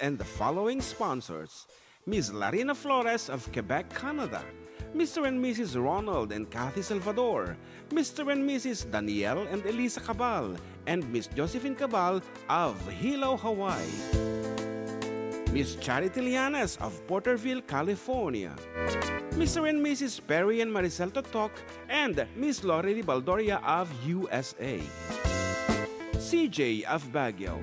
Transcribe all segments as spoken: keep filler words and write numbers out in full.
and the following sponsors: Miss Larina Flores of Quebec, Canada, Mister and Missus Ronald and Kathy Salvador, Mister and Missus Daniel and Elisa Cabal, and Miss Josephine Cabal of Hilo, Hawaii, Miss Charity Lianes of Porterville, California, Mister and Missus Perry and Maricel Totok, and Miss Lorely Baldoria of U S A, C J of Baguio,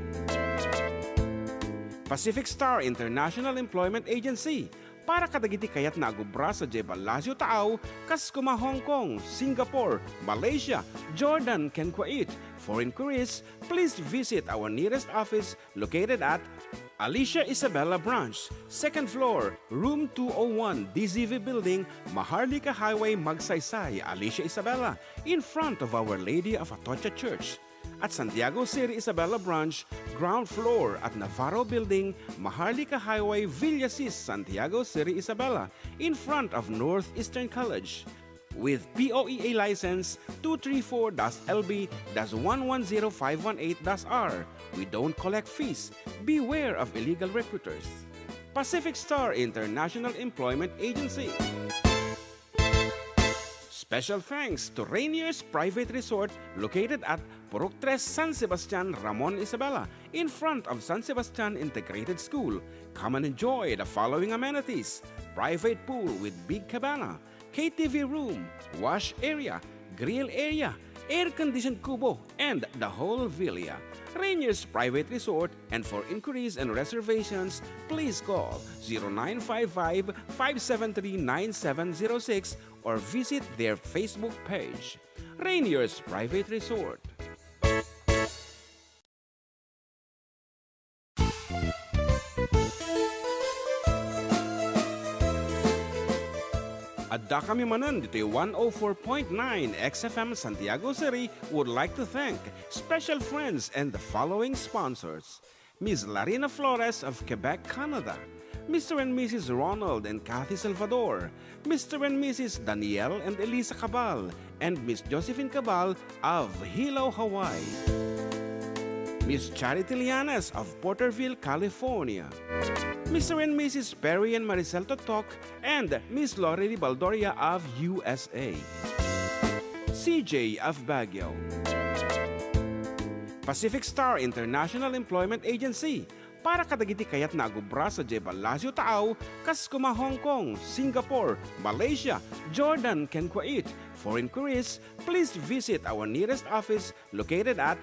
Pacific Star International Employment Agency, para kadagiti kayatna a agubra sadiay Palacio Taaw, kas koma Hong Kong, Singapore, Malaysia, Jordan, ken Kuwait. For inquiries, please visit our nearest office located at Alicia Isabela Branch, second floor, room two oh one, D Z V Building, Maharlika Highway, Magsaysay, Alicia Isabela, in front of Our Lady of Atocha Church. At Santiago City Isabela Branch, ground floor at Navarro Building, Maharlika Highway, Villasis, Santiago City Isabela, in front of Northeastern College. With P O E A license two three four dash L B dash one one zero five one eight dash R, we don't collect fees. Beware of illegal recruiters. Pacific Star International Employment Agency. Special thanks to Rainier's Private Resort, located at Purok Tres, San Sebastian, Ramon Isabela, in front of San Sebastian Integrated School. Come and enjoy the following amenities: private pool with big cabana, K T V room, wash area, grill area, air-conditioned kubo, and the whole villa. Rainier's Private Resort, and for inquiries and reservations, please call zero nine five five, five seven three, nine seven zero six or visit their Facebook page, Rainier's Private Resort. Addakami manen ditoy one oh four point nine X F M Santiago City would like to thank special friends and the following sponsors: Miss Larina Flores of Quebec, Canada, Mister and Missus Ronald and Kathy Salvador, Mister and Missus Daniel and Elisa Cabal, and Miss Josephine Cabal of Hilo, Hawaii, Miss Charity Lianes of Porterville, California, Mister and Missus Perry and Maricel Totok, and Miss Lorely Baldoria of U S A, C J of Baguio, Pacific Star International Employment Agency, para kadagiti kayatna a agubra sadiay Palacio Taaw, kas koma Hong Kong, Singapore, Malaysia, Jordan, ken Kuwait. For inquiries, please visit our nearest office located at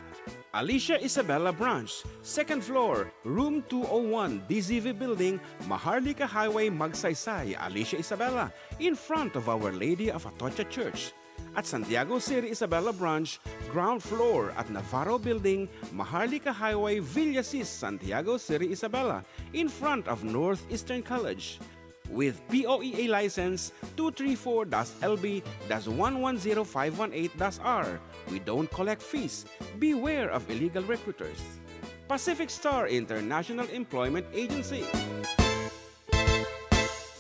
Alicia Isabela Branch, second floor, room two oh one, D Z V Building, Maharlika Highway, Magsaysay, Alicia Isabela, in front of Our Lady of Atocha Church. At Santiago City Isabela Branch, ground floor at Navarro Building, Maharlika Highway, Villasis, Santiago City Isabela, in front of Northeastern College. With P O E A license two three four dash L B dash one one zero five one eight dash R, we don't collect fees. Beware of illegal recruiters. Pacific Star International Employment Agency.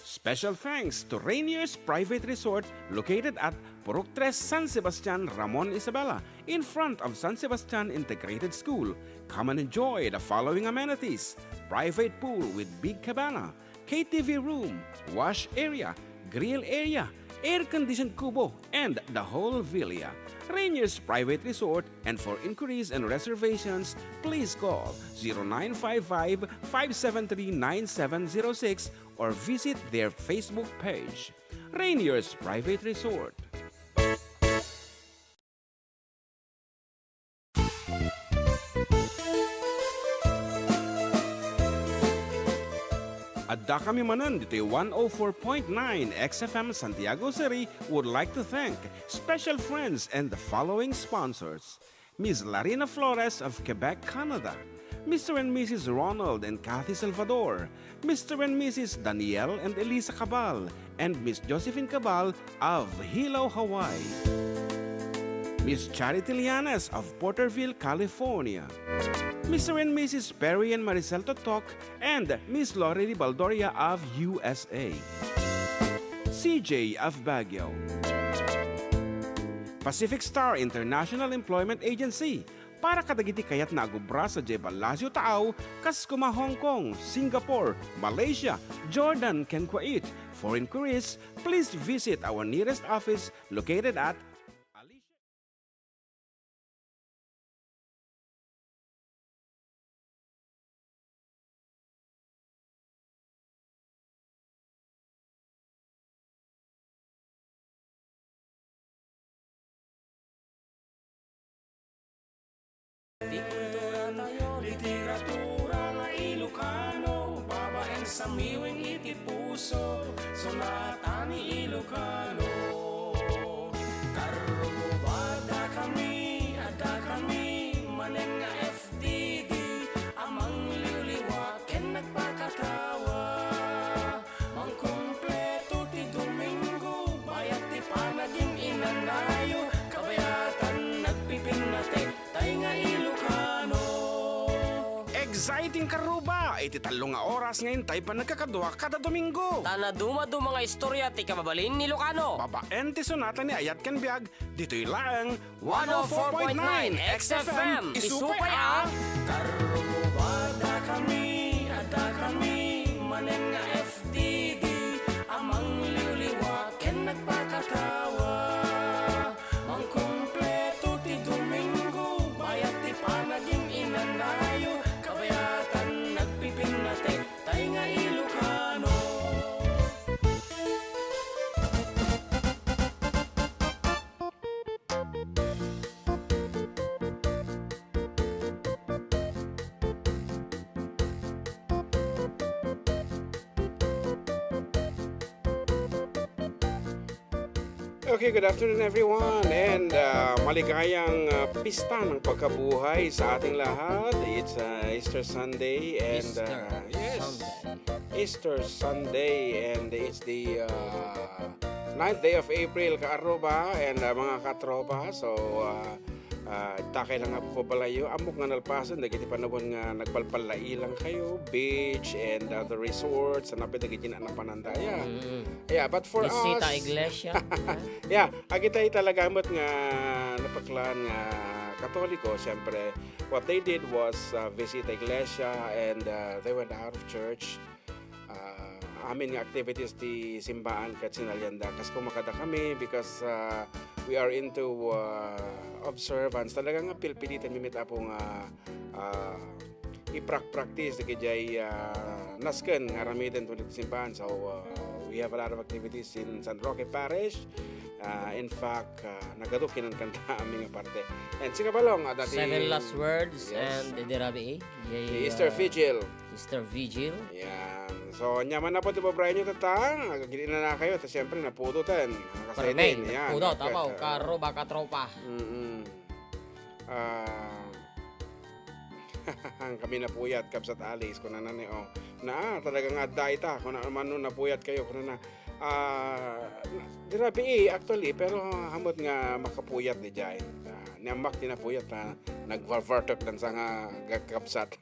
Special thanks to Rainier's Private Resort, located at Purok Tres, San Sebastian, Ramon Isabela, in front of San Sebastian Integrated School. Come and enjoy the following amenities: private pool with big cabana, K T V room, wash area, grill area, air-conditioned kubo, and the whole villa. Rainier's Private Resort, and for inquiries and reservations, please call zero nine five five, five seven three, nine seven zero six or visit their Facebook page, Rainier's Private Resort. Addakami manen ditoy one oh four point nine X F M Santiago City would like to thank special friends and the following sponsors: Miss Larina Flores of Quebec, Canada, Mister and Missus Ronald and Kathy Salvador, Mister and Missus Daniel and Elisa Cabal, and Miss Josephine Cabal of Hilo, Hawaii, Miss Charity Lianes of Porterville, California, Mister and Missus Perry and Maricel Totok, and Miss Lorely Baldoria of U S A, C J of Baguio, Pacific Star International Employment Agency, Para kadagiti kayatna a gubra sadiay ballasiw taaw, kas kuma Hong Kong, Singapore, Malaysia, Jordan, ken Kuwait. For inquiries, please visit our nearest office located at Alicia. Ti kultura tayo, literatura nga Ilocano, babaen samiweng iti puso, sunatan ni Ilocano. Karruba, adda kami, adda kami, manen nga F D D, a mangliwliwa ken nagpakatawa. Mangkumpleto ti Domingo, bayat ti panagin-inanayo, kabayatan nagpipinnatek, tay nga Ilocano. Exciting karruba! Iti tallo nga oras nga intay panagkakadua kada Domingo. Ta naduma-duma nga istorya ti kababalin ni Ilocano. Babaen ti sunatan ni Ayat ken Biag, ditoy laeng one oh four point nine X F M, isupay a Karruba, adda kami, adda kami, manen nga F D D, a mangliwliwa ken nagpakatawa. Mangkumpleto ti Domingo, bayat ti panagin-inanayo, kabayatan nagpipinnatek, tay nga Ilocano. Okay, good afternoon, everyone, and, uh, maligayang, uh, pista ng pagkabuhay sa ating lahat. It's, uh, Easter Sunday, and, Easter uh, yes, Sunday. Easter Sunday, and it's the, uh, ninth day of April, kaarruba, and, uh, mga katropa. So, uh, uh, takay lang nga po balayo. Ammok nga nalpasen dagiti panahon nga nagpalpallailang kayo, beach and other resorts, napay dagiti na napanandaya. Mm. Yeah, but for Bisita us, iglesia. Yeah, agitay talaga met nga napaklan nga Katoliko, siyempre, what they did was, uh, visit iglesia and, uh, they went out of church. Ah, amin nga activities ti simbaan ket sinalianda. Kas kumakada kami because, ah, we are into, ah, observance. Talaga nga pilpilitan mi met, Apo, nga, ah, iprak-practice dagiti, ah, nasken nga aramiden ti simbaan. So, ah, we have a lot of activities in San Roque Parish. Ah, in fact, ah, nagadu kinakanta amin nga parte. And sika, Balong, adda ti Seven Last Words, yes, and Idi Rabii. Jay, Easter, ah, Vigil. Easter Vigil. Yan. So, ania man napo ti babraenyo, tatta. Agagid-inanakayo, ta siyempre, napudoten. Nakasayden. Permen, yan, napudot, apaw, kaarruba, katropa. Mm-mm. Ah, kami napuyat, Kabsat Alice, kunana ni, oh. Na, talaga nga adda ita, kuna man no napuyat kayo, kunana. Ah, di rabii, actually, pero hamot nga makapuyat di jay. Ah, ni amak ti napuyat, ah, nagvarvartok dan sa nga gagkapsat.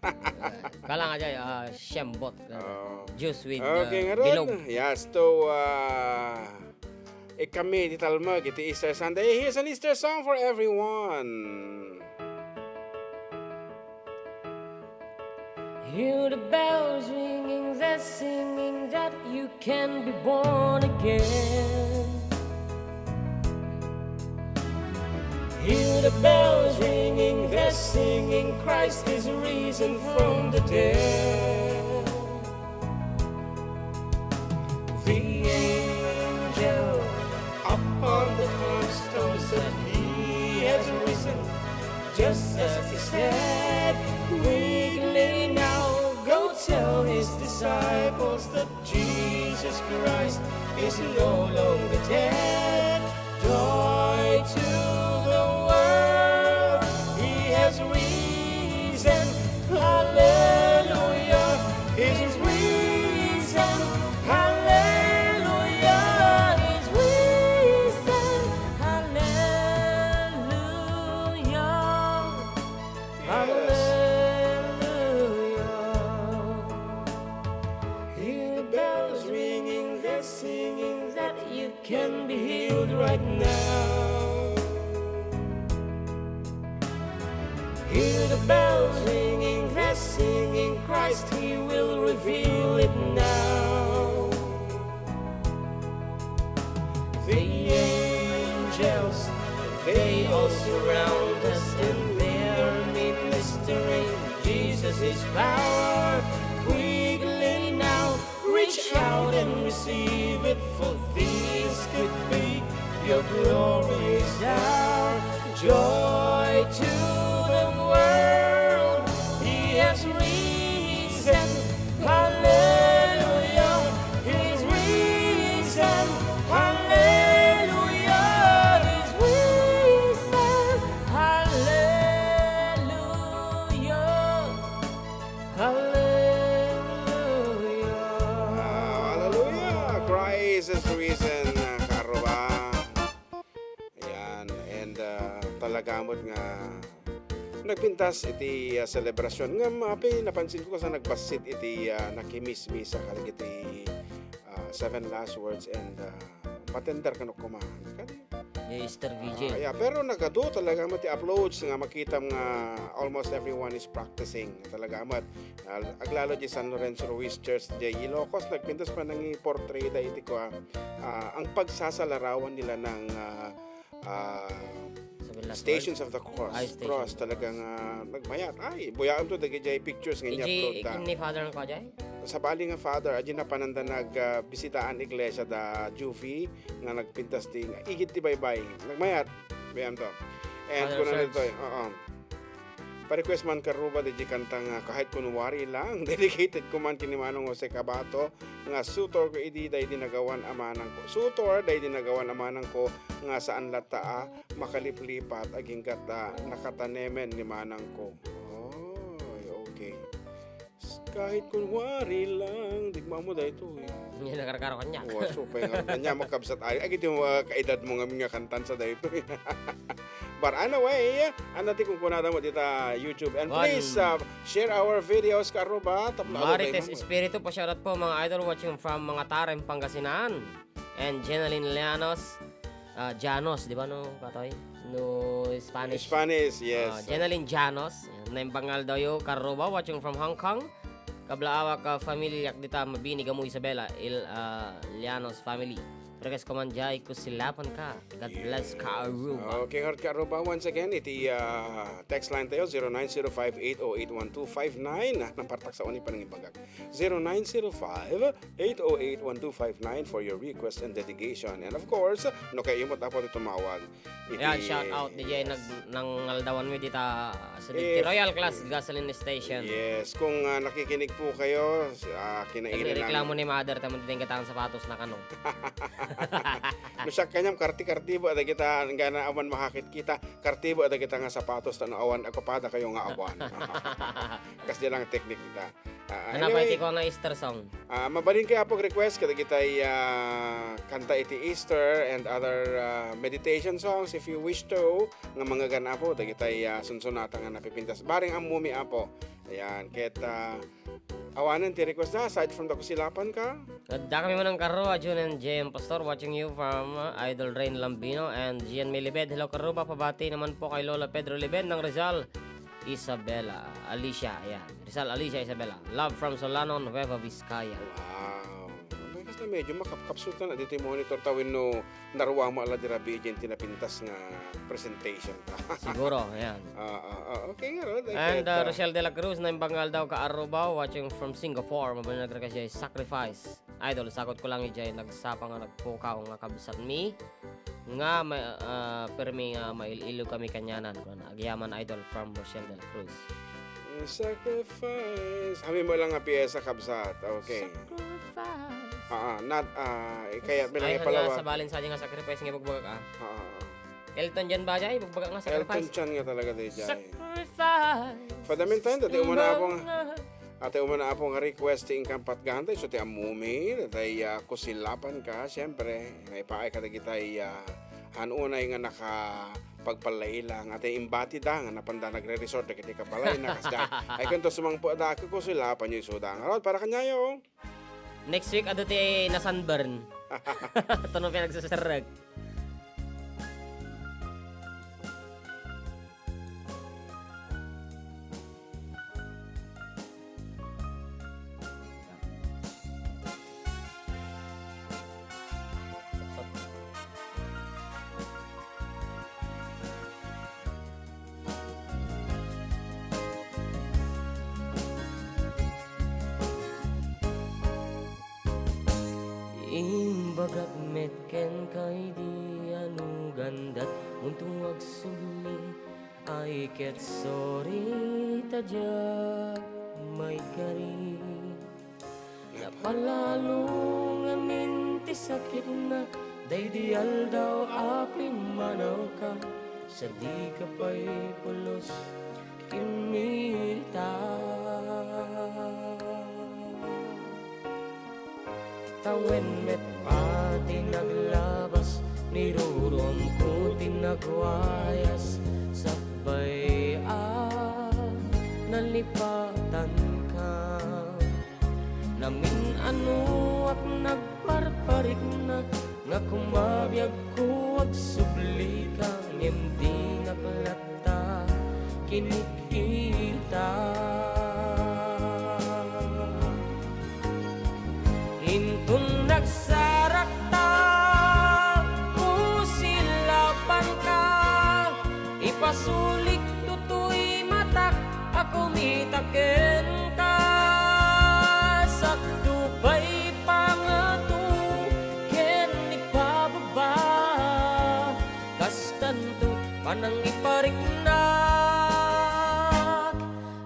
Kala nga jay, ah, siyembot. Oo. Juice with, okay, ah, ngarud, bilog. Yes, to, ah, ikami di talmag iti Easter Sunday. Here's an Easter song for everyone. Hear the bells ringing, they're singing that you can be born again. Hear the bells ringing, they're singing, Christ is risen from the dead. The angel upon the tombstone said, "He has risen, just as he said." Quickly now, go tell his disciples that Jesus Christ is no longer dead. Joy to the world, he has risen. Hallelujah, he's risen. Hallelujah, he's risen. Hallelujah. Hallelujah. Hear the bells ringing, they're singing that you can be healed right now. Hear the bells ringing, blessing in Christ, He will reveal it now. The angels, they all surround us, and they are ministering Jesus' power. Quickly now, reach out and receive it, for this could be your glorious hour. Joy to the world, He has risen. Hallelujah, He's risen. Hallelujah, He's risen. Hallelujah. Hallelujah. Ah, hallelujah. Christ is risen, ah, kaarruba. Ayan. And, ah, talaga met nga nagpintas iti, ah, selebrasyon. Ngem, apay, napansinko kasla nagbassit iti, ah, nakimismisa kadagiti, ah, seven last words and, ah, patender kano koma. Kadi Ni Mister V J. Ah, yeah, pero nagadu talaga met ti approach nga makitam nga almost everyone is practicing. Talaga met. Ah, aglalo di San Lorenzo Ruiz Church di Ilocos, nagpintas panangiportrayda iti kua, ah, ang pagsasalarawan nila ng, ah, ah, Seven Last Stations Words? Of the Cross. Ay, Station Cross, of the talagang, Cross. Ah, nagmayat. Ay, buyaam to, dagiti pictures nga Iji, ni-upload ta. Ikin ni Father ang kajay? Sabali nga Father, adi napananda nag, ah, bisitaan iglesia da Juvie, nga nagpintas ti, nga igid ti baybay. Nagmayat. Buyaam to. And Father kuna Serge. Ditoy, oo. Pa-request man kaarruba, di kanta nga, Kahit Kunwari Lang, dedicated ko man ken ni Manong Jose Cabato, nga sutor ko idi daydi nagawan a manangko. Sutor daydi nagawan a manangko, nga saan latta a makaliplipat, agingga't a nakatanemen ni manangko. Oy, okay. Kahit kunwari lang, di ko ammo daytoy. Hindi nakarkaro kanya. Wa, so, pa nga, kanya, magkabsat, ay, ay, iti mga kaedad mo ngamin nga kantan sa daytoy. But anyway, ano ti kunkunada mo dita YouTube? And One. Please, uh, share our videos, kaarruba. Tapno ano Marites tayo mo? Espiritu, pa-shoutout po, mga idol, watching from Mangatarim, Pangasinan. And Jenaline Llanos, ah, Janos, di ba, no, Katoy? No Spanish. Spanish, yes. Ah, Jenaline Janos, naimbangaldawyo, kaarruba, watching from Hong Kong. Kablaawak, ah, familiak dita, mabini, Gamo, Isabela, Il-, ah, Llanos family. Request ko man jay, Kusilapan Ka. God bless, kaarruba. Okay, heart kaarruba, once again, iti, ah, text line tayo, zero nine zero five eight oh eight one two five nine. Ah, nang partak sa uni pa nang ibagak. Zero nine zero five, eight oh eight, one two five nine for your request and dedication. And of course, no kayo mo dapat tumawag. Iti Ayan, shout out, D J, yes. Nag-, nangaldawan mi dita, sa If Royal Class Gasoline Station. Yes, kung, ah, nakikinig po kayo, ah, kinainan Nagrereklamo ni Mother, tamo din katang sapatos na kano. No siya kanyam, karti-karti ba, ada kita, gana awan makakit kita, karti ba, ada kita nga sapatos, tano awan, agpapada kayo nga awan. Kasi lang teknik kita. Ah, Ano ba anyway, iti ko nga Easter song? Ah, mabalin kay Apo request kadagitay, ah, kanta iti Easter and other, ah, meditation songs if you wish to, nga manggagan Apo dagitay, ah, sunsunatan nga napipintas. Bareng ammo mi Apo. Ayan, ket, ah, awanen ti request na aside from the Kusilapan Ka. Adda kami man ang karo, ah, June and Jem. Pastor, watching you from, ah, Idol Rain Lambino and Gian Milibed. Hello, karuba. Pabati naman po kay Lola Pedro Libed ng Rizal. Isabela, Alicia, ayan. Rizal, Alicia, Isabela. Love from Solano, Nueva Vizcaya. Wow. May kas na medyo makapkapsut ka na dito yung monitor ta wenno naruwa mo ala di rabi dyan tinapintas nga presentation ta. Siguro, ayan. Ah, ah, ah, okay nga ron. And, uh, Rochelle de la Cruz, naimbangaldawyo ka Aruba, watching from Singapore. Mabalin nagrequest siya, Sacrifice. Idol, sagot ko lang ijay nagsapa nga nagpukaw nga kabsat mi nga ma-, ah, permi nga mail-ilo kami kanyanan. Kuna, agyaman, Idol, from Rochelle de la Cruz. Sacrifice. Kami mo lang nga piyesa, kabsat. Okay. Sacrifice. Ah, ah, not, ah, kaya Ay, bilang handa ipalawa. Sa balin sa nga sacrifice nga ibagbagak, ah. Ah, ah, ah. Elton John ba, jay? Ibagbagak nga Elton sacrifice. John nga talaga, di, jay. Sacrifice. For the meantime, dati umuna akong Ate, umuna Apo nga request ti inkan patgan, tay isu ti ammumi, tay, ah, kusilapan ka, siyempre, naipaay ka dagitay, ah, han unay nga nakapagpallailang, ate, imbati da nga napanda nagre-resort dagiti kabalay na, kasda. Ay, kunto sumangpo da, kukusilapan yo isuda. Ngarud, para kanyayo. Next week, adu ti na-sunburn. Ito nung pinagsaserrek. Bagak met kenka idi anugandat munto agsubli, ay ket sorry ta diak maikari. Napalalo ngamin ti sakitna daydi aldaw a pimmanawka, sadika pay pulos kimmita. Tawen met pati naglabas, niruruamko ti nagwayas, sakbay a nalipatanka. Namin-anoak nagparparikna, nga kumabiagko agsublika, ngem dinak latta kinikita. Inton nagsarakta, kusilapanka, ipasulik toy matak a kumita kenka. Sakto pay pangato ken ipababa, kastanto panangipariknak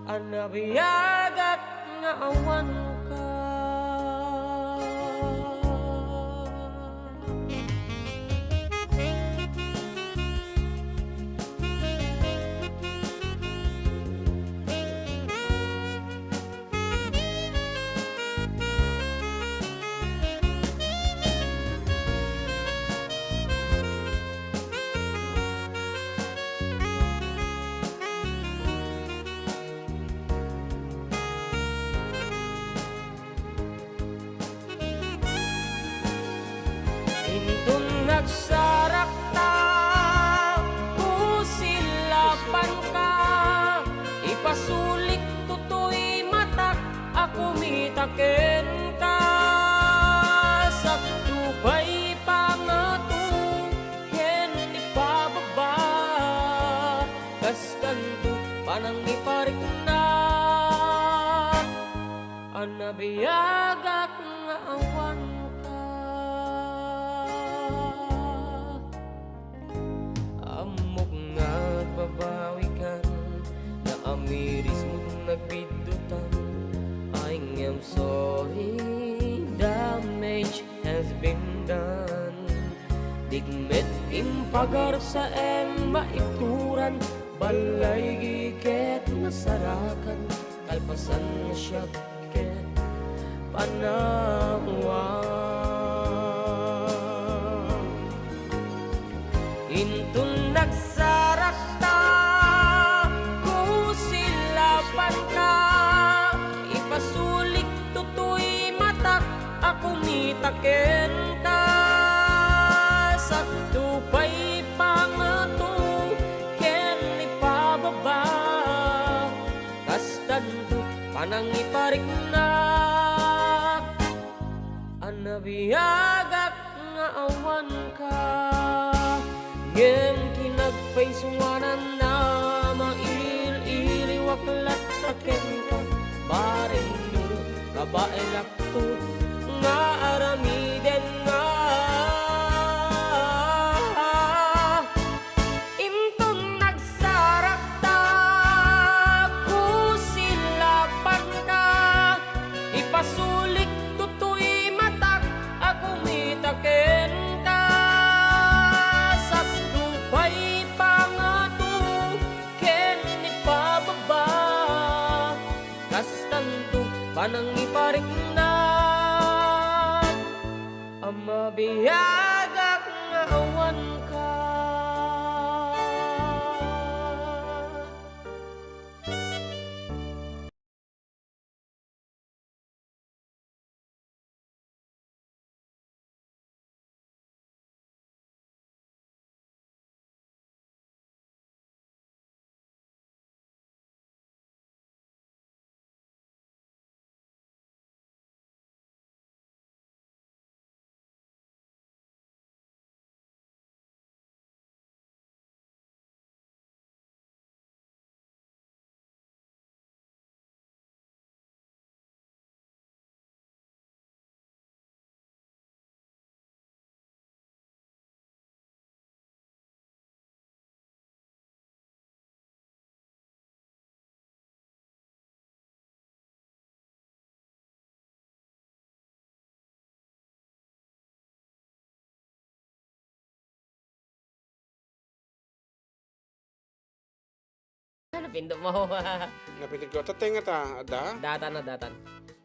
a nabiagak nga awanka. Inton nagsarakta, kusilapanka, ipasulik toy matak a kumita kenka. Sakto pay pangato ken ipababa, kastanto panangipariknak a nabiagak nga awanka. Ammok nga agbabawikan, naamirismot nagbiddutan. I am sorry, damage has been done. Dik met impagarsaem maituran, balay ket nasarakan, kalpasan siak ket panawan. Inton nagsarakta, kusilapanka, ipasulik toy matak a kumita kenka. Sakto pay pangato ken ipababa, kastanto panangipariknak a nabiagak nga awanka. Ngem kinagpaysuananna, mail-iliwak latta kenka. Bareng no kabaelakto nga aramidenna. Inton nagsarakta, kusilapanka, ipasulik toy matak a kumita kenka. Sakto pay pangato ken ipababa, kastanto panangipariknak a mabiagak nga awanka. Napindot mo. Napindot ko. Tatay nga ta, da? Datan na, datan.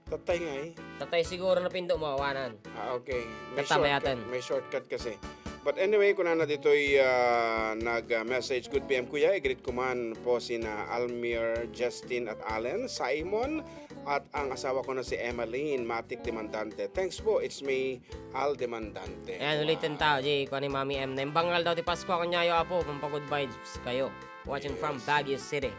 Tatay nga eh. Tatay siguro napindot mo, awanan. Ah, okay. May shortcut, may shortcut kasi. But anyway, kunana ditoy, ah, nag-message, "Good P M, Kuya. I-greet ko man po sina Almir, Justin, at Allen, Simon, at ang asawa ko na si Emmeline Matic Demandante. Thanks po. It's me, Al Demandante." Ayan, ulitin ta, di, kuha ni Mami M na. Imbangal daw ti Pasko, kanyayo, apo, pampagod vibes kayo. Watching from Baguio City.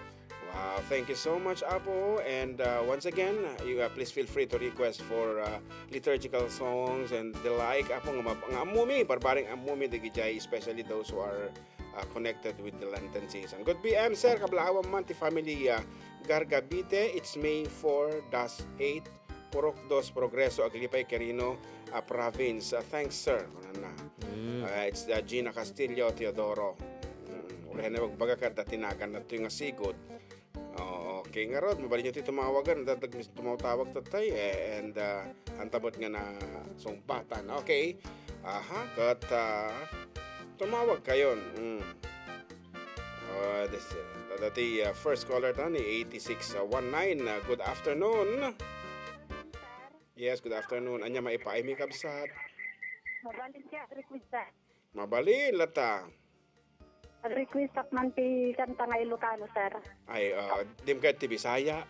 Wow, thank you so much, Apo. And, uh, once again, uh, you, uh, please feel free to request for, uh, liturgical songs and the like. Apo, nga mab-, nga ammumi, barbareng ammumi, dagiti, especially those who are, uh, connected with the Lenten season. Good P M, sir. Kablaawan man ti family, uh, Gargabite. It's May four dash eight. Purok dos, Progreso, Aglipay, Quirino, ah, Province. Ah, thanks, sir. Kunana. Mm. Ah, it's, ah, Gina Castillo, Teodoro. Mm, ulihan na magbaga kada tinagan na ito nga sigud. Oo, okay. Ngarud, mabalin nyo ti tumawagan. Dadag mis-, tumawtawag tatay, eh, and, ah, antabot nga na sumpatan. Okay. Aha, kat, ah, tumawag kayon. Mm. Ah, this, uh, dati, uh, first caller ta ni eighty-six one nine. Uh, good afternoon. Yes, good afternoon. Anya maipaaymi, kabsat? Mabalin siya, request, sir. Mabalin, lata. Request ak man ti kanta nga Ilocano, sir. Ay, uh, dim ka ti Bisaya.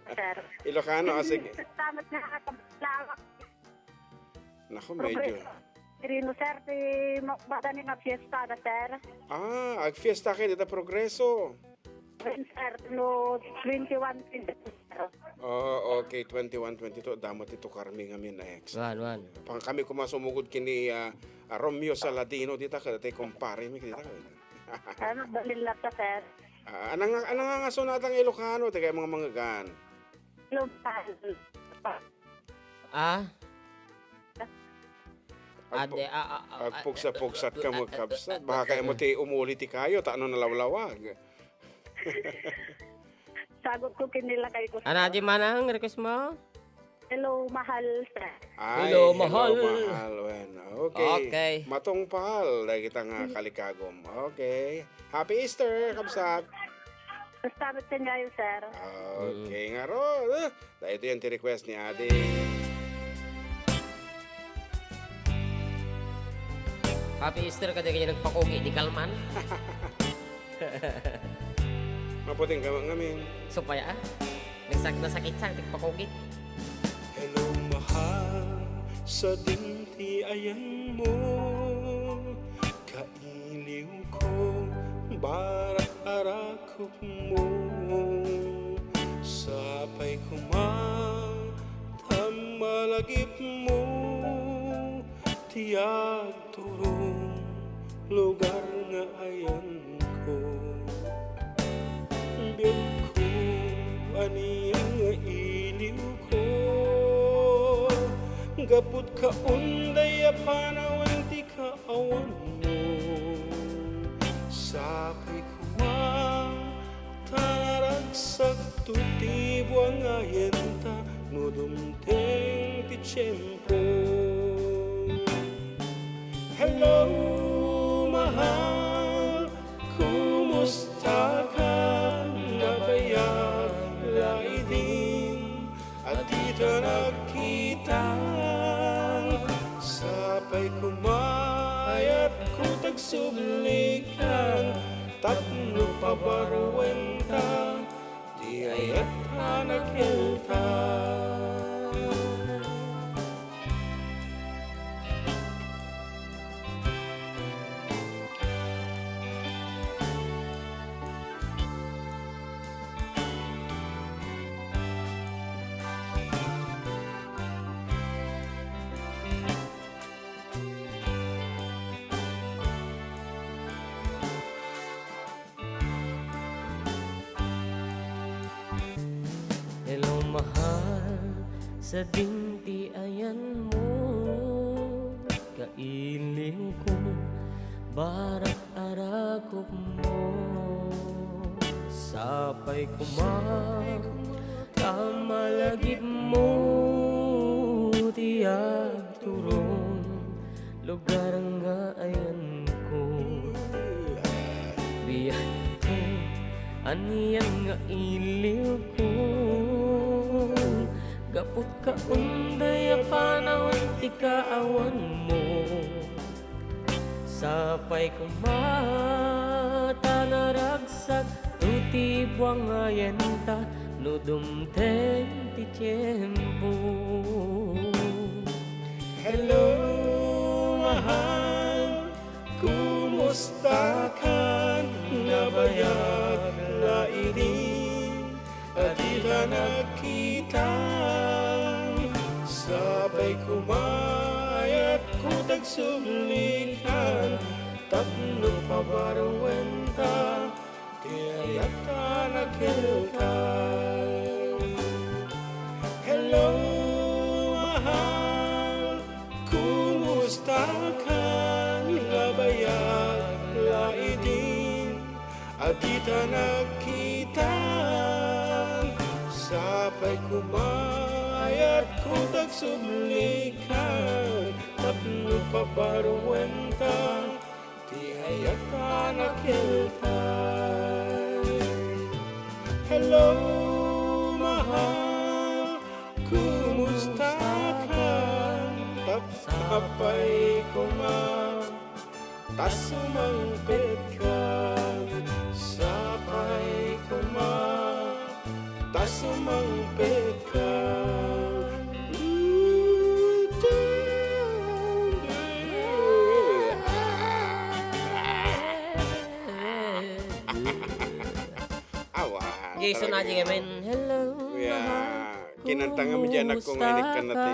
Sir. Ilocano, ah, sige. Salamat nga, lawak. Naku, medyo. Progreso. Quirino, sir, ti ma-, madani nga fiesta da, sir. Ah, agfiesta kayo dita Progreso. Wen, sir, no twenty-one, twenty-two, sir. Oh, okay, twenty-one, twenty-two. Damo ti tukarmi ngamin, ex. Wan, wan. Pang kami kuma sumugod kini, ah, ah, Romeo Saladino, dita, kada ti kumpare mi, dita. Ano, balin lang ta, sir. Ah, anang, anang nga sunatang Ilocano, ti kay mga manggagan? Lumpan. Ah? Agpu-, Ade, ah, ah, ah, agpugsa-pugsat ka, ah, ah, magkabsat. Ah, ah, baka ah, mo ah. Ti umuli ti kayo, ta ano nalawlawag. Sagot ko, kinila kay ko. Ano, di manang request mo? Hello, mahal, sir. Ay, hello, hello, mahal. Mahal. Wen. Okay. Okay. Matungpal, dahil kita nga kalikagom. Okay. Happy Easter, kabsat. Basta, ba't kanyayo, sir? Okay, mm. Nga ro. Eh, dahil ito yan, ti request ni Ate. Happy Easter, kada kanya nagpakugi, di kalman. Maputing ka ngamin. Supaya, ah? Nasak-, nasakit sa, nagpakugi. Hello, mahal, sa dinti ayan mo. Iliw ko, barak arakop mo, sapay koma, ta malagip mo, ti agturong lugar nga ayan ko. Biag ko, ania nga iliw ko, gaput ka unday a panawen ti kaawanmo. Sapay koma, ta naragsakto ti buangayenta no dumteng ti tiempo. Hello, mahal, kumusta ka? Nabayag la idin a dita nagkita, sapay koma, ayat ko tagsublikan, tapno pabaruenta ti ayat a nakelta. Hello, mahal, sadin ti ayanmo, kailiwko, barak arakopmo. Sapay koma, ta malagipmo ti agturong lugar nga ayanko. Anian nga iliwko, gapu ta unday a panawen ti kaawanmo. Sapay koma ta naragsak no ti buangayen ta no dumteng ti tiempo. Hello, mahal. Kumusta ka? Nabayag la idi a dita nagkita. Sapay koma ayatko tagsubli kan tapno pabaruen ta ti ayat a nakelta. Hello, mahal. Kumusta ka? Nabayag la idi a dita nagkita. Sapay koma ayatko tagsubli kan tapno pabaruen ta ti ayat a nakelta. Hello, mahal, kumusta ka? Sapay koma ta sumangpet ka. Sapay koma ta sumangpet ka. Awa, Jason talaga Aji, yun. Amen. Hello, yeah, mahal. Kinanta nga medyo anak ko nga inikkan na ti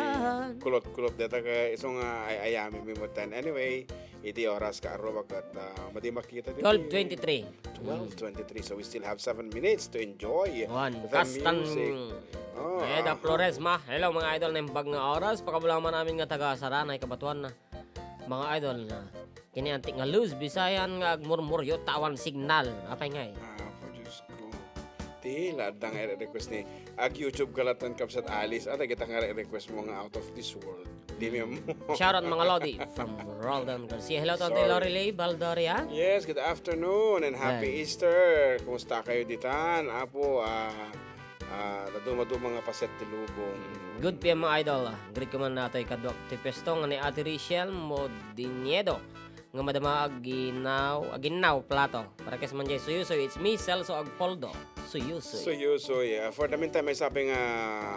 kulot-kulot deta ka iso nga ay-ayami mi mutan. Anyway, iti oras ka arro ket, ah, madi makita ti twelve twenty-three. Twelve twenty-three. So we still have seven minutes to enjoy the music. Wan, kastan. Oh, Eda, ah, Flores, ma. Hello, mga idol, naimbag nga oras. Pakabulaman namin nga taga Saranay, kabatuan na. Mga idol na. Kini antik nga Luz Bisayan nga agmurmuryo ta awan signal. Apay ngay? Ah, apo, Diyos ko. Ti, la, adda nga request ni, ag-YouTube ka latta, Kabsat Alice. Ah, dagita nga request mo nga out of this world. Di mi mo. Shout out, mga lodi, from Roldan Garcia. Hello, Tontoy Sorry. Lorelei Baldoria. Yes, good afternoon and happy Ayan. Easter. Kumusta kayo ditan? Apo, ah, ah, daduma-duma nga paset ti lubong. Good P M, mga idol. Greet ko man natoy kaduak ti pwesto nga ni Ate Rachel Modiniedo nga madama aginaw, aginnaw plato. Para kes man jay suyusoy, it's me, Celso Agpoldo. Suyusoy. Suyusoy. Ah, for the meantime, may sabi nga,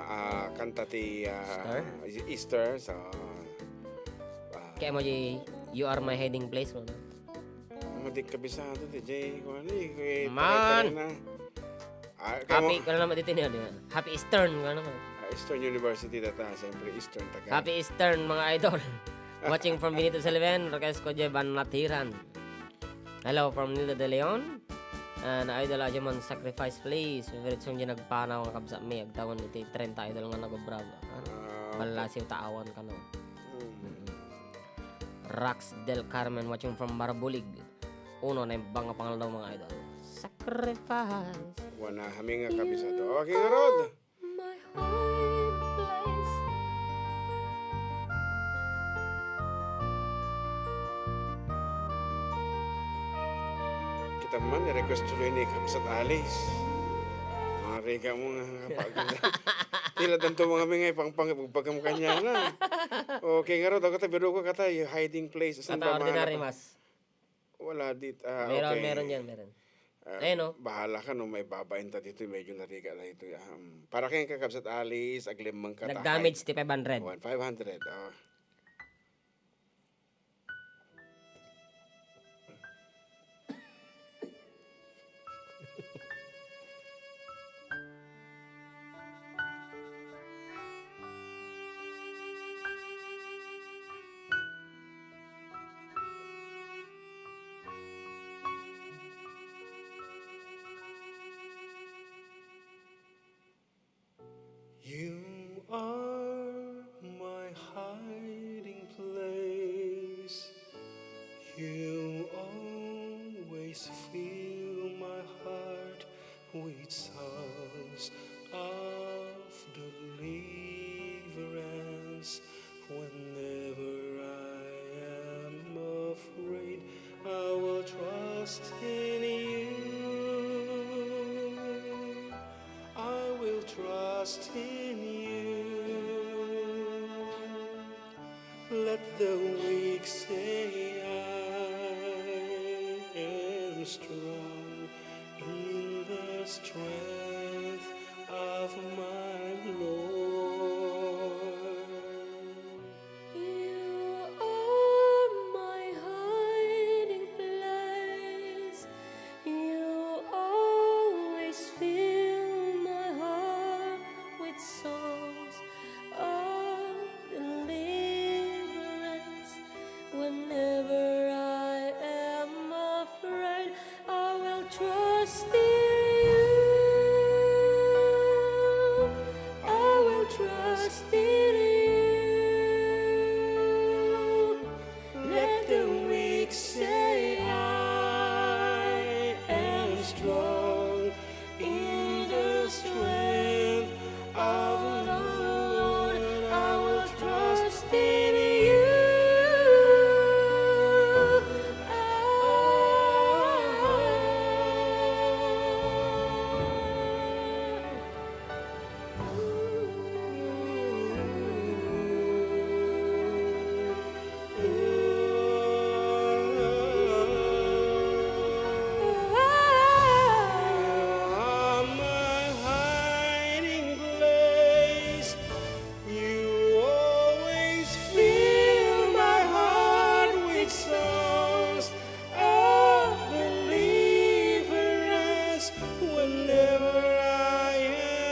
ah, kanta ti, ah, Easter? Easter, so, ah, Kaya mo, jay, You Are My Hiding Place, no? Ano, di kabisado, di jay, kung ano, eh, kung eh, Man! Taray-taray na. Ah, Happy, kamo- kung ano naman dito niya, di ba? Happy Eastern, kung ano naman. Ah, Eastern University data, siyempre Eastern Tagalog. Happy Eastern, mga idol. Watching from Benito Sullivan, request ko, Jevan Natiran. Hello from Nilda De Leon. And idol, adyo man, Sacrifice, please. Favorite song dyan, nagpanaw nga kabsat mi, agtawen iti trenta idol nga nagobra. Ah, okay. Ballasiw ta awan kano. Mm. Mm-mm. Rax Del Carmen watching from Marbulig. Uno, naimbag nga pangaldaw, mga idol. Sacrifice. Wana, kami nga kabisado. Okay, nga, Rod. My hiding place. Kita man, i-request tuloy ni Kabsat Alice. Mga riga mo nga, nga pag-, tila tanto mga may nga ipangpang-, pagpagam kanya na. Okay, nga, Rod, ako tayo, biruko ka tayo, hiding place. Saan ba Kata ordinary mahanap? Mas. Wala dit-, ah, Meron, okay. Meron yan, meron. Ah, Ayun, oh. Bahala ka no, may babain ta dito, medyo nariga na ito, ah, mm. Para kayong kakabsat Alice, aglimmang ka ta, Nag-damage ti five hundred. One, five hundred, oh. You are my hiding place. You always fill my heart with songs of deliverance. Whenever I am afraid, I will trust in you. trust in you. Let the weak say, "I am strong in the strength of my Lord." You are my hiding place. You always fill my heart with songs of deliverance. Whenever I am afraid, I will trust in you. I will trust in you. Let the weak say, "I am strong in the strength of the Lord." I will trust in you. You always fill my heart with songs of deliverance whenever I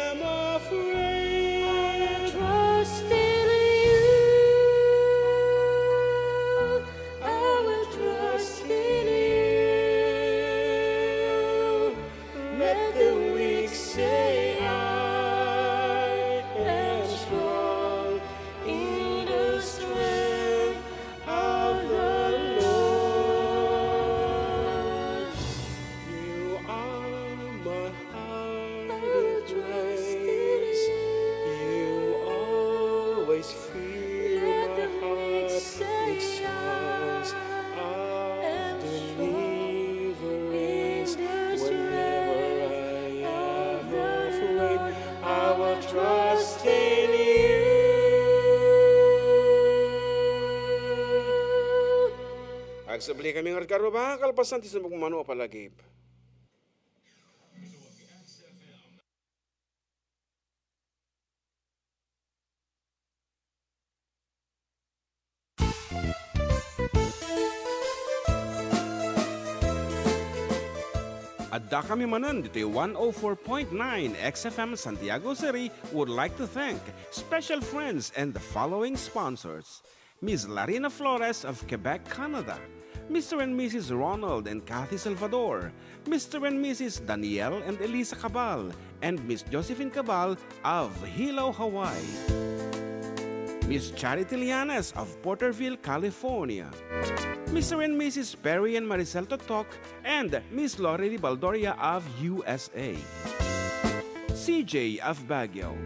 am afraid. I will trust in you. I will trust in you. Let the weak say, "I am strong in the strength of the Lord." You are my hiding place. You always fill my heart with songs of deliverance. Whenever I am afraid, I will trust in you. Agsubli kami nga agkarruba, kalpasan ti sumagmamano a palagip. Addakami manen ditoy one oh four point nine X F M Santiago City would like to thank special friends and the following sponsors: Miss Larina Flores of Quebec, Canada, Mister and Missus Ronald and Kathy Salvador, Mister and Missus Daniel and Elisa Cabal, and Miss Josephine Cabal of Hilo, Hawaii, Miss Charity Lianes of Porterville, California, Mister and Missus Perry and Maricel Totok, and Miss Lori Baldoria of U S A, C J of Baguio,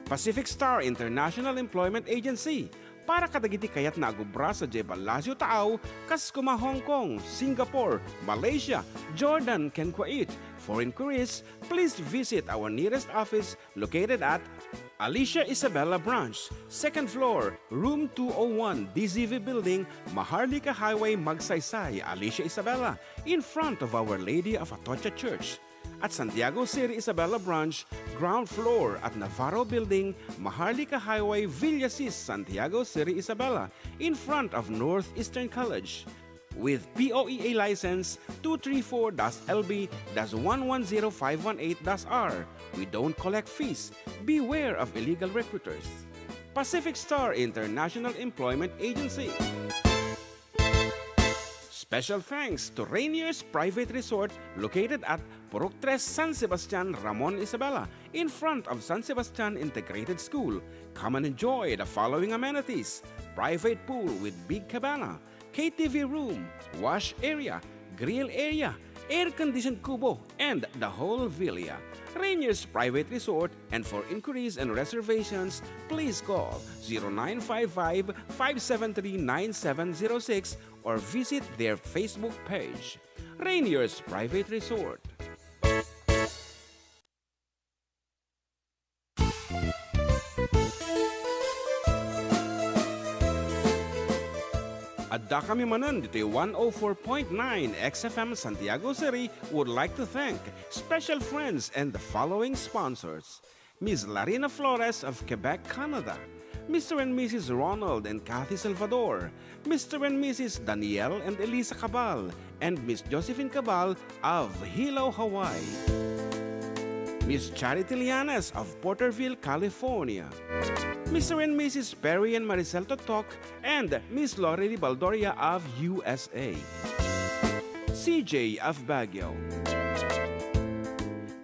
Pacific Star International Employment Agency, para kadagiti kayatna a agubra sadiay Palacio Taaw, kas koma Hong Kong, Singapore, Malaysia, Jordan, ken Kuwait. For inquiries, please visit our nearest office located at Alicia Isabela Branch, second floor, room two oh one, D Z V Building, Maharlika Highway, Magsaysay, Alicia Isabela, in front of Our Lady of Atocha Church. At Santiago City Isabela Branch, ground floor at Navarro Building, Maharlika Highway, Villasis, Santiago City Isabela, in front of Northeastern College. With P O E A license two three four dash L B dash one one zero five one eight dash R, we don't collect fees. Beware of illegal recruiters. Pacific Star International Employment Agency. Special thanks to Rainier's Private Resort, located at Purok Tres, San Sebastian, Ramon, Isabela, in front of San Sebastian Integrated School. Come and enjoy the following amenities: private pool with big cabana, K T V room, wash area, grill area, air-conditioned kubo, and the whole villa. Rainier's Private Resort, and for inquiries and reservations, please call zero nine five five, five seven three, nine seven zero six or visit their Facebook page. Rainier's Private Resort. Adda kami manen ditoy one oh four point nine X F M Santiago City would like to thank special friends and the following sponsors: Miss Larina Flores of Quebec, Canada, Mister and Missus Ronald and Kathy Salvador, Mister and Missus Daniel and Elisa Cabal, and Miss Josephine Cabal of Hilo, Hawaii, Miss Charity Lianes of Porterville, California, Mister and Missus Perry and Maricel Totok, and Miss Lorely Baldoria of U S A, C J of Baguio,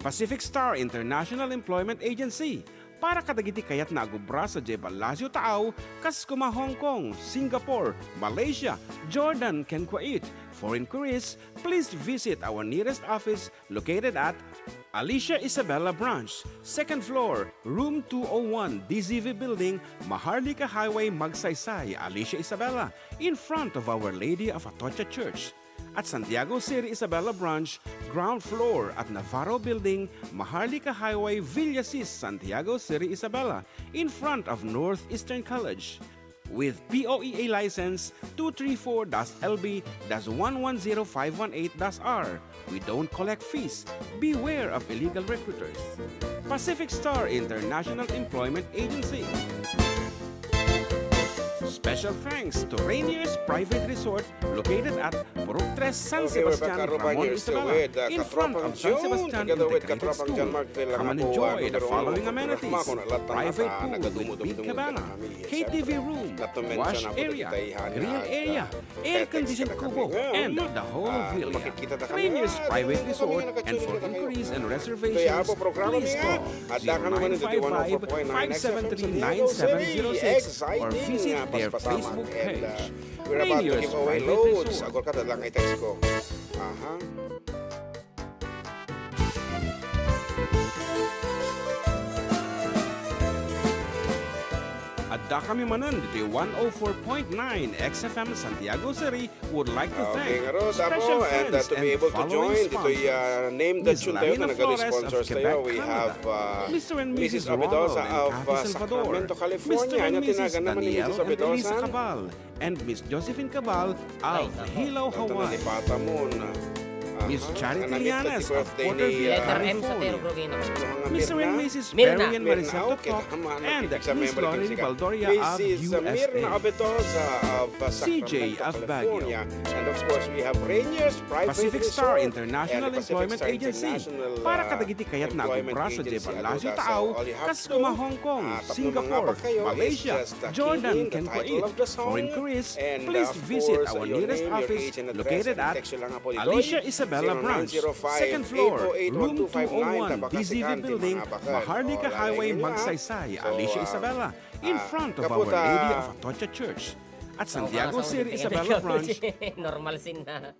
Pacific Star International Employment Agency, para kadagiti kayatna a agubra sadiay Palacio Taaw, kas kuma Hong Kong, Singapore, Malaysia, Jordan, ken Kuwait. For inquiries, please visit our nearest office located at Alicia Isabela Branch, second floor, room two oh one, D Z V Building, Maharlika Highway, Magsaysay, Alicia Isabela, in front of Our Lady of Atocha Church. At Santiago City Isabela Branch, ground floor at Navarro Building, Maharlika Highway, Villasis, Santiago City Isabela, in front of Northeastern College. With P O E A license two three four dash L B dash one one zero five one eight dash R. We don't collect fees. Beware of illegal recruiters. Pacific Star International Employment Agency. Special thanks to Rainier's Private Resort located at Purok Tres, San Sebastian, Ramon, Isabela, in front of San Sebastian Integrated School. Come and enjoy the following amenities: private pool with big cabana, K T V room, wash area, grill area, air-conditioned kubo, and the whole of Villa. Rainier's Private Resort, and for inquiries and reservations, please call zero nine five five, five seven three, nine seven zero six or visit their Facebook page. Rainier's Private Resort. Agor ka, dala nga i-text ko. Aha. Adda kami manen ditoy one oh four point nine X F M Santiago City would like to thank special friends and the following sponsors: Miss Larina Flores of Quebec, Canada, Mister and Missus Ronald and Kathy Salvador, Mister and Missus Daniel and Elisa Cabal, and Miss Josephine Cabal of Hilo, Hawaii, Miss Charity Lianes of Porterville, California, Mister and Missus Perry and Maricel Totok, and Miss Lorraine Baldoria of U S A, C J of Baguio, Pacific Star International Employment Agency, para kadagiti kayatna a agubra sadiay Palacio Taaw, kas kuma Hong Kong, Singapore, Malaysia, Jordan, ken Kuwait. For inquiries, please visit our nearest office located at Alicia Isabela Branch, second floor, room two oh one, D Z V Building, Maharlika Highway, Magsaysay, Alicia Isabela, in front of Our Lady of Atocha Church. At Santiago City Isabela Branch. Normal scene na.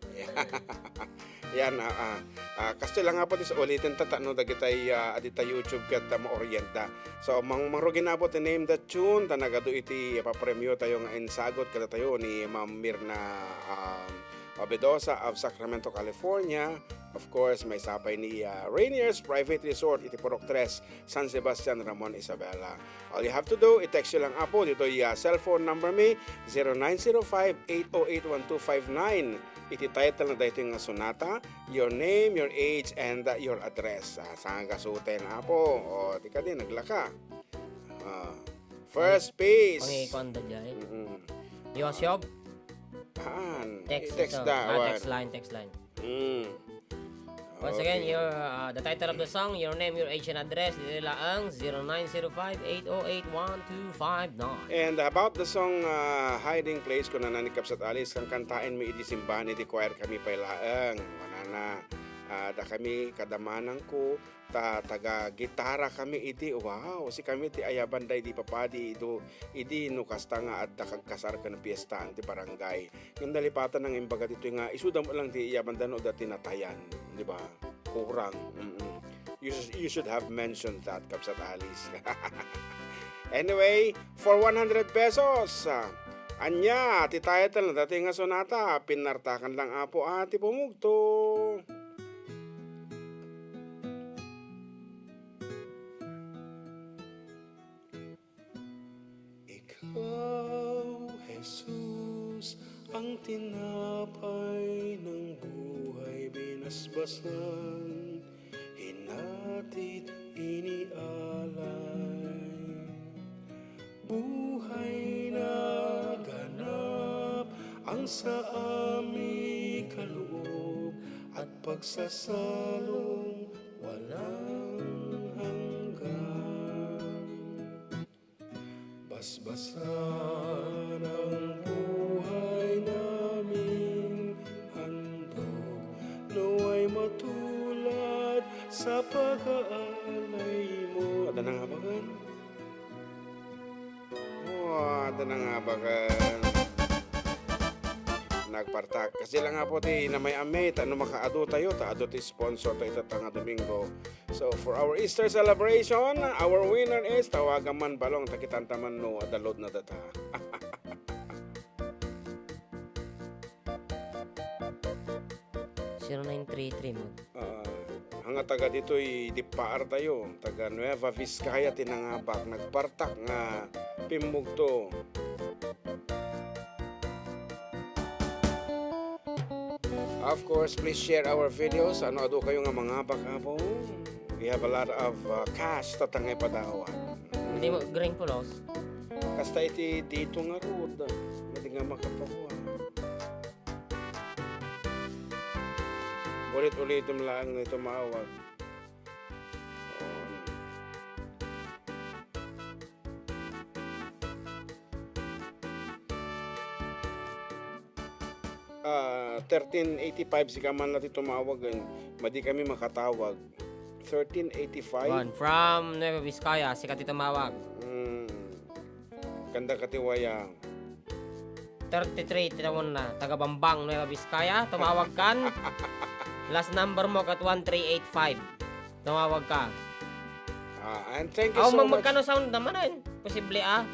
Yan, ah, ah, ah, kastoy lang nga po, tis-, ulitin ta, ta, no, dagitay, ah, adita YouTube ket, ah, maorienta. So, mang-, mangrugi na po ti Name That Tune, ta nagadu iti papremio tayo nga insagot kadatayo ni Ma'am Mirna, um, Obedosa of Sacramento, California. Of course, maisapay ni, ah, Rainier's Private Resort iti Purok Tres, San Sebastian, Ramon, Isabela. All you have to do, i-text nyo lang, Apo, ditoy, ah, cellphone number mi, zero nine zero five, eight oh eight, one two five nine. Iti title na daytoy nga sonata, your name, your age, and, uh, your address. Ah, saan ka suten, Apo? O, di ka din, naglaka. Ah, first piece. Pangikuan da jay. Mm-mm. Yosyob? Haan. Text, text da, ah, text line, text line. Mm. Once again, okay. Your, uh, the title of the song, your name, your age, and address, ditoy laeng, zero nine zero five, eight oh eight, one two five nine. And about the song, uh, Hiding Place, kunana ni Kabsat Alice, kangkantaenmi idi simbahan, idi choir kami pay laeng. Kunana, ah, da kami kada manangko, ta taga-gitara kami idi, wow, sikami ti ayaban daydi papadi idu, idi no kasta nga adda kagkasar ken piestaan ti barangay. Ngem nalipatan nga imbaga ditoy nga isuda met lang ti iyabanda no adda ti natayan, di ba? Kurang. Mm-mm. You sh-, you should have mentioned that, Kabsat Alice. Anyway, for one hundred pesos, ah, ania ti title na daytoy nga sonata, pinartakan lang, Apo, a ti pumugto. Ikaw, Jesus, ang Tinapay ng buhay binasbasan, hinati't inialay. Buhay na ganap ang sa aming kaloob at pagsasalong walang hanggan. Basbasan ang buhay naming handog, naway matulad sa pag-aalay mo. Ada na nga ba, kan? Oh, ada na nga ba, kan? Nagpartak. Kasi lang nga po ti namay-amay, ta no makaadu tayo, ta adu ti sponsor ta ita ta nga Domingo. So, for our Easter celebration, our winner is, tawagan man balong, ta kitanta man no, ada load na data. Zero nine three three mo. Ah, hanga taga ditoy, di paar tayo, taga Nueva Vizcaya, ti nangabak, nagpartak nga pimmugto. Of course, please share our videos. Ano, adu kayo nga mangabak, apo? We have a lot of, uh, cash, tatangay padawan. Hindi mo, green pulos. Kasta iti dito nga road, ah. Hindi nga makapagwa. Ulit-ulitom lang na tumawag. Ah, thirteen eighty-five, sika man la ti tumawag, eh. Madi kami makatawag. Thirteen eighty-five? One, from Nueva Vizcaya, sika ti tumawag. Mm. Kanda ka ti waya. Thirty-three, tinawon na. Taga Bambang, Nueva Vizcaya. Tumawag kan. Last number mo ket one three eight five. Tumawag ka. Ah, and thank you Aw, so mang much. Magkano sound naman, eh. Posible, ah.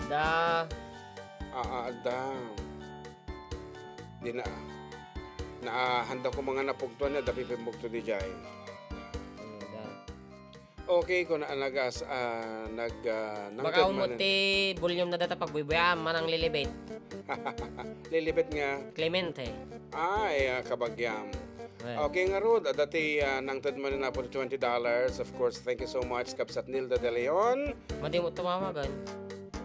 Adda. Ah, ah, adda. Di na. Na, ah, handa ko mga napugtuan na, dapi pimbugto di jay. Adda. Okay, kung naanagas, ah, nag, ah, nangted Baka umot man. Ti volume na data pagbuybuyaan, manang lilibet. Lilibet nga. Clemente. Ay, ah, kabagyam. Well. Okay, ngarud, adda ti, ah, nangted man na po twenty dollars. Of course, thank you so much, Kabsat Nilda De Leon. Madi mo tumawagan.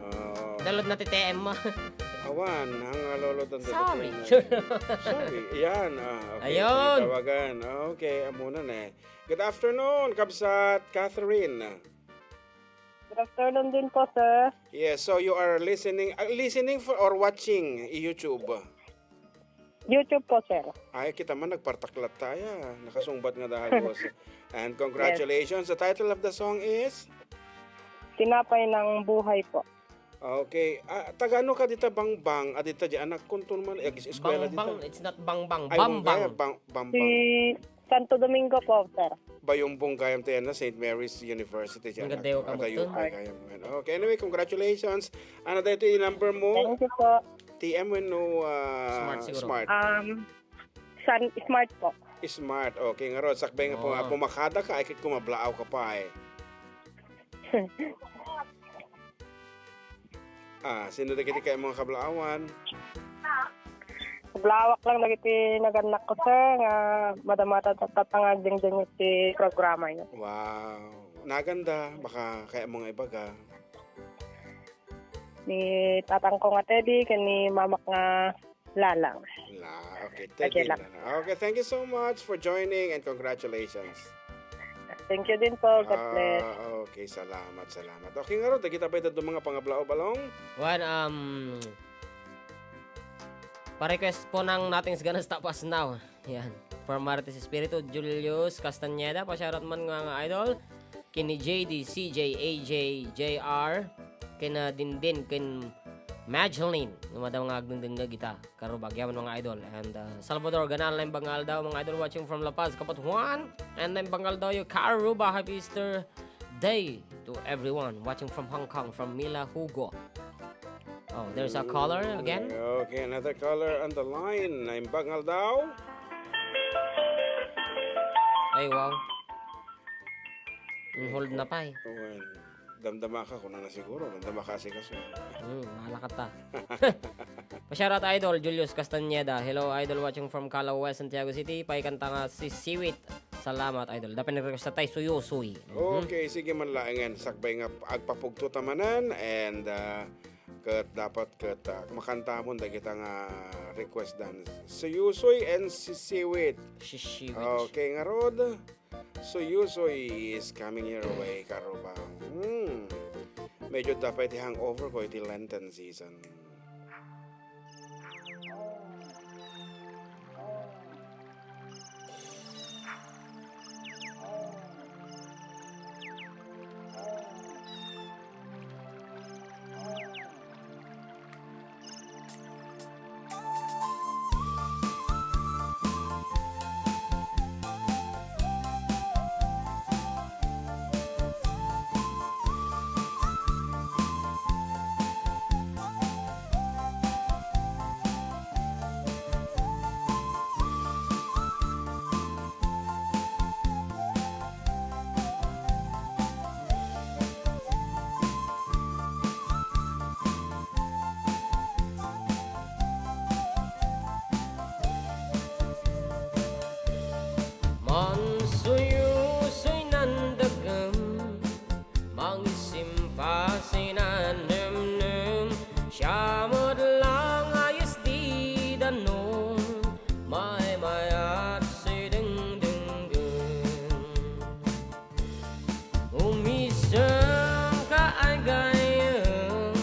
Oh. Dalod na ti T M mo. Awan, ang lolo doon. Sorry. Sorry. Yan, ah, okay. Ayun. Tawagan. Okay, amunan eh. Good afternoon, Kabsat Catherine. Good afternoon din po, sir. Yes, so you are listening, ah, listening for or watching YouTube? YouTube po, sir. Ay, kita man, nagpartaklat tayo. Nakasungbat nga dagos. And congratulations. Yes. The title of the song is? Tinapay ng Buhay po. Okay. Ah, taga ano ka dita, Bangbang? Ah, dita di anak ko, ito naman, eh, eskwela dita. Bangbang, it's not Bangbang. Ay, Bambang. Bungkaya, Bang-, Bambang. Si Santo Domingo po, sir. Bayumbong gayam tayo na Saint Mary's University dyan. Ang ganda yung kamot dun. Gayam. Okay, anyway, congratulations. Ano tayo ito yung number mo? Thank you po. T M wenno, ah, Smart siguro. Smart? Um, Sun, Smart po. Smart. Okay, nga ron. Sakbay nga po nga, pumakada ka, ay kit kumablaaw ka pa eh. Ah, sino dagiti kay mga kablaawan? Kablaawan lang dagiti nagannak ko, sir, nga madamata tatta nga agdengdeng ti programa yo. Wow. Naganda, baka kaya mo nga ibaga. Ni tatang ko nga Teddy, ken ni mamak nga Lalang. La, okay, Teddy Lalang. Okay, thank you so much for joining and congratulations. Thank you din po. God bless. Ah, okay, salamat, salamat. Okay, nga ron, dagita ba ito mga pangablao balong? One, um, pa-request po ng Nothing's Gonna Stop Us Now. Yan. For Marites Espiritu, Julius Castañeda, pa-shoutout man nga, nga idol. Kini J D, C J, A J, J R, kina Dindin, kin Mageline, nga madama nga agdengdengngeg ita. Karuba, agyaman, mga idol. And, uh, Salvador Ganal, Naimbag nga Aldaw, mga idol, watching from La Paz, Kapot Juan, and Naimbag nga Aldaw, yo, Karuba, happy Easter Day to everyone, watching from Hong Kong, from Mila Hugo. Oh, there's a caller again. Okay, another caller on the line. Naimbag nga Aldaw. Ay, wow. Hold na pa eh. Well, Damdama ka, kunana siguro, damdama ka asikaso. Hmm, mahalakata. Pa-shoutout, Idol Julius Castañeda. Hello, Idol, watching from Calaoes, Santiago City. Paikanta nga Sisiwit. Salamat, Idol. Dapat nag-request tayo, Suyusuy. Mhm. Okay, sige man laengen. Sakbay nga agpapugto ta manen, and, ah, ket dapat ket, ah, makantamon dagita nga request dan. Suyusuy and Sisiwit. Sisiwit. Okay, ngarud. Suyusuy is coming your way, Karuba. Hmm. Medyo dapat iti hangover ko iti Lenten season. Mansuyusoy nan dagem, mangisimpa sinan nemnem, siya met lang a isdi danum, maymayat sidengdenggen. Umisem ka ay gayyem,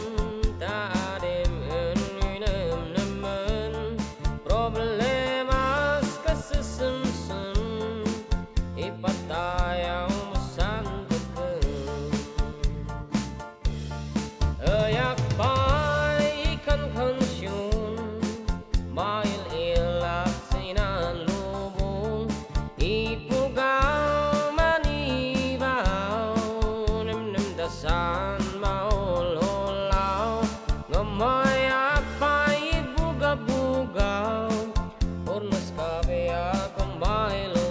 ta adim ininemnemen, problemas kasesemsem, ipatayaw mo santoken. Ayak pay ikankansion, mail-ilak sinan lubong, ipugaw manibaw, nemnem dasan maululaw, ngem ayak pay ibugabugaw, urnos kabiak mailumsaw.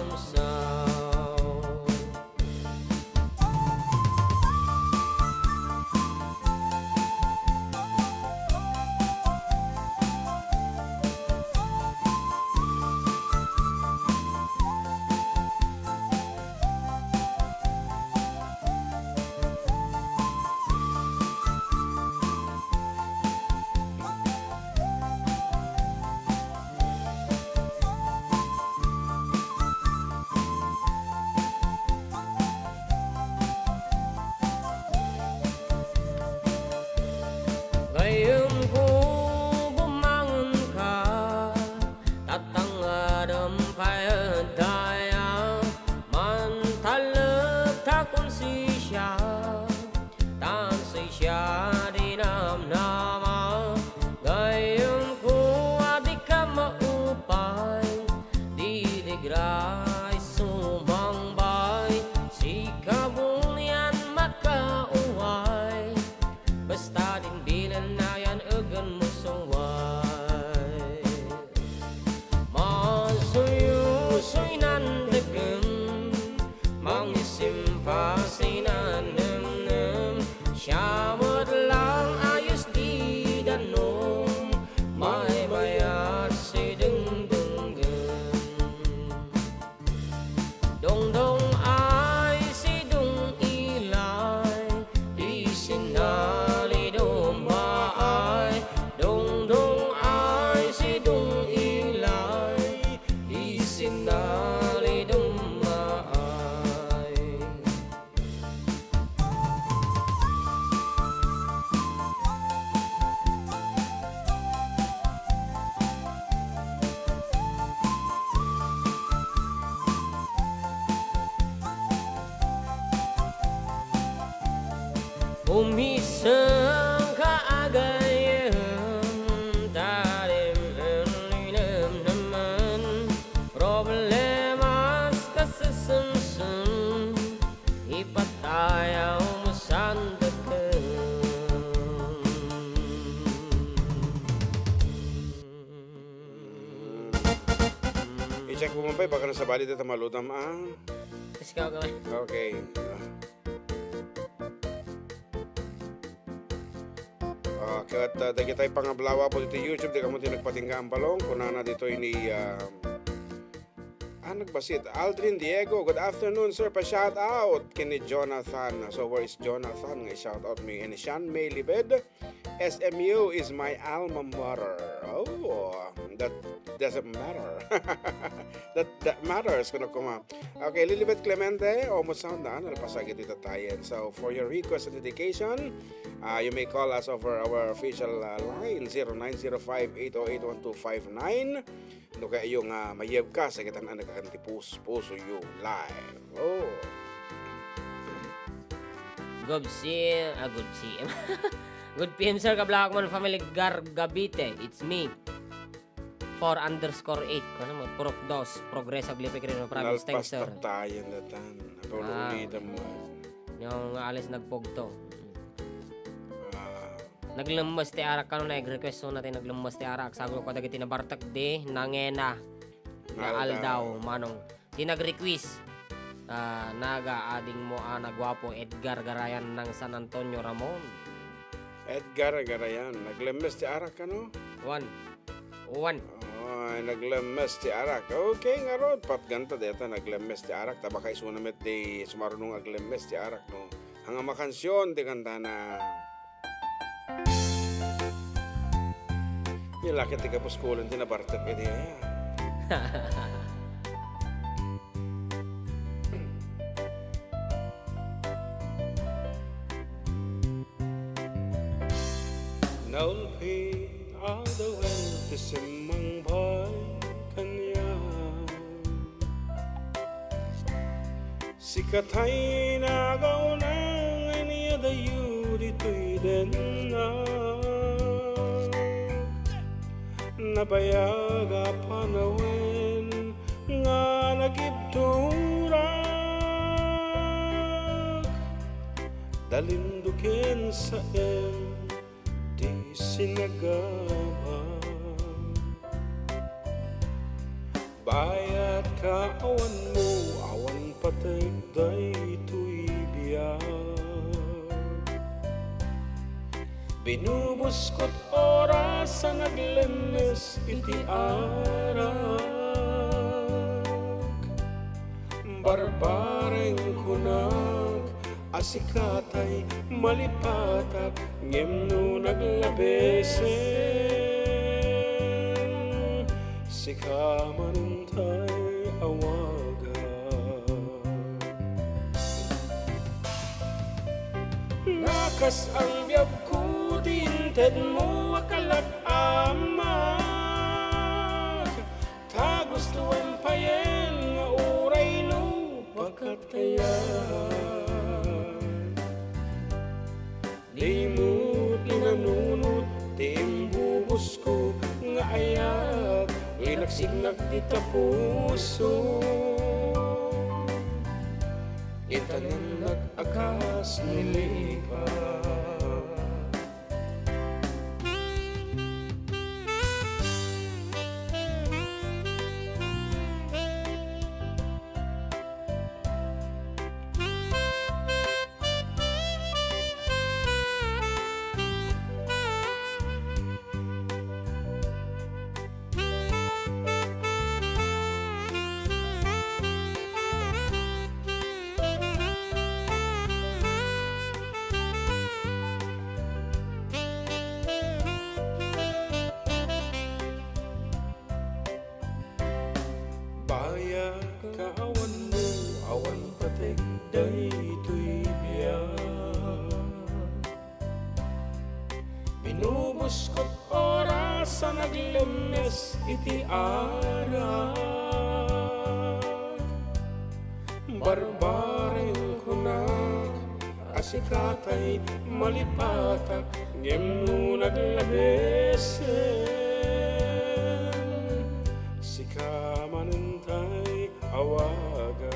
Gayyemko, bumangonka, tatangadem pay ed daya, mantalek ta konsisia, ta ansi siya di namnama, gayyemko a dika maupay, didigra isu mangbay, sika bunian makauway, basta din bilen nayan egen mo suway. Masuyusoy nan dagem, mangisimpa sinan nemnem, siya met lang a isdi danum, maymayat sidengdenggen. Dongdong ay sidong ilay, isinalidom maay. Dongdong ay sidong ilay, isinalidom maay. Umiseng ka agayen, tadim en linemnemen, problemas kasesemsem, ipatayaw mo santaken. I-check mo man pa, baka nasabali ta maludam, ah. Let's go, go. Okay. Ah. Ket, ah, dagiti pangablawa po ditoy YouTube, dagiti nagpatingga, Ambalong, kunana ditoy ni, ah, ah, nagbassit. Aldrin Diego, good afternoon, sir. Pa-shout out ken ni Jonathan. So, where is Jonathan? Nga i-shout out mi. And Sean May Libed, "S M U is my alma mater." Oh, that doesn't matter. That, that matters, kuno kuma. Okay, Lilibet Clemente, almost sound na, nalpasan iti tatayen. So, for your request and dedication, uh, you may call us over our official, uh, line, zero nine zero five eight oh eight one two five nine. No kaya yung, uh, mayeb ka, sa kita na nagkakanti pus-, puso you live. Oh. Good C M, ah, good C M. Good P M, sir, kablak man family Gargabite. It's me. Four underscore eight. Ano mo? Purok dos. Progreso, Aglipe, Quirino Province. Thanks, sir. Nalpas tattayen datan. Apay, ah, ulitan mo. Yung alis nagpugto. Ah. Naglemmes ti arak kano, nag-request so na ti naglemmes ti arak. Sagol ko dagiti nabartek di nangina nga aldaw. Aldaw, manong. Ti nag-request, ah, naga ading mo a naguapo, Edgar Garayan ng San Antonio Ramon. Edgar Garayan, naglemmes ti arak kano? One. One. Ay, naglemmes ti arak. Okay, ngarud, patganta deta naglemmes ti arak. Ta baka isuna met di sumarunong aglemmes ti arak, no? Anga makansion ti kantana. Ni lakit ti kapuskulan ti nabartek iti aya. Nalpit a dawen ti simmangbay kaniak. Sika tay nagauna nga inyadayo ditoy dennak. Nabayag a panawen nga nagibturak. Dalinduken saem ti sinagaba. Bayat ka awan mo, awan pateg daytoy biag. Binubuskot oras a naglemmes iti arak. Barbareng kunak, a sika tay malipatak, ngem no naglabesen, sika manen tay awagak. Nakas-ang biagko ti intedmo a kalak-amak, ta gustoem payen nga uray no pakatayan. Dimo pinanunot ti imbubusko nga ayat, linaksignak dita puso. Itanennak a kas ni lipa. Bayat ka awan mo, awan pateg daytoy biag. Binubuskot oras a naglemmes iti arak. Barbareng kunak a sika tay malipatak, ngem no naglabesen, sika manen tay awagak.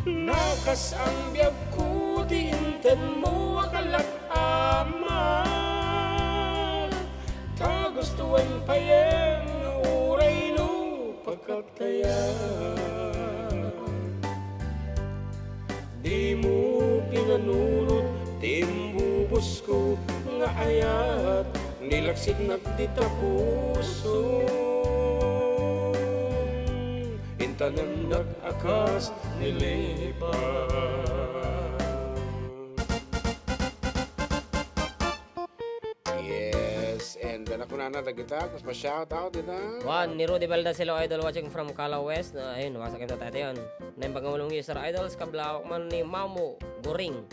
Nakas-ang biagko ti intedmo a kalak-amak, ta gustoem payen nga uray no pakatayan. Dimo pina Nunot ti imbubusko nga ayat, nilaksiknak dita puso. Intanennak a kas ni lipa. Yes, and, uh, nakunana dagita, kas pa-shout out dita. Juan, ni Rudy Baldacelo, idol, watching from Cala West. Na, ayun, wasak yung tatay yun. Naimbag nga walong user, idols, kablawak man ni Mamo Goring.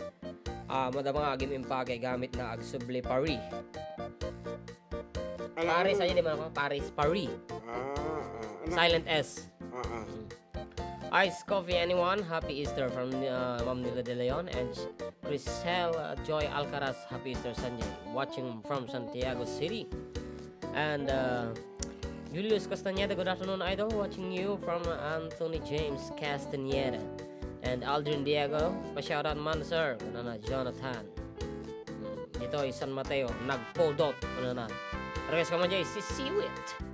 Ah, madama nga agim impake gamit na agsubli pari. Alam Paris, mo. Ayun, di ba? Paris, pari. Ah, ah, ano? Silent S. Ah, ah. Mm. Ice Coffee, anyone? Happy Easter from, uh, Ma'am Nila De Leon and Crisel, uh, Joy Alcaraz. Happy Easter, Sanjay. Watching from Santiago City. And, uh, Julius Castañeda, good afternoon, idol. Watching you from Anthony James Castañeda. And Aldrin Diego, pa-shoutout man, sir. Ano na, Jonathan. Hmm, dito, San Mateo, nagpodot. Ano na. Request ka man, Jay, si Siwit.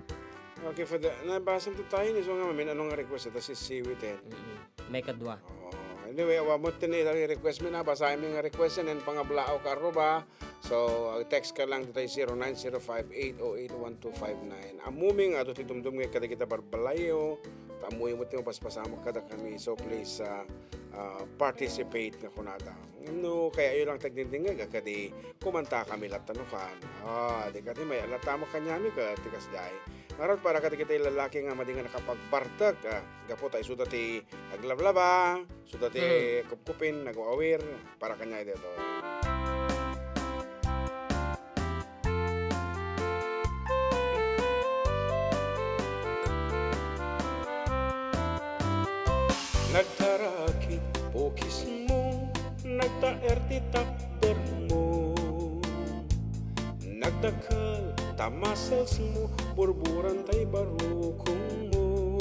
Okay, for the, nabasa mo tayo ni so nga, mamin, ano nga request ito? Si Siwit, eh. Mm-mm. May kadwa. Oo. Anyway, awa mo, tini, request mo na, basahin mo yung request, and then pangablao ka, Ruba. So, uh, text ka lang dito, zero nine zero five eight oh eight one two five nine. Ammom nga adu ti dumdum nga kadagita balbalayo, ta ammoyo met ti mapaspasamak kadakami. So, please, uh, uh, participate nga kunada. No, kayatyo lang ti agdingdingngeg, kadi kumantakami latta no kan. Ah, di kadi may latta mo kaniami ket ti kasdiay. Ngarud, para kadagiti lalaki nga madi nga nakapagbartek, ah, gapu ta isuda ti aglablaba, isuda ti Hmm. kupkupin, nag-aawir, para kaniay daytoy. Nagtarakit pukismo, nagtaer ti takdermo. Nagdakkel ta muscles mo, burburan tay barukongmo.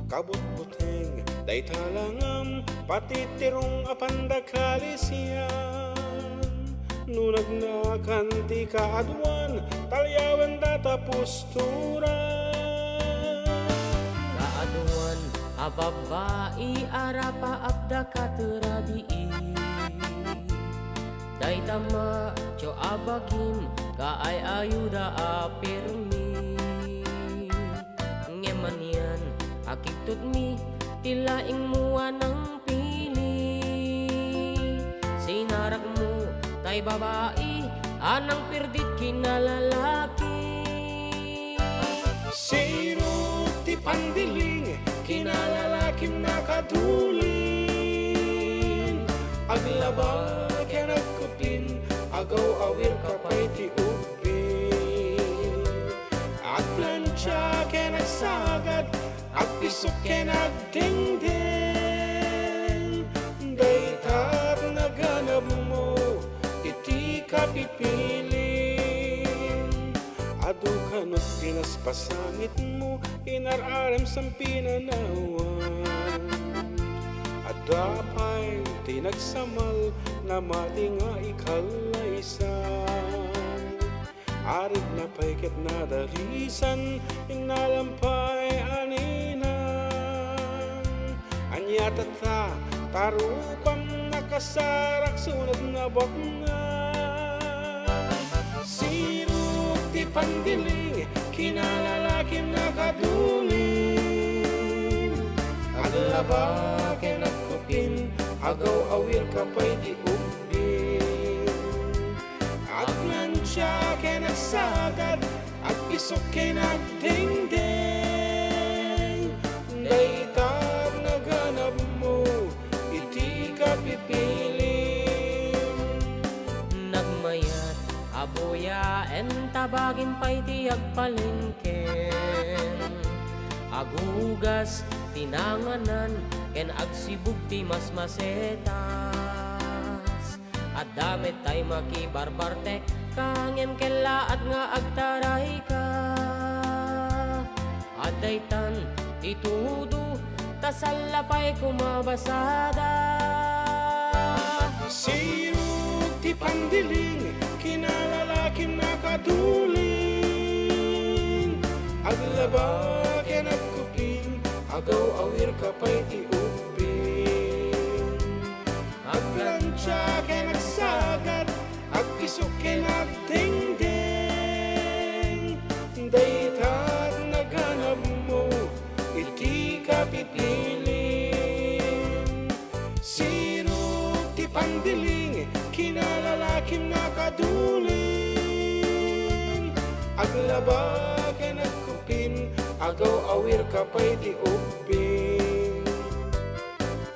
Kabutbuteng dayta langam, patitirong a pandakalisian. No nagnakan ti kaaduan, talyawen data postura. Kaaduan a babbai a rapaapda kateradi. Dayta macho a bagim, kaay-ayoda a pirmi. Ngem anian a kigtutmi ti laingmo a nangpili. Sinarakmo tay babai a nangpirdit kinalalaki. Sirok ti pandiling, kinalalakim nakadulin. Aglaba ken agkupin, agaw-awir ka pay ti ubbing. Agplancha ken agsagad, agpisok ken agdengdeng. Dayta naganabmo iti kapipilim. Adu kano ti naspasangitmo, inar-arem sampinanawan. Adda pay ti nagsamal, namati nga ikallaysan. Aridna pay ket nadalisan, innalam pay a ninang. Ania tatta, ta rupam nakasarak sunod nga baknang. Sirok ti pandiling, kinalalakim nakadulin. Aglaba ken agkupin, agaw-awir ka pay ti ubbing. Agplancha ken agsagad, agpisok ken agdengdeng. Dayta naganabmo iti kapipilim. Nagmayat a buyaen ta bagim pay ti agpalengkem. Agugas ti nanganan ken agsibug ti masmasetas. Adda met tay makibarbartek ka, ngem kellaat nga agtarayka. Adda itan ti tudo, ta salla pay kumabasada. Sirok ti pandiling, kinalalakim nakadulin. Aglaba ken agkupin, agaw-awir ka pay ti ubbing. Ag- Pipilim, sirok ti pandiling, kinalalakim nakaduling. Aglaba ken agkupin, agaw-awir ka pay ti ubbing.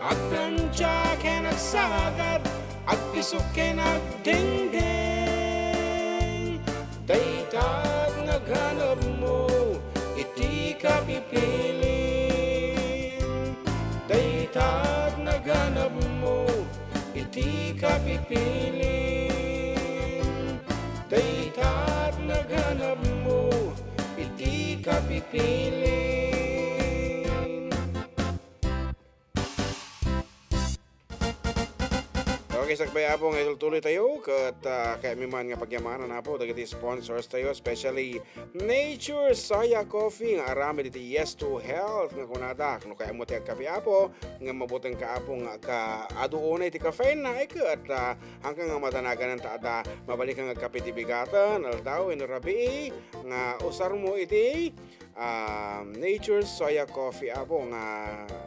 Agplancha ken agsagad, agpisok ken agdengdeng. Dayta ti naghanapmo iti kapipilim. Dayta ti naghanapmo iti kapipilim. Dayta ti naghanapmo iti kapipilim. Okay, sakbay, Apo, nga itultuloy tayo, ket, ah, kayatmi man nga pagyamanan, Apo, dagiti sponsors tayo, especially Nature Soya Coffee, nga aramid iti Yes to Health, nga kunada, no kayatmo ti agkape, Apo, nga mabuteng ka, Apo, nga ka-, adu unay ti caffeine na, ay, ket, ah, hangka nga madanagan ta adda, mabalik nga agkape ti bigaten, aldaw, wenno rabii, nga usarmo iti um, Nature Soya Coffee, Apo, nga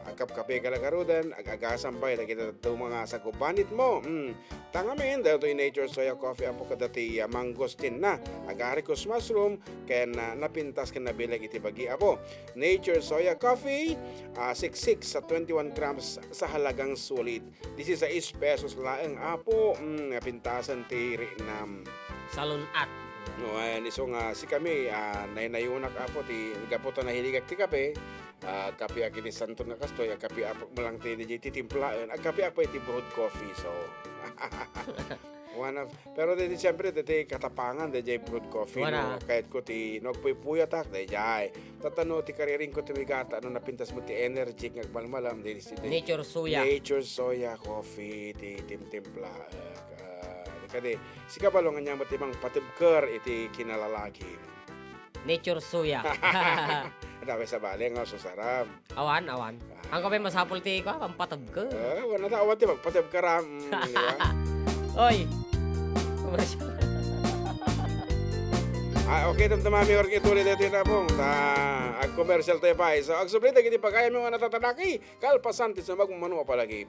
agkapkape ka la garuden, ag-agasam pay dagiti dadduma nga sagubanitmo. Mm. Ta ngamin, daytoy Nature Soya Coffee, Apo, kadagiti, ah, mangosteen na, agaricus mushroom, ken, ah, napintas ken nabileg iti bagi, Apo. Nature Soya Coffee, ah, siksik sa twenty-one grams sa halagang sulit. Disisais pesos laeng, Apo, mm, nga pintasan ti rinam. Salun-at. No, ayan, isu nga sikami, ah, naynayunak, Apo, ti gapu ta nahiligak ti kape, ah, agkapeak iti santon nga kastoy, agkapeak met lang ti, ti, ti timplaen, agkapeak pay ti brewed coffee, so. One of, pero di, di, siyempre, di, di katapangan, di, di brewed coffee, no? Wana. Kayatko ti, no, agpuypuyatak, di, di. Tatano ti kariringko ti migata, no, napintas mo ti energy nga agmalmalam, di, di, di. Nature Soya. Nature Soya Coffee, ti timtimpla, eh, ah, kadi, sika balo nga ania met ti mangpatebker iti kinalalakim. Nature Soya. Adda pay sabali nga susaram. Awan, awan. Ah. Angka pay masapul ti, kua, pampatebker. Eh, wala na, awan ti magpatebker, ah, mm, di ba? Oy. Commercial. Ah, okay, damdamami, Jorge, tuloy dito na po. Ta, ag-commercial tayo pa. So, agsubli, dagiti pagayam nga natatalaki, kalpasan ti sumagmamano a palagi.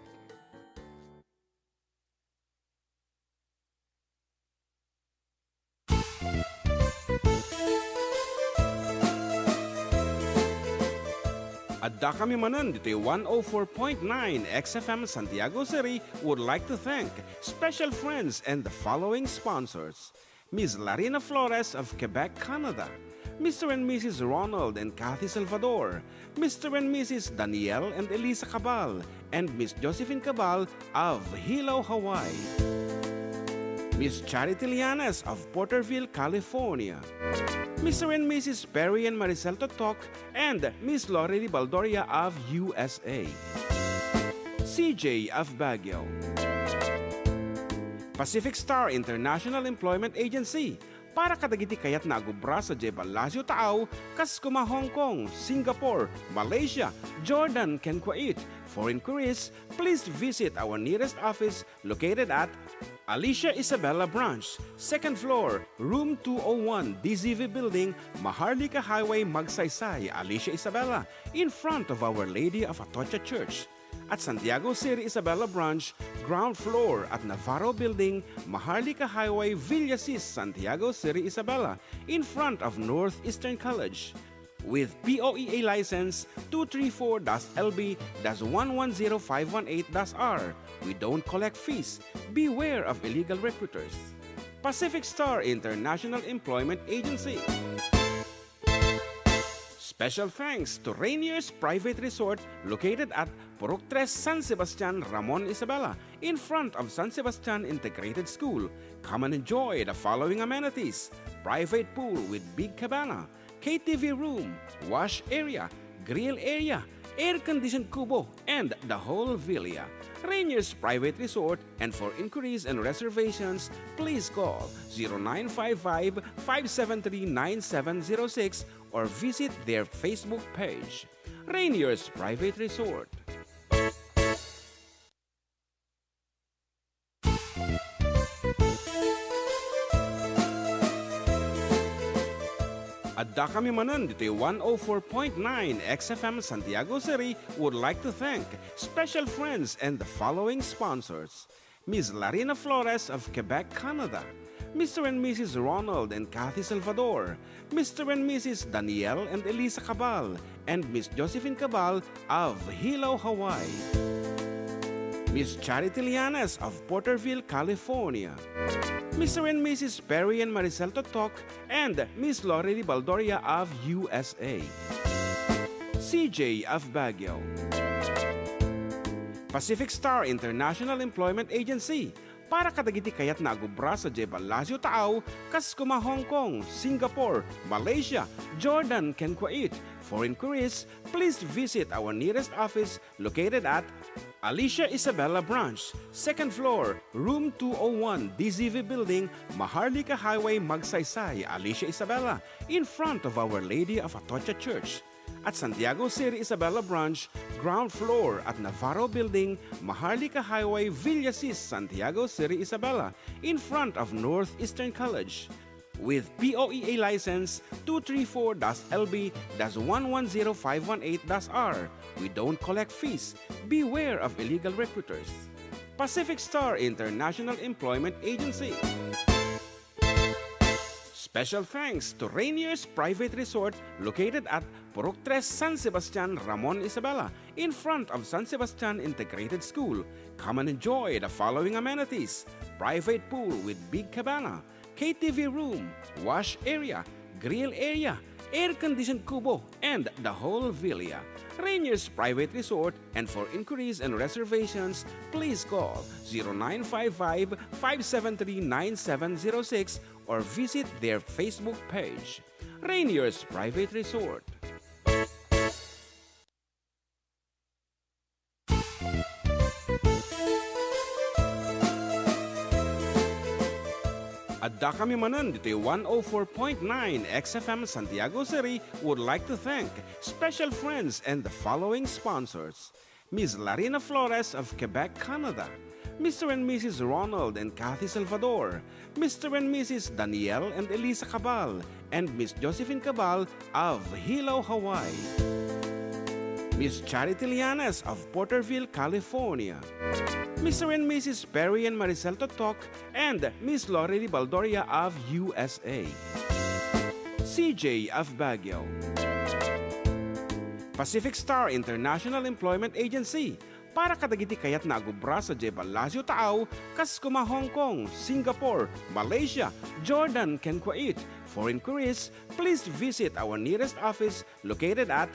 Addakami manen ditoy one oh four point nine X F M Santiago City would like to thank special friends and the following sponsors: Miss Larina Flores of Quebec, Canada, Mister and Missus Ronald and Kathy Salvador, Mister and Missus Daniel and Elisa Cabal, and Miss Josephine Cabal of Hilo, Hawaii. Miss Charity Lianes of Porterville, California. Mister and Missus Perry and Maricel Totok and Miss Lorely Baldoria of U S A. C J of Baguio. Pacific Star International Employment Agency, para kadagiti kayatna a gubra sadiay Palacio Taaw, kas koma Hong Kong, Singapore, Malaysia, Jordan, ken Kuwait. For inquiries, please visit our nearest office located at Alicia Isabela Branch, second floor, room two oh one, D Z V Building, Maharlika Highway, Magsaysay, Alicia Isabela, in front of Our Lady of Atocha Church. At Santiago City Isabela Branch, ground floor at Navarro Building, Maharlika Highway, Villasis, Santiago City Isabela, in front of Northeastern College. With P O E A license two three four dash L B dash one one zero five one eight dash R, we don't collect fees. Beware of illegal recruiters. Pacific Star International Employment Agency. Special thanks to Rainier's Private Resort located at Purok Tres, San Sebastian, Ramon Isabela, in front of San Sebastian Integrated School. Come and enjoy the following amenities: private pool with big cabana, K T V room, wash area, grill area, air-conditioned kubo, and the whole villa. Rainier's Private Resort, and for inquiries and reservations, please call zero nine five five, five seven three, nine seven zero six or visit their Facebook page. Rainier's Private Resort. Dakami manen ditoy one oh four point nine X F M Santiago City would like to thank special friends and the following sponsors: Miss Larina Flores of Quebec, Canada, Mister and Missus Ronald and Kathy Salvador, Mister and Missus Daniel and Elisa Cabal, and Miss Josephine Cabal of Hilo, Hawaii, Miss Charity Lianes of Porterville, California, Mister and Missus Perry and Maricel Totok, and Miss Lorely Baldoria of U S A, C J of Baguio, Pacific Star International Employment Agency, para kadagiti kayatna a agubra sadiay Palacio Taaw, kas kuma Hong Kong, Singapore, Malaysia, Jordan, ken Kuwait. For inquiries, please visit our nearest office located at Alicia Isabela Branch, second floor, room two oh one, D Z V Building, Maharlika Highway, Magsaysay, Alicia Isabela, in front of Our Lady of Atocha Church. At Santiago City Isabela Branch, ground floor at Navarro Building, Maharlika Highway, Villasis, Santiago City Isabela, in front of Northeastern College. With P O E A license two three four dash L B dash one one zero five one eight dash R, we don't collect fees. Beware of illegal recruiters. Pacific Star International Employment Agency. Special thanks to Rainier's Private Resort, located at Purok Tres, San Sebastian, Ramon Isabela, in front of San Sebastian Integrated School. Come and enjoy the following amenities: private pool with big cabana, K T V room, wash area, grill area, air-conditioned kubo, and the whole villa. Rainier's Private Resort, and for inquiries and reservations, please call zero nine five five, five seven three, nine seven zero six or visit their Facebook page. Rainier's Private Resort. Addakami manen ditoy one oh four point nine X F M Santiago City would like to thank special friends and the following sponsors: Miss Larina Flores of Quebec, Canada, Mister and Missus Ronald and Kathy Salvador, Mister and Missus Daniel and Elisa Cabal, and Miss Josephine Cabal of Hilo, Hawaii, Miss Charity Lianes of Porterville, California, Mister and Missus Perry and Maricel Totok, and Miss Lorely Baldoria of U S A, C J of Baguio, Pacific Star International Employment Agency, para kadagiti kayatna a agubra sadiay Palacio Taaw, kas kuma Hong Kong, Singapore, Malaysia, Jordan, ken Kuwait. For inquiries, please visit our nearest office located at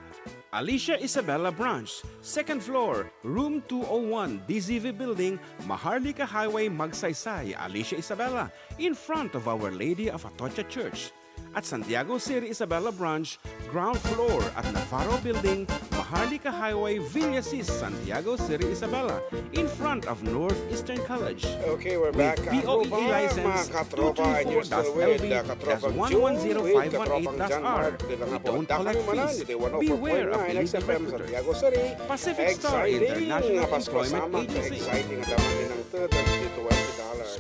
Alicia Isabela Branch, second floor, room two oh one, D Z V Building, Maharlika Highway, Magsaysay, Alicia Isabela, in front of Our Lady of Atocha Church. At Santiago City Isabela Branch, ground floor at Navarro Building, Maharlika Highway, Villasis, Santiago City Isabela, in front of Northeastern College. Okay, we're back. P O E A license two three four dash L B dash one one zero five one eight dash R. We don't collect fees. Beware of illegal recruiters. Pacific Star International Employment Agency.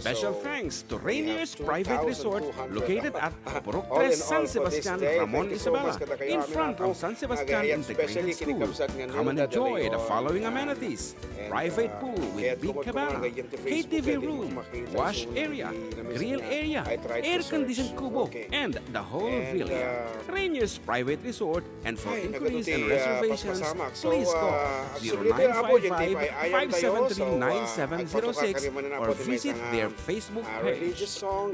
Special thanks to Rainier's Private Resort, located at Purok Tres, San Sebastian, Ramon Isabela, in front of San Sebastian Integrated School. Come and enjoy the following amenities: private pool with big cabana, K T V room, wash area, grill area, air-conditioned kubo, and the whole villa. Rainier's Private Resort, and for inquiries and reservations, please call zero nine five five, five seven three, nine seven zero six or visit their Facebook page.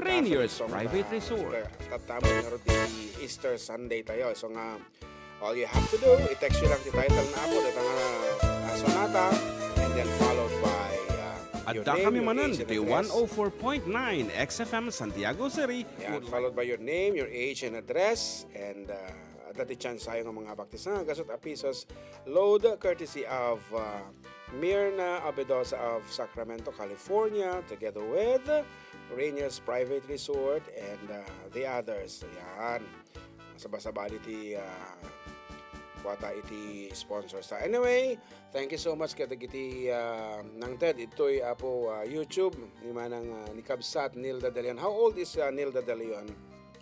Rainier's Private Resort. Tattama na ro ti Easter Sunday tayo. So nga, all you have to do, i-text nyo lang ti title na Apo, deta nga, ah, sonata, and then followed by, ah, your name, your age, and address. Addakami manen ditoy one oh four point nine X F M Santiago City. Yan, followed by your name, your age, and address, and, ah, adda ti tsansayo nga mangabak ti sangagasut a pesos load courtesy of, ah, Mirna Abedosa of Sacramento, California, together with Rainier's Private Resort and, ah, the others. Yan. Sabasabali ti, ah, kuwata iti sponsors ta. Anyway, thank you so much kadagiti, ah, nangted itoy, Apo, ah, YouTube ni Manang, ah, ni Kabsat Nilda De Leon. How old is, ah, Nilda De Leon?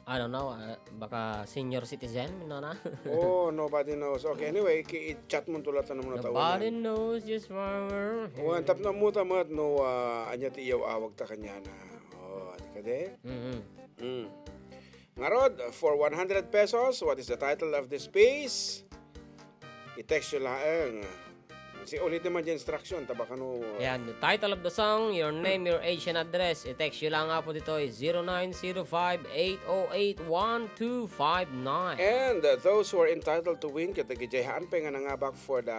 I don't know, ah, baka senior citizen, no na? Oh, nobody knows. Okay, anyway, ki-, i-chat mo to latta no muna tawanan. Nobody knows this forever. Wen, tapno ammo ta met no, ah, ania ti iyaw-awag ta kaniana. Oh, adi kadi? Mm-hmm. Mm. Ngarud, for one hundred pesos, what is the title of this piece? I-text yo laeng. Si ulit naman di instruction, ta baka no. Yan, the title of the song, your name, your age, and address. I-text yo lang po ditoy, zero nine zero five, eight oh eight, one two five nine. And, uh, those who are entitled to win, ket dagiti haan pay nga nangabak for the,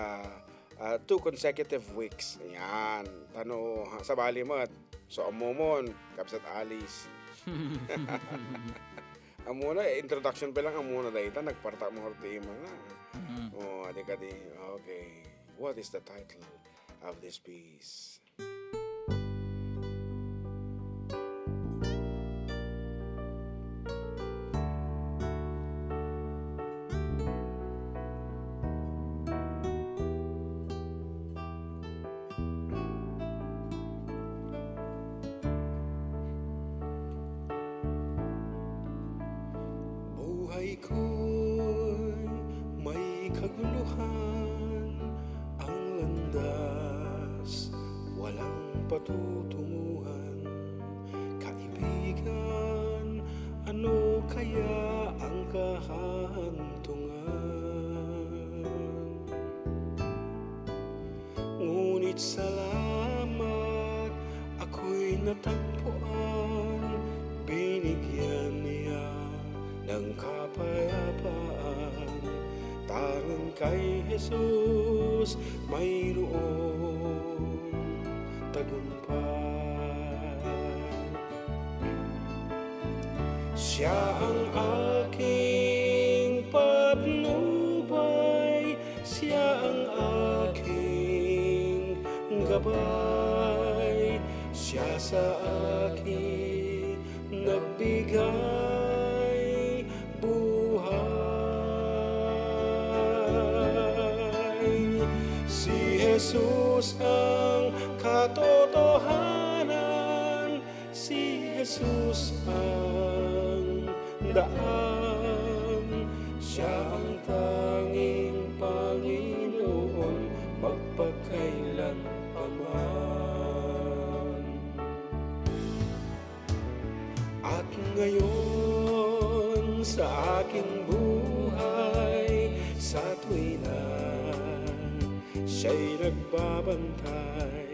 uh, two consecutive weeks. Yan. Tano, ha, sabali met. So, ammomon, Kabsat Alice. Ammona, eh, introduction pa lang, ammona dayta, nagparta mo ti imana. Mm. Oh, adi kadi. Okay. What is the title of this piece? Buhay ko'y may kaguluhan, ang landas walang patutunguhan. Kaibigan, ano kaya ang kahantungan? Ngunit salamat, ako'y natagpuan, binigyan niya ng kapayapaan. Tanging kay Jesus mayroong tagumpay. Siya ang aking patnubay, siya ang aking gabay, siya sa akin nagbigay buhay. Si Jesus ang katotohanan, si Jesus ang daan, siya ang tanging Panginoon magpakailan pa man. At ngayon sa aking buhay, sa tuwina, siya'y nagbabantay.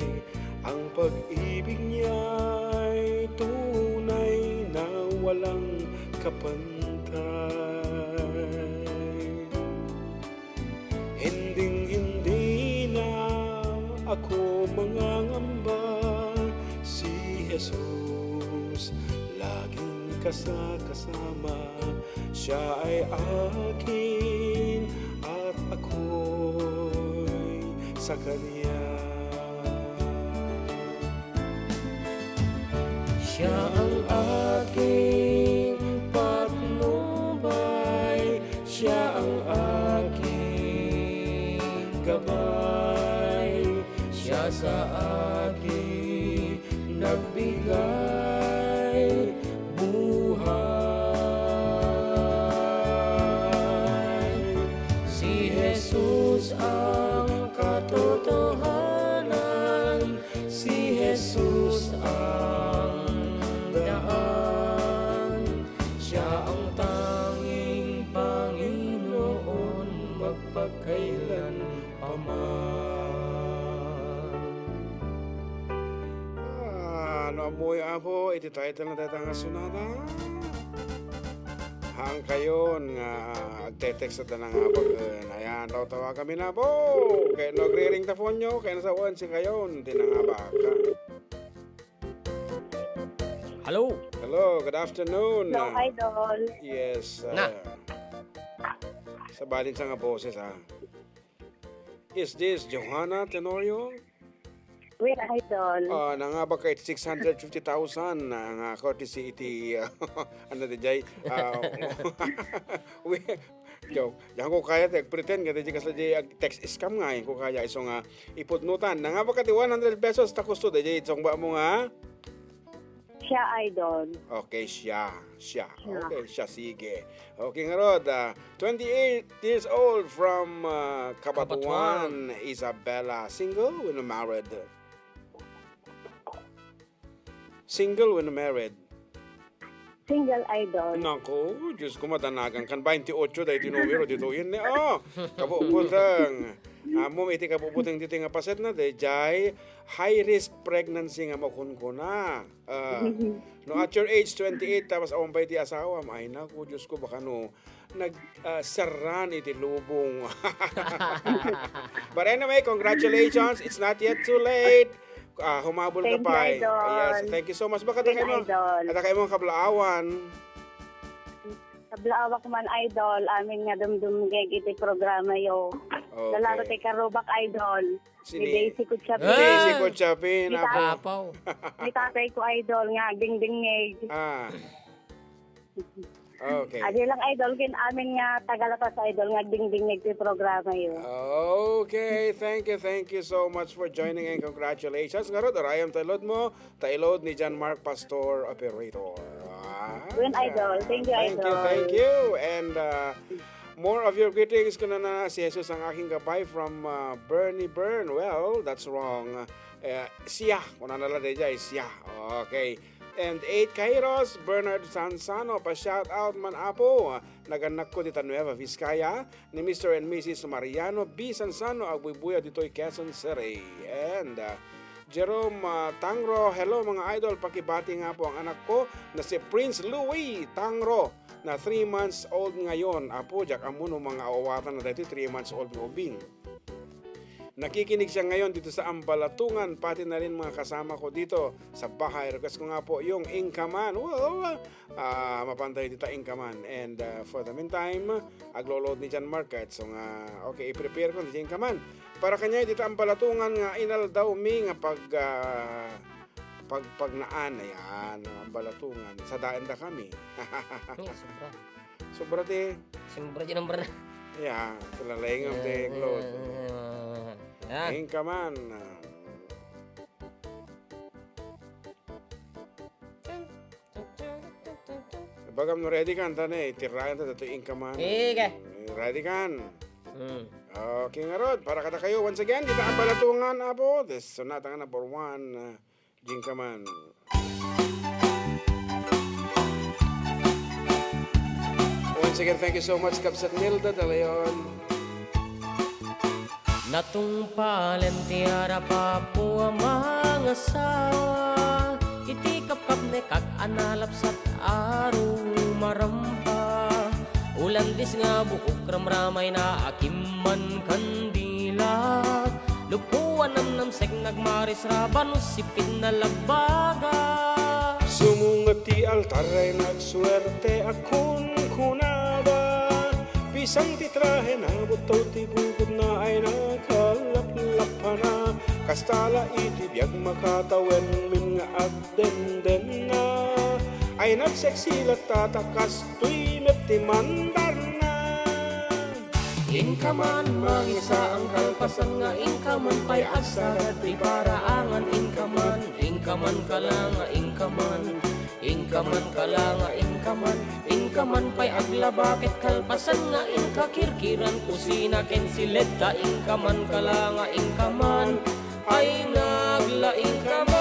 Ang pag-ibig niya'y tunay na walang kapantay. Hinding-hindi na ako mangangamba, si Jesus laging kasakasama. Siya ay akin at ako'y sa Kanya. Siya ang aking patnubay, siya ang aking gabay, siya sa akin nagbigay buhay. Si Jesus ang katotohanan, si Jesus ang daan, siya ang tanging Panginoon magpakailan pa man. Ah, no ammoyo, Apo, iti title na dayta nga sonata? Haan kayon nga agte-text ket nangabak ken. Ayan, tawtawagan mi na po. Kay no agriring ta phone nyo, kay nasawen si kayon, ti nangabak. Hello. Hello, good afternoon. Hello, Idol. Yes, Na. Ah, sa balin sa nga boses, ah. Is this Johanna Tenorio? Well, Idol. Ah, nangabak ka iti six hundred fifty thousand na nga courtesy iti, ah, ano di jay? Ah, we, joke. Diyan ko kaya ti agpretend nga di kasla di ag-text scam nga, ko kaya isu nga ipudnutan. Nangabak ka ti one hundred pesos ta kusto di jay sungba mo nga. Siya, Idol. Okay, siya. Siya. Siya. Okay, siya. Sige. Okay, ngarud, ah, twenty-eight years old from, ah, Cabatuan, Cabatuan. Isabela. Single wenno married? Single wenno married? Single, Idol. Nako, Diyos ko, madanagan kan twenty-eight daytoy numero ditoyen ni. Oh, kabubuteng. Ammom iti kabubuteng ditoy nga paset na, daydiay high risk pregnancy nga makunkuna. Ah, no, at your age, twenty-eight, tapos awan pay ti asawam. Ay, nako, Diyos ko, baka no, nag, ah, serran iti lubong. But anyway, congratulations. It's not yet too late. Ah, humabol ka Thank you, pa. Idol. Yes, thank you so much. Baka Thank you, tayo mo, Idol. At tayo mo kablaawan. Kablaawan ko man, Idol. Amin nga dumdumngeg iti programa yo. Okay. Lalaro ti karubak, Idol. Sini? Ni Daisy Kuchapin. Daisy Ah! Kuchapin, Ni apo. Tatay. Apaw. Ni tatay ko, Idol, nga agdingdingngeg. Ah. Okay. Adi lang, Idol, ken amin nga taga-La Paz, Idol, nga agdingdingngeg ti programa yo. Okay, thank you, thank you so much for joining and congratulations. Ngarud, arayam ta ilod mo, ta ilod ni John Mark Pastor, operator. Ah, Wen, Idol. Thank you, thank you, Idol. Thank you. And, uh, more of your greetings, kunana, "Si Jesus ang aking gabay," from, uh, Bernie Byrne. Well, that's wrong. Eh, siya, kunana la daydiay, siya. Okay. And eight Kairos, Bernard Sansano, pa-shout out man, Apo. Nagannakko dita Nueva Vizcaya, ni Mister and Missus Mariano B Sansano, agbuybuya ditoy Quezon City. And, uh, Jerome, uh, Tangro, "Hello, mga idol, pakibati nga po ang anak ko na si Prince Louis Tangro, na three months old ngayon." Apo, diak ammo no mga awatan na daytoy three months old nga ubing. Nakikinig siya ngayon dito sa Ambalatungan, pati na rin mga kasama ko dito sa bahay. Request ko nga po yung Inkaman. Well, ah, mapantay dita Inkaman. And, ah, for the meantime, aglo-load ni John Mark, kahit so nga, okay, i-prepare ko ni Inkaman. Para kanya, dita Ambalatungan nga inaldaw mi nga pag, ah, pagpagnaan, ayan, Ambalatungan. Sadaen da kami. Ay, sobra. Sobra ti. Sobra ti number na. Ya, sila laing ang ti globe. Ah. Inkaman. Ibagam no ready kan, ta ne, itirayan ta dito Inkaman. Sige. Ready kan? Hmm. Okay, ngarud, para kadakayo, once again, dita Ambalatungan, Apo. This sonata nga number one, uh, Inkaman. Once again, thank you so much, Kabsat Nilda de Leon. Natungpalen ti arap, Apo, a mangasawa. Iti kapkapnekak a nalapsat a rumarampa. Ulandis nga buok ramramayna a kimman kandila. Luppo a namnamsek nagmarisraba no sipit na labaga. Sumunget ti altar ay nagsuerte a kunkunada. Pisang ti trahena, butol ti bukodna ay nakalaplappana. Kasta la iti biag makatawen min nga agdendenna. Ay nagseksi latta ta kastoy met ti mandarna. Inkaman, mangisaang kalpasan nga inkaman pay agsagad ti paraangan. Inkaman, inkaman ka la nga inkaman. Inkaman ka la nga inkaman. Inkaman pay aglaba ket kalpasan nga inka kirkiran kusina ken siled ta inkaman ka la nga inkaman. Ay nagla inkaman.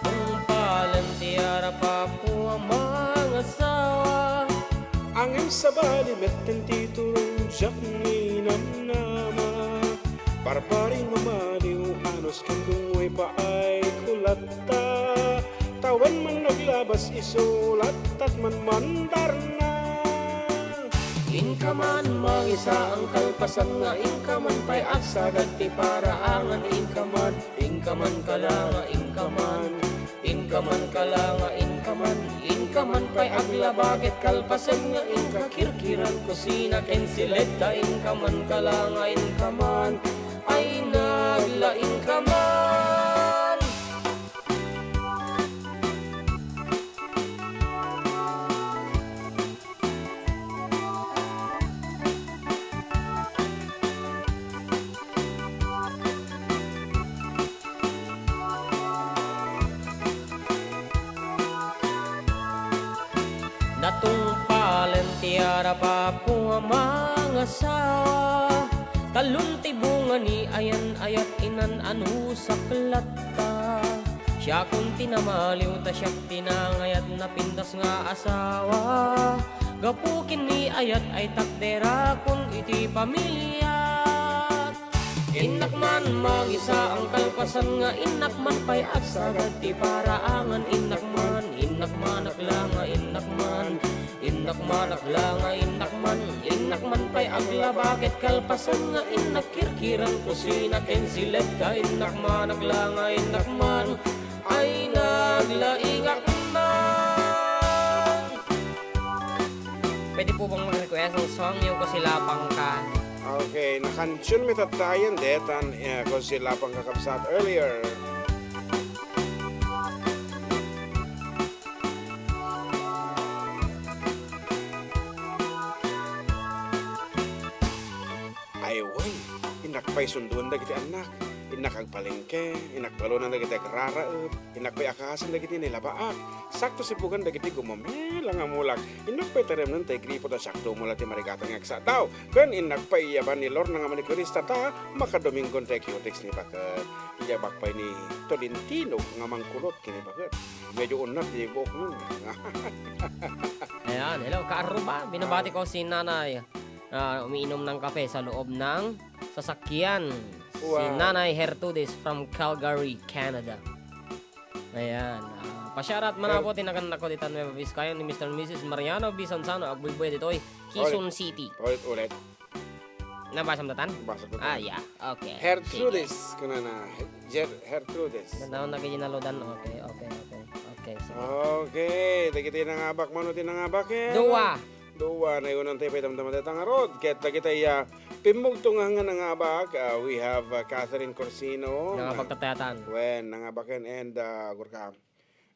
Tungpalen ti arap, Apo, a mangasawa. Ngem sabali metten ti turong diak minamnama. Barbaring mamaliw, anus ken dungoy paay ko latta. Tawen man naglabas isu, lattat man mandarna. Inkaman, mangisaang kalpasan nga inkaman pay agsagad ti paraangan. Inkaman, inkaman ka la nga inkaman. Inkaman ka la nga inkaman. Inkaman pay aglaba ket kalpasan nga inka kirkiran kusina ken siled ta inkaman ka la nga inkaman. ay naglaing ka man. Natungpalen ti arap, Apo, a mangasawa. Talon ti bunga ni ayan-ayat, inan-anusak latta. Siakon ti namaliw, ta siak ti nangayat, napintas nga asawa. Gapu ken ni ayat ay takderakon iti pamiliat. Innak man mangisaang kalpasan nga innak man pay agsagad ti paraangan, innak man, innak man akla nga innak man, innak man akla nga innak man, innak man pay aglaba ket kalpasan nga innak kirkiran kusina ken siled ta innak man akla nga innak man ay naglaingak man. Pwede po bang mag-request ng song yung Kusilapang Ka? Okay, nakansion mi tattayen detan, eh, Kusilapang Ka kabsat earlier. Ay, wen, innak pay sunduen dagiti annak. Innak agpalengke, innak balonan dagiti agraraep, innak pay akasen dagiti nailabaak. Sakto sibugan dagiti gumamela nga mulak. Innak pay taremnen tay gripo ta siak dumo la ti marigatan nga agsadaw. Ken innak pay iyaban ni Lorna nga manicurista ta makadominggon tay cutex ni baket. Iyabak pay ni Tolentino nga mangkulot ken ni baket. Medyo unat ti buok nun. Ayan, hello, kaarruba. Binabati Ah. ko si Nanay, ah, umiinom ng kape sa loob ng sasakyan. Si Wow. Nanay Hertudis from Calgary, Canada. Ayan. Ah, pa-shoutout man Her- po ti nagan-, nako ditan Nueva Vizcaya ni Mister and Missus Mariano B. Sanzano, agbuybuya ditoy, Quezon Ulit. City. Ulit, ulit. Nabasam datan? Nabasam datan. Ah, yeah. Okay. Hertudis, Sige. Kunana. Jer-, Hertudis. Nanaon na kay Ginaludan. Okay, okay, okay. Okay, sige. Okay, dagiti nangabak, mano ti nangabak, eh? Dua. Dua, nayonan tayo pa itamtama tayo tangarod. Ket dagiti, ah, pimmugto nga nga nangabak, ah, we have, ah, Catherine Corsino. Nangabak tattayatan. Wen, nangabaken and, ah, Gurka.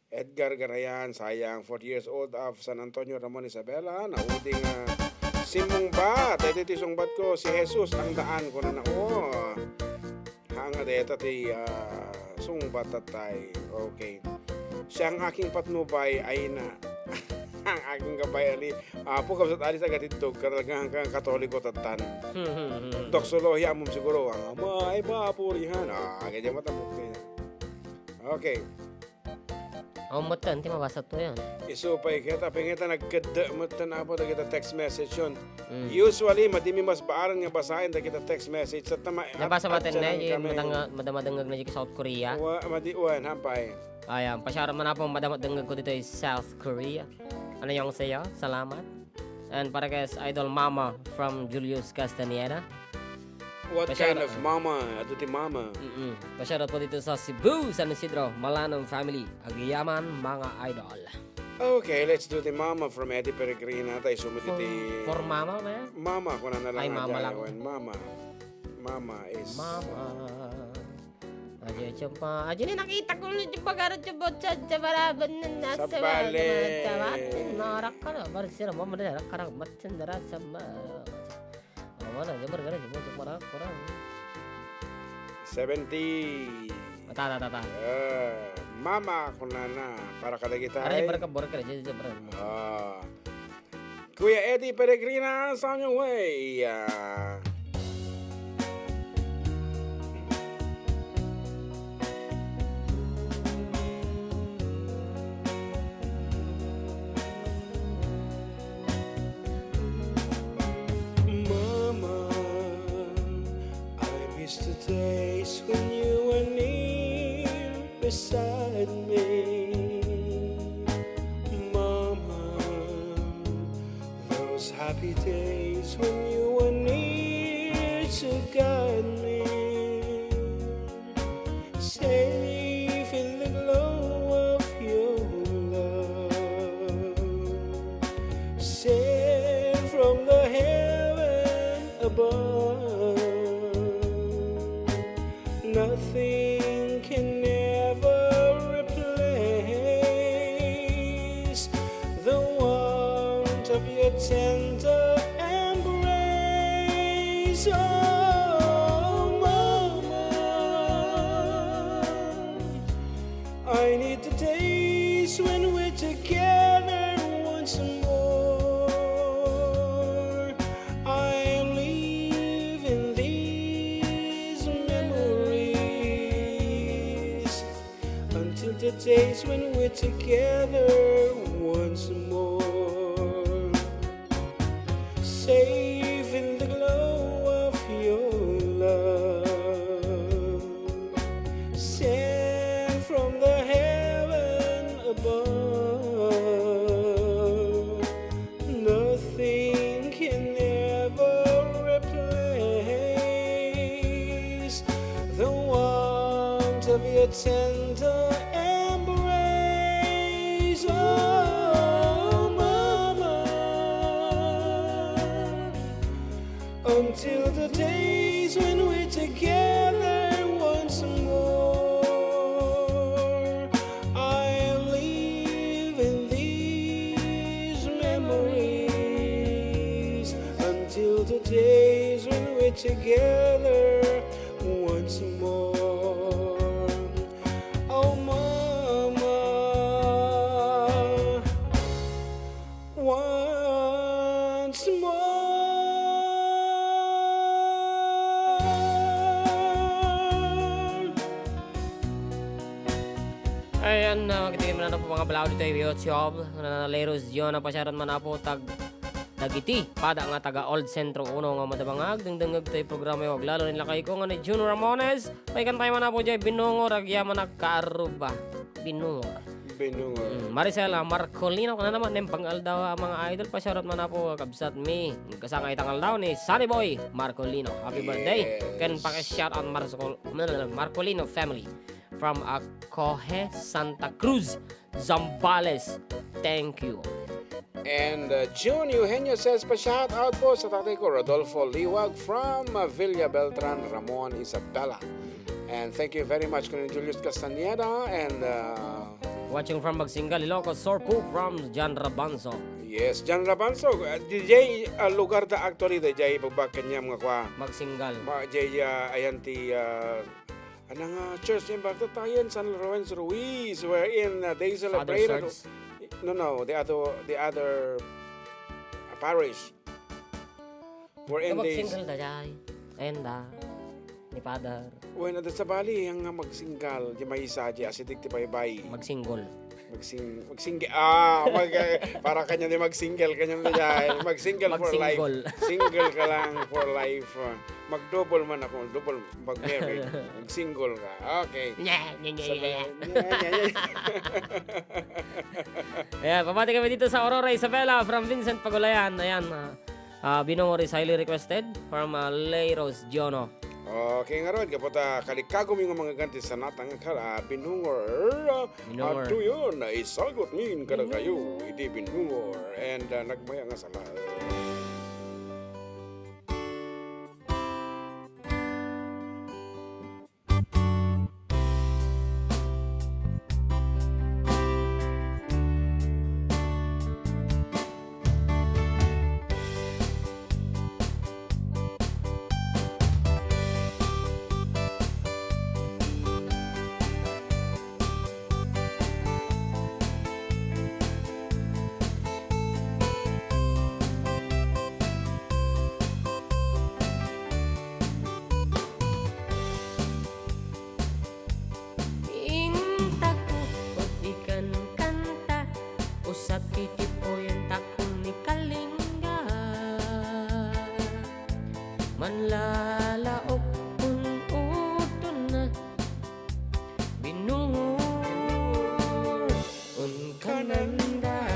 Edgar Garayan, sayang, forty years old of San Antonio, Ramon Isabela, nauding, ah, simmungbat. Iti ti sungbat ko, si Jesus ang daan ko na, oh. Hanga deta ti, ah, sungbat tatay. Okay. Siya ang aking patnubay, ay na. Ang aking gabay, ali. Apo, kabsat ali sa gatidtog, talagang kang Katoliko tatan. Doxology, amom siguro, ang ama, ay ba, purihan. Ah, ganyan matapok niya. Okay. Aw, metten ti mabasa to yan. Isu pay ket, apay ngata nagkedde metten, Apo, dagita text message yon. Mm. Usually, madi mi mas baaran nga basaen dagita text message. Sa tama, Nabasa at, maten at na, siya yung kami. Madanga-, madamadangag na yung South Korea. Wa-, madi, wan, hampay. Ayan, pasyara man po, madamadangag ko dito yung South Korea. Ano yung sa'yo? Salamat. And para kay Idol Mama from Julius Castaneda. What Pasyara- kind of mama? Adu ti mama. Mm-mm. Pasyara po dito sa Cebu, San Isidro, Malanom family. Agiyaman, mga idol. Okay, let's do the mama from Eddie Peregrina. Tayo sumiti For, ti for mama, ba yan? Mama, kuna na lang Ay, mama lang. Mama. Mama is Mama. Aja, coba. Aja, ini nakita ko ni coba gara coba coba coba raban na nasa Sabali. Marak ka na. Baru sira mo mana rak karang macam darah sama. Mana aja bergara coba untuk mana kurang. Seventy. Tata, tata. Eh, mama, kunana. Para kada kita, Aray, eh. Barka, barka, aja, aja, barka. Ah. Kuya Eddie Peregrina, sound your way. Ah. Mama, I miss the days when you were near beside me. Mama, those happy days when you were near to guide me. Safe in the glow of your love. Sent from the heaven above. Nothing can ever replace the warmth of your tender embrace. Oh, Mama, I need the days when we're together once more. I live in these memories until the days when we're together once more. Safe in the glow of your love, sent from the heaven above. Nothing can ever replace the warmth of your tender embrace. Oh, Mama, until the days when we're together once more. I live in these memories until the days when we're together once more. Oh, Mama, once more. Ayan, uh, kita naman po mga balaod tayo YouTube. Nanaleros yun, napasyaran man po tag dagiti pada nga taga Old Centro Uno nga madamangag, dengdengngeg tayo programa yung aglalo nila kay ko nga ni Jun Ramones. May kanta man po dyan, Binungor, agyaman nagkaruba. Binungor. Binungor. Mm, Maricela Marcolino, kana naman, neng pangaldaw, ah, mga idol, pa-shoutout man po, kabsat mi. Kasangay itang aldaw ni Sunny Boy Marcolino. Happy birthday. Yes. Ken paki-shoutout Marcol-, Marcolino family from, ah, Coje, Santa Cruz, Zambales. Thank you. And, uh, June Eugenio says, "Pa-shout out po sa tatay ko, Rodolfo Liwag from, uh, Villa Beltran, Ramon, Isabela." And thank you very much, Kuya Julius Castañeda, and, uh, watching from Magsingal, Ilocos, Sorpu from John Rabanso. Yes, John Rabanso. Uh, D J, uh, lugar da actually, D J, pagbakit niya mga kwa. Magsingal. Ma-, J, uh, ayan ti, uh, Anang, ah, church in Bagtatayan, San Lorenzo Ruiz, wherein, ah, they Father celebrated Sarge? No, no, the other, the other, ah, parish. Wherein they Magsingal da jay. Ayan da. Ni Father. Wen, adda sabali, ang, ah, Magsingal, di maysa, di asidik ti baybay. Magsinggol. Magsing-, magsingge-, ah, mag-, para kanya ni magsingle, kanya ni dahil. Magsingle for life. Magsingle. Single ka lang for life. Ah, mag-double man ako, double, mag-married. Mag-single ka. Okay. Nye, nye, nye, nye, nye. Nye, nye, nye. Ayan, pamati kami dito sa Aurora, Isabela, from Vincent Pagulayan. Ayan, ah, Ah, Binungor is highly requested from, ah, Lay Rose Giono. Okay, ngarud, gapu ta kalikagom yung mga ganti sa natang kal-, ah, Binungor. Binungor. At yun, isagot min kada kayo, iti Binungor. And, ah, nagmaya nga sala. Intago, o di kankanta, usap iti puyon takon ni Kalinga. Manlalaok kun udonna, Binungor, unkananda.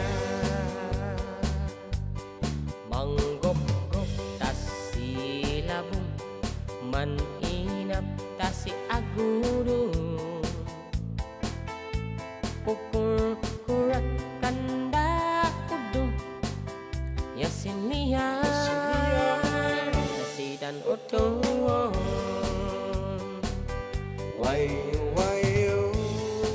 Manggopgop ta silabong, man-inap ta si agudo. Pukurkurak kanda udom, ya sinian, ya sinian, ya sidan uton. Wayu, wayu.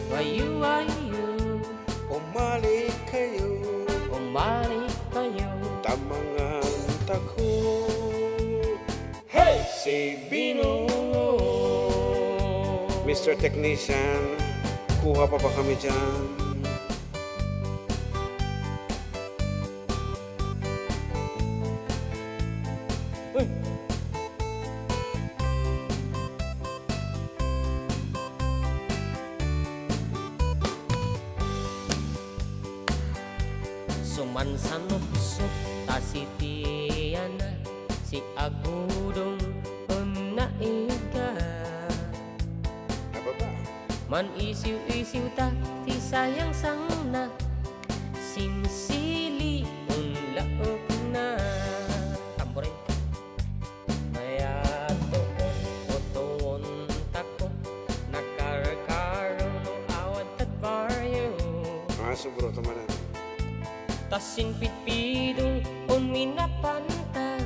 Wayu, wayu. Umalik kayo. Umalik kayo. Ta mangantako. Hey! Si Binungo. Mister Technician, kuha pa ba kami dyan? Uy! Sumansanupsop ta si Tiana, si Agudong, unna iga. Ababa. Man-isiw-isiw ta ti sayangsangna, simsili unlaekna. Tamborin. Mayat to, utuon-tako, nakarkarong no awat ket baryo. Ah, subro to manen. Ta sinpitpidong unminapanta,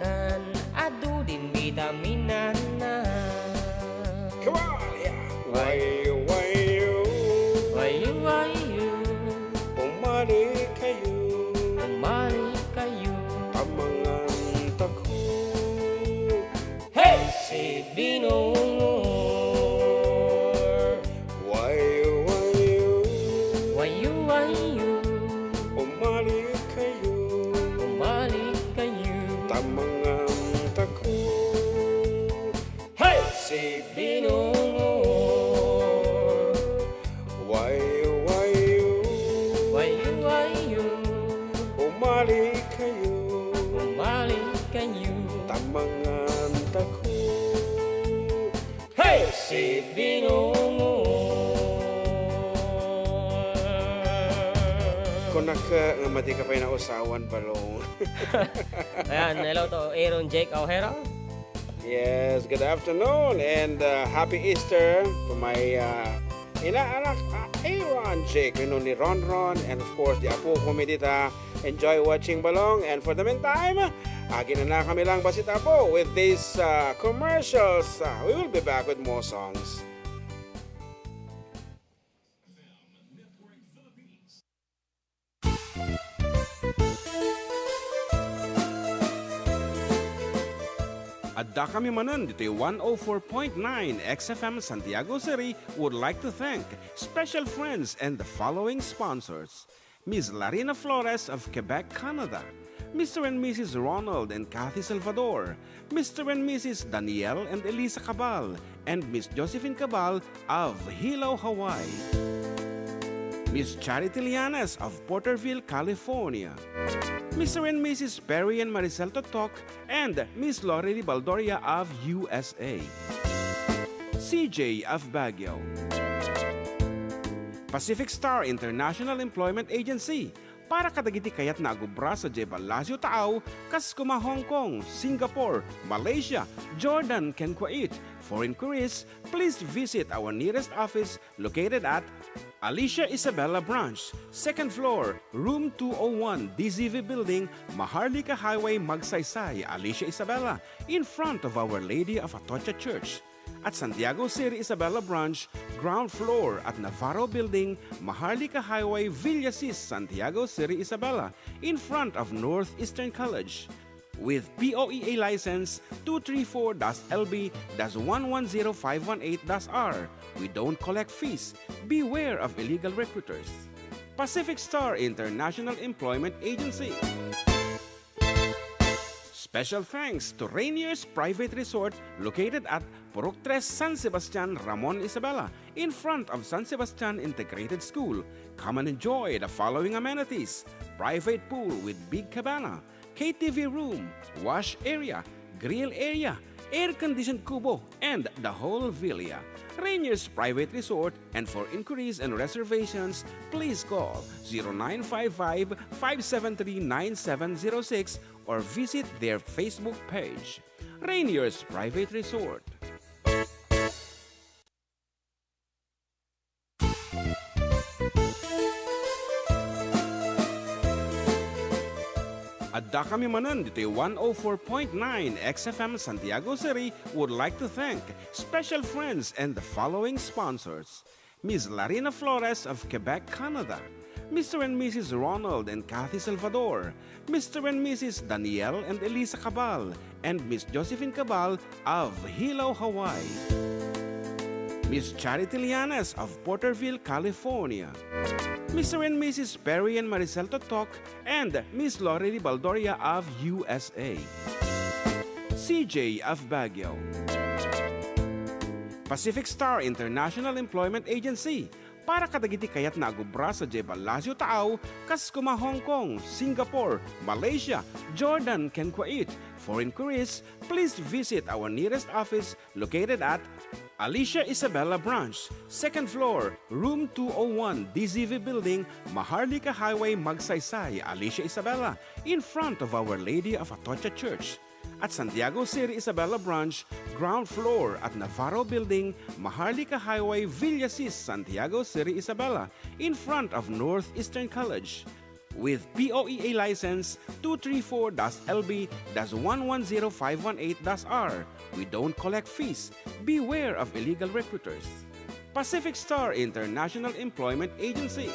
kan adu din bitaminana. Come on, yeah. Wayu, wayu. Wayu, wayu. Umalik kayo. Umalik kayo. Ta mangantako. Hey! Si Binungo. Wayu, wayu. Wayu, wayu. Umalik kayo. Umalik kayo. Ta mangantako. Hey! Si Binungo. Wayu, wayu. Wayu, wayu. Umalik kayo. Umalik kayo. Ta mangantako. Hey! Si Binungo. Kunak nga madi ka pay nausawan, Balong. Ayan, hello to Aaron Jake Ojeda. Yes, good afternoon and, uh, happy Easter to my, uh, ina, anak, uh, Aaron Jake, you know, ni Ronron, and of course, the apo ko, Midita. Enjoy watching, Balong. And for the meantime, aginana kami lang, basit apo, with these, uh, commercials. Uh, we will be back with more songs. Adda kami manen ditoy one oh four point nine X F M Santiago City would like to thank special friends and the following sponsors: Miss Larina Flores of Quebec, Canada, Mister and Missus Ronald and Kathy Salvador, Mister and Missus Daniel and Elisa Cabal, and Miss Josephine Cabal of Hilo, Hawaii, Miss Charity Lianes of Porterville, California, Mister and Missus Perry and Maricel Totok, and Miss Lorely Baldoria of U S A, C J of Baguio, Pacific Star International Employment Agency, para kadagiti kayatna a agubra sadiay Palacio Taaw, kas kuma Hong Kong, Singapore, Malaysia, Jordan, ken Kuwait. For inquiries, please visit our nearest office located at Alicia Isabela Branch, second floor, room two oh one, D Z V Building, Maharlika Highway, Magsaysay, Alicia Isabela, in front of Our Lady of Atocha Church. At Santiago City Isabela Branch, ground floor at Navarro Building, Maharlika Highway, Villasis, Santiago City Isabela, in front of Northeastern College. With P O E A license two three four dash L B dash one one zero five one eight dash R, we don't collect fees. Beware of illegal recruiters. Pacific Star International Employment Agency. Special thanks to Rainier's Private Resort, located at Purok Tres, San Sebastian, Ramon Isabela, in front of San Sebastian Integrated School. Come and enjoy the following amenities: private pool with big cabana, K T V room, wash area, grill area, air-conditioned kubo, and the whole villa. Rainier's Private Resort, and for inquiries and reservations, please call zero nine five five, five seven three, nine seven zero six or visit their Facebook page. Rainier's Private Resort. Adda kami manen ditoy one oh four point nine X F M Santiago City would like to thank special friends and the following sponsors: Miss Larina Flores of Quebec, Canada, Mister and Missus Ronald and Kathy Salvador, Mister and Missus Daniel and Elisa Cabal, and Miss Josephine Cabal of Hilo, Hawaii, Miss Charity Lianes of Porterville, California, Mister and Missus Perry and Maricel Totok, and Miss Lorely Baldoria of U S A, C J of Baguio, Pacific Star International Employment Agency, para kadagiti kayatna agubra sadiay Palacio Taaw, kas kuma Hong Kong, Singapore, Malaysia, Jordan, ken Kuwait. For inquiries, please visit our nearest office located at Alicia Isabela Branch, second floor, room two oh one, D Z V Building, Maharlika Highway, Magsaysay, Alicia Isabela, in front of Our Lady of Atocha Church. At Santiago City Isabela Branch, ground floor at Navarro Building, Maharlika Highway, Villasis, Santiago City Isabela, in front of Northeastern College. With P O E A license two three four dash L B dash one one zero five one eight dash R. We don't collect fees. Beware of illegal recruiters. Pacific Star International Employment Agency.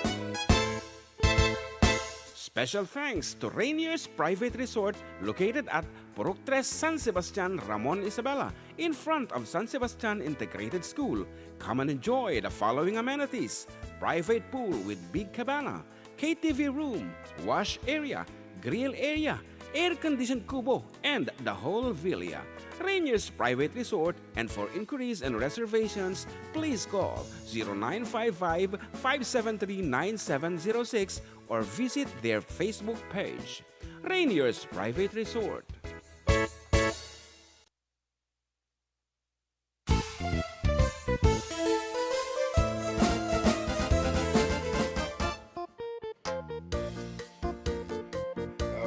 Special thanks to Rainier's Private Resort, located at Purok Tres, San Sebastian, Ramon Isabela, in front of San Sebastian Integrated School. Come and enjoy the following amenities: private pool with big cabana, K T V room, wash area, grill area, air-conditioned kubo, and the whole villa. Rainier's Private Resort, and for inquiries and reservations, please call zero nine five five, five seven three, nine seven zero six or visit their Facebook page. Rainier's Private Resort.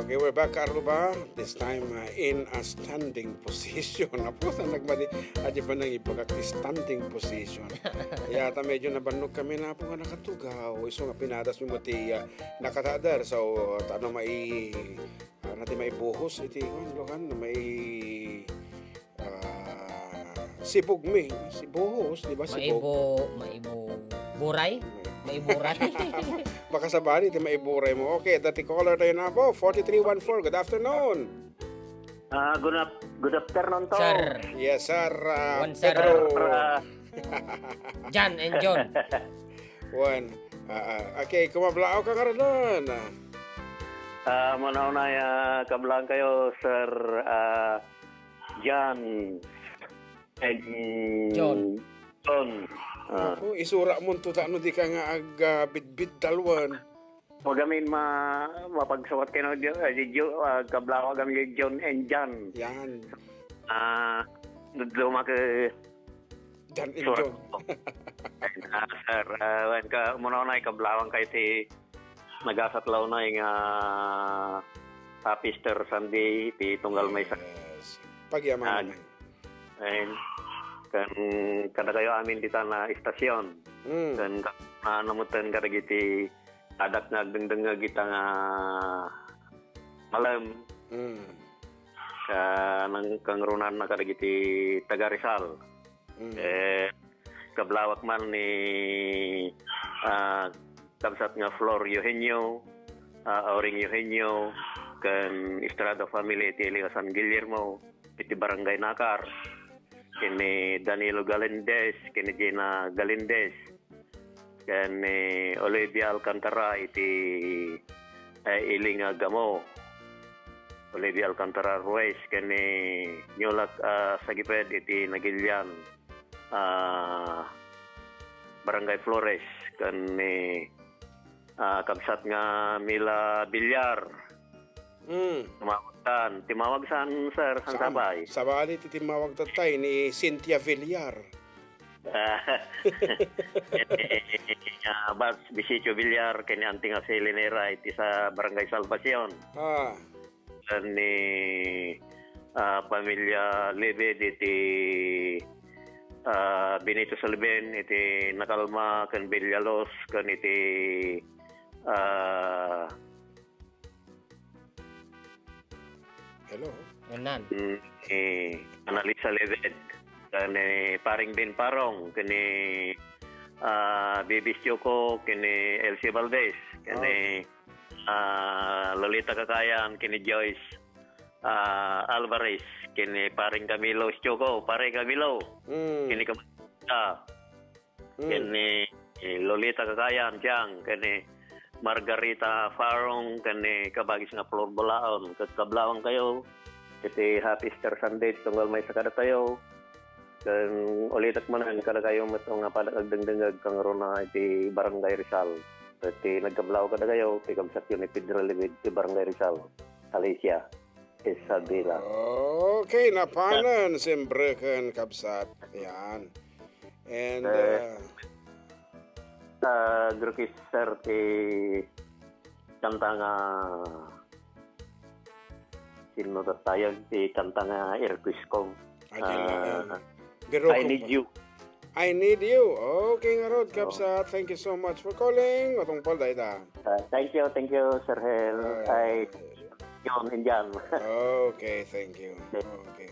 Okay, we're back, Carlo ba? This time, uh, in a standing position. Apo, sa nagmadi, adi ba nang ibagak ti standing position? Yata medyo nabannog kami na po nga nakatugaw. Isu nga pinadas mi mo ti, uh, nakatadar. So, tano mai Para ti maibuhos iti, kuan, Lohan, mai-, ah, sibog mi. Sibuhos, di ba? Sibog. Maibo-, maibo-, buray? Mai- Maiburay? Baka sabali ti maiburay mo. Okay, dati caller tayo na po. Forty-three one four, good afternoon. Ah, good af-, good afternoon to. Sir. Yes, sir. Ah, Juan, sir. Pedro. Sir, ah, John and John. Juan. Ah, ah. Okay, kumablaaw ka nga ron. Ah, manaunay, ah, kablaankayo, Sir, ah, John and John. John. Ah. Ako, isura mo to, ta, no, di ka nga ag, ah, bidbid dalwan. Huwag amin ma-, mapagsukat kayo, di, ah, di, di, ah, kablawag amin, John and John. Yan. Ah, duduma ke John and Sure. John. Ah, sir, ah, wen ka, muna unay, kablawang kay ti nagasat launay nga Happy Easter Sunday, ti tunggal may sa- Yes. Pagyaman Ah, naman. And, kan, kadakayo amin dita na istasyon. Mm. Kan, ka-, na, namutan kadagiti adak nga agdengdengngeg ita nga malem. Mm. Ka-, nang kangrunan na kadagiti taga Rizal. Mm. Eh, kablawak man ni, ah, kabsat nga Flor Eugenio, ah, Auring Eugenio, ken Estrada family iti Iliga San Guillermo, iti Barangay Nakar, ken ni Danilo Galindez, ken ni Gina Galindez, ken ni Olivia Alcantara iti, eh, Ili nga Gamo. Olivia Alcantara Ruiz, ken ni Niolak, ah, Sagiped iti Nagilian, ah, Barangay Flores, ken ni, ah, kabsat nga Mila Villar. Mm. Tumawag saan? Timawag saan, sir? Saan? Saan sabay? Sabali ti timawag tatay ni Cynthia Villar. Ah, ah, Bas Bisicho Villar, ken ni Auntie nga si Linera, iti sa Barangay Salvacion. Ah. Ken ni, ah, pamilya Levy diti, ah, Benito Salben, iti Nakalma, ken Villalos, ken iti, ah, Hello. Yan nan. Mm, ni Annalisa Leved, ken ni Paring Ben Parong, ken ni, ah, Bibis Choco, ken ni Elsie Valdez, ken ni, ah, Lolita Kakayan, ken ni Joyce, ah, Alvarez, ken ni Paring Camilo Choco, Pare Camilo, Mm. ken ni Kam-, ah, Mm. ken ni, eh, Lolita Kakayan, Chang, ken ni Margarita Farong, ken ni kabagis nga Flor Bulaon, ket kablawangkayo, iti Happy Easter Sunday, tunggal maysa kadatayo, ken ulitek manen kadakayo met nga pada agdengdengngeg kangruna iti Barangay Rizal, ket ti nagkablaw kadakayo, ti kabsatyo ni Pedro Leved, ti Barangay Rizal, Alicia. Isabela. Okay, napanan, siyempre, ken kabsat. Yan. And, Eh, uh, ah, Gurkis, sir, ti kanta nga, sino tattayag ti kanta nga Irquis kong? Ah, Ah, Biro I ko Need pa. You. I Need You. Okay, ngarud, Oo. Kabsat. Thank you so much for calling. Matungpal, dayta. Ah, thank you, thank you, Sir Hel. Ah, Ay, yun, Indian. Okay, thank you. Okay. Okay.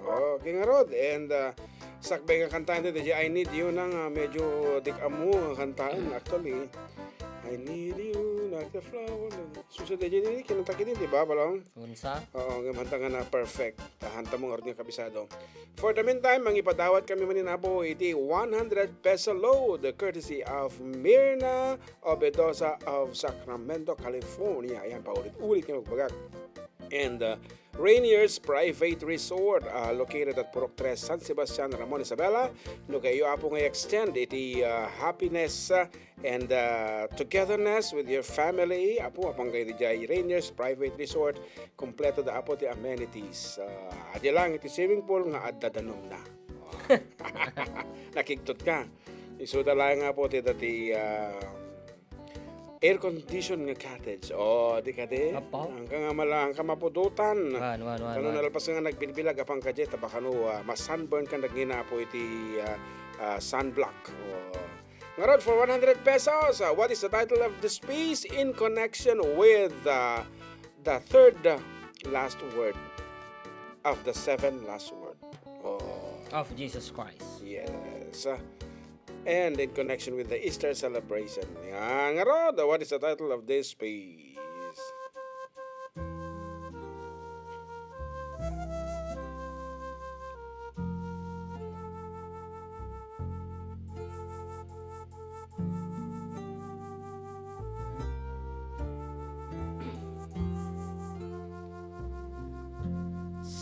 Okay, ngarud. And, ah, sakbay nga kantaen ti, I Need You na nga, medyo dik ammo nga kantaen, actually. I need you like the flower. Susi, di, di, kinanta kini, di ba, Balong? Unsa? Oo, nga manta nga na perfect. Tahan ta mo nga nga kabisado. For the meantime, mangipadawat kami manin, Apo, iti one hundred peso load courtesy of Mirna Obedosa of Sacramento, California. Ayan, paulit-ulit nga magbagak. And, uh, Rainier's Private Resort, uh, located at Purok Tres, San Sebastian, Ramon, Isabela. No kayo, Apo, nga extend iti, uh, happiness, uh, and, uh, togetherness with your family, Apo, apan kayo di jay Rainier's Private Resort, kompleto da, Apo, ti amenities. Uh, adi lang iti swimming pool nga adda danumna. Nakigtot ka. Isuda lang, Apo, ti dati, uh, air condition nga cottage. Oh, di kadi? Apo? Ang ka nga mala-, ang ka mapudutan. Wan, wan, wan, Kano wan. Nalpas nga nagbilbilag, apang kadya, tabakano, ah, masunburn ka nagngina, Apo, iti, ah, ah, sunblock. Oh. Ngarud, for one hundred pesos, ah, what is the title of this piece in connection with, ah, the third, ah, last word of the seven last word? Oh. Of Jesus Christ. Yes. Ah, and in connection with the Easter celebration. Yan, ngarud, what is the title of this piece?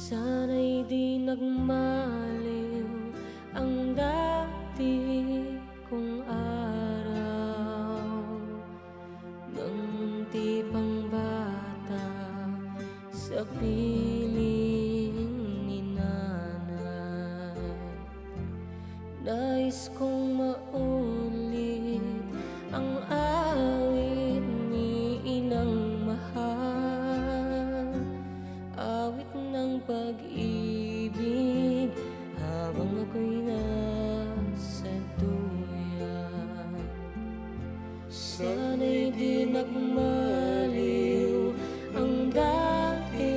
Sana'y di nagmaliw ang dati kong araw. Nang munti pang bata sa piling ni nanay. Nais kong maulit ang awit ni inang mahal. Awit ng pag-ibig habang ako'y nasa duyan. Sana'y di nagmaliw ang dati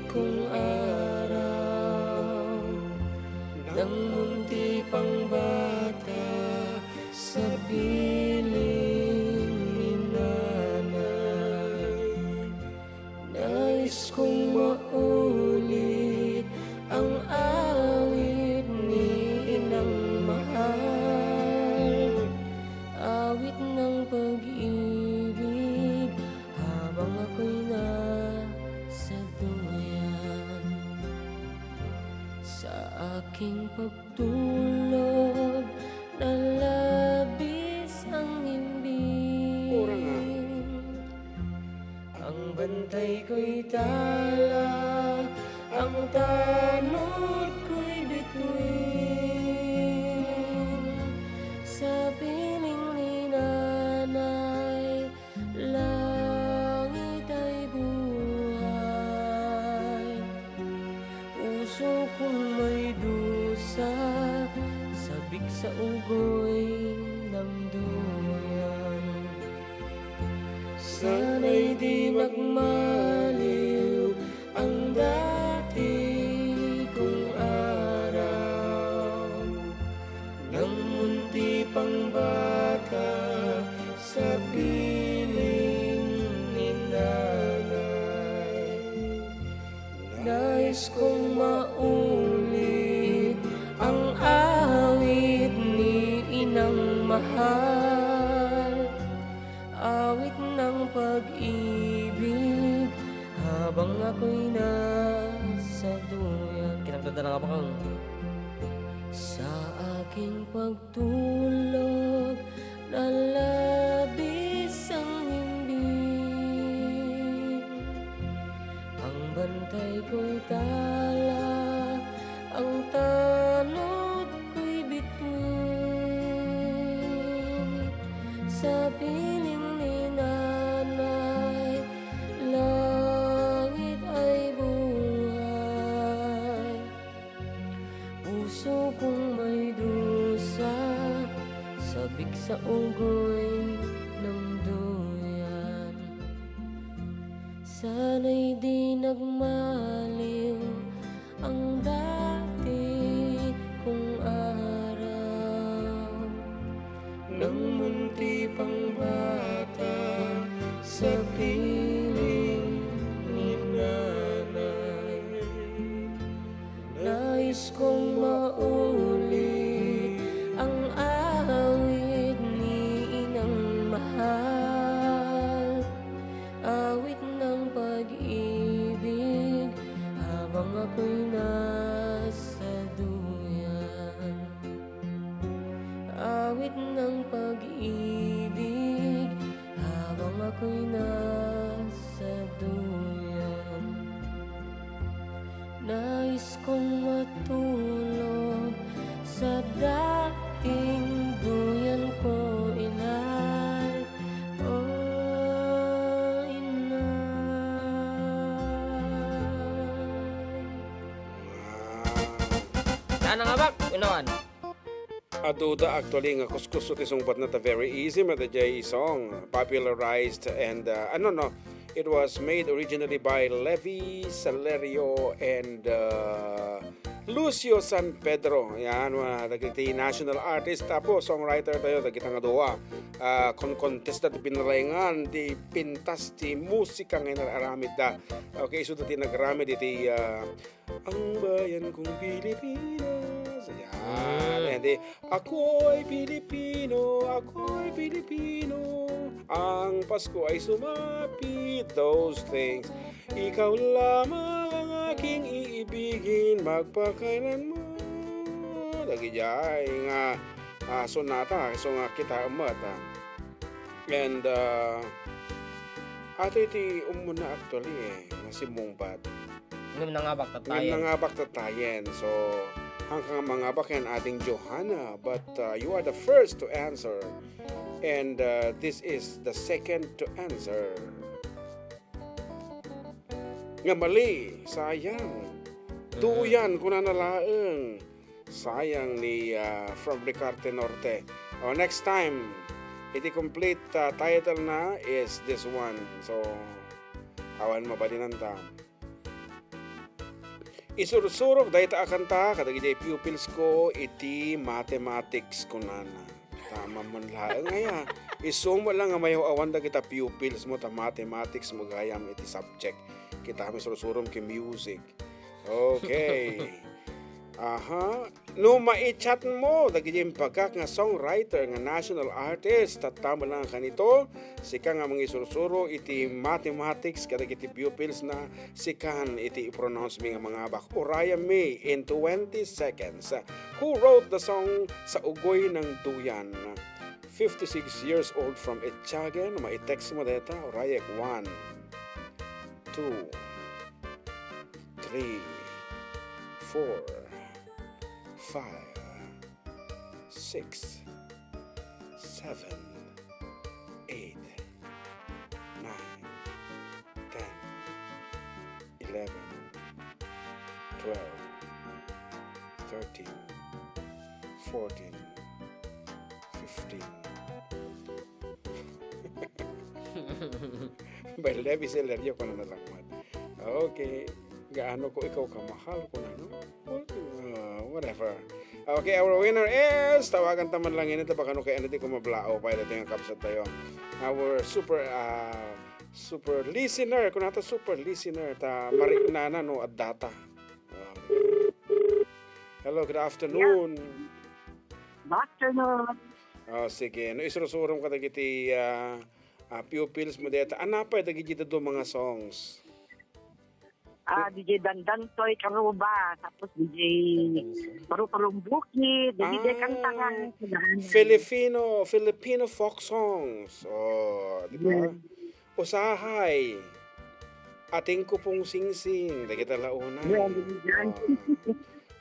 kong araw. Nang munti pang bata sa piling ni nanay. Nais kong maulit ang awit ni inang mahal. Awit ng pag-ibig habang ako'y nasa duyan. Sa aking pagtulog, nalabis ang himbing. Ura nga. Ang bantay ko'y tala, ang tanod ko'y bituin. Sa piling ni nanay, langit ay buhay. Puso kong may dusa, sabik sa ugoy ng duyan. Sana'y di magmaliw ang Nais kong maulit ang awit ni Inang Mahal, awit ng pag-ibig habang ako'y nasa duyan. Kinanta na nga ba kang Sa aking pagtulog na labis ang himbing, ang bantay ko'y tala, ang tanod ko'y bituin. Sa piling ni Nanay, langit ay buhay. Puso kong may dusa, sabik sa ugoy ng duyan. Sana'y di nagmaliw ang dati kong araw. Nang munti pang bata sa piling ni Nanay. Nais kong maulit ang awit ni Inang Mahal, awit ng pag-ibig habang ako'y nasa duyan. Awit ng pag-ibig habang ako'y nasa duyan. Nais kong matulog sa dating duyan ko, inay. Oh, inay. Nana nga bak, inawan. Aduda actually nga kuskus ti sungbatna ta very easy met daydiay song, popularized and, uh, ano, no, it was made originally by Levi Salerio and, uh, Lucio San Pedro. Yan, mga dagiti national artist, tapos songwriter tayo, dagita nga duwa. Ah, kon-contest da ti pinaraingan, ti pintas, ti musika nga inararamid da. Okay, isu da ti nagaramid iti, ah, Ang bayan kong Pilipinas. Yan. Mm. And then, "Ako ay Pilipino, ako ay Pilipino. Ang Pasko ay sumapit." Those things. "Ikaw lamang ang aking iibigin magpakailanman." Dagidiay nga, ah, sonata, so nga kita met, ah. And, ah, ato iti umuna actually, eh, nga simmungbat. Ngem nangabak tattayen. Ngem nangabak tattayen. So, haanka nga mangabak ken Ading Johanna, but, uh, you are the first to answer. And, uh, this is the second to answer. Nga mali, sayang. Mm. Duyan, kunana laeng. Sayang ni, uh, from Ricarte Norte. Oh, next time, iti complete, uh, title na is this one. So, awan mabalinanta. Isursurok dayta a kanta kadagiti pupils ko iti mathematics, kunana. Tama man laeng aya. Isu met lang nga mayaw-awan dagita pupils mo ta mathematics mo gayam iti subject. Kita mi sursurom ken music. Okay. Aha. No maichat mo dagiti imbagak nga songwriter nga national artist, tatta met lang kanito, sika nga mangisursuro iti mathematics kadagiti pupils na, sikan iti i-pronounce mi nga mangabak. Urayam mi in twenty seconds. Who wrote the song Sa Ugoy ng Duyan? Fifty-six years old from Etiagan. Ma-text mo deta. Urayek. One, two, three, four, five, six, seven, eight, nine, ten, eleven, twelve, thirteen, fourteen, fifteen. By Levi Celerio, kunana lang man. Okay. Gaano ko ikaw kamahal, kunana. What, uh, whatever. Okay, our winner is, tawagan ta man lang ini, ta baka no kaya na di ko mablao, pa ito yung kapsat tayo. Our super, uh, super listener, kung nato super listener, ta mariknana no, at data. Hello, good afternoon. Good afternoon. Ah, sige. No, isurusurom kadagiti, ah, ah, pupils mo deta. Ania pay dagiti dadduma nga songs? Ah, D J Dandantoy Karuba, tapos D J Paru-Parong Bukid, D J Ah, Kantangan, Filipino, Filipino folk songs. Oh, di ba? Yes. Usahay. Ating Kupong Singsing, dagita la unay. Yan, yan.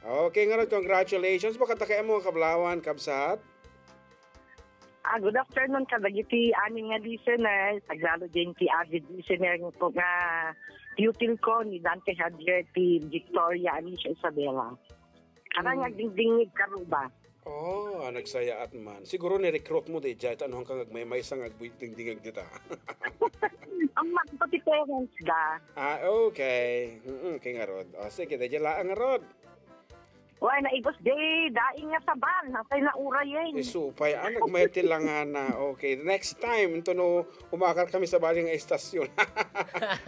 Ah. Okay, ngarud, congratulations. Baka ta kay mo kablawan, kabsat? Ah, good afternoon kadagiti amin nga listeners. Aglalo din ti avid listener ko nga pupil ko ni Dante Javier ti Victoria Alicia Isabela. Karang Hmm. agdingdingig Karuba. Oh, ah, nagsayaat man. Siguro ni-recruit mo di jay, ta ano kang agmaymaysa nga agbuy-, dingdingag dita. Ang magpati parents da. Ah, okay. Mm-mm, kay ngarud. Oh, sige, dayjay laang ngarud. Wala, naibus di, daing nga saban. Nasay na urayen. Isupay, ah, nagmayat ti langana. Okay, next time, ito no, umakar kami sa bali nga istasyon.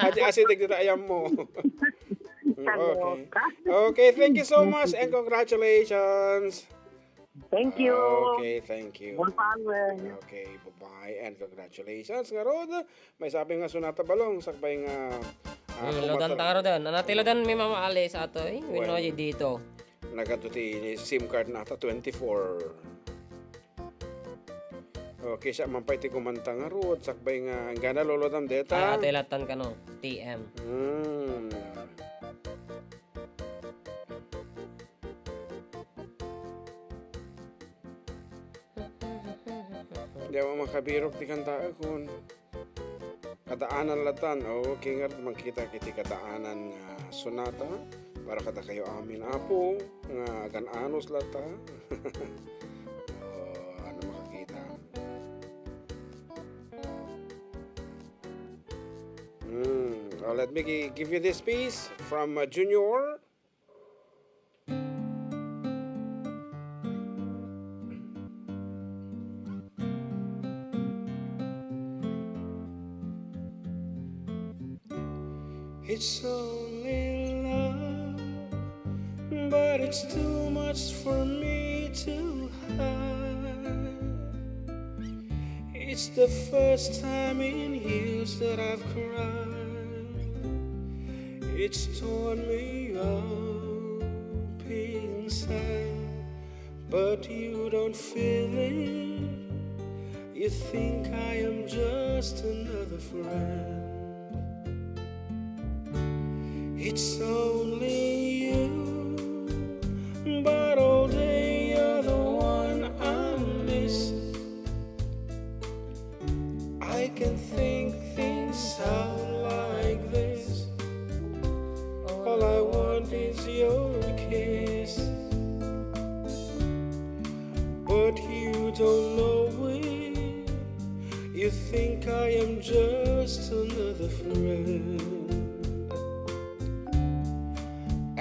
Ati, asi, dagdita ayam mo. Mm, okay. Kaloka. Okay, thank you so much and congratulations. Thank you. Okay, thank you. More power. Okay, bye-bye and congratulations. Ngarud, may sabi nga Sonata Balong, sakbay nga, ah, Hmm, loadan ta ngarud. Ano ti loadan mi Mama Alice ato, eh? Wenno dito. Nagadu ti SIM card nata, twenty-four. Okay, siya man pay ti kumanta ngarud, sakbay nga, inggana loloadam deta. Ay, ate latan kano, T M. Hmm. Di ako makabirok ti kanta, akon. Kadaanan latan, o, kingar, mangkita kiti kadaanan nga sonata para kadakayo amin, Apo, nga agan-anos lata. O, ano makakita? Hmm. Oh, let me gi-, give you this piece from, uh, Junior. It's only love, but it's too much for me to hide. It's the first time in years that I've cried. It's torn me up inside, but you don't feel it. You think I am just another friend. It's only you, but all day you're the one I miss. I can think things out like this. All I want is your kiss. But you don't know it. You think I am just another friend.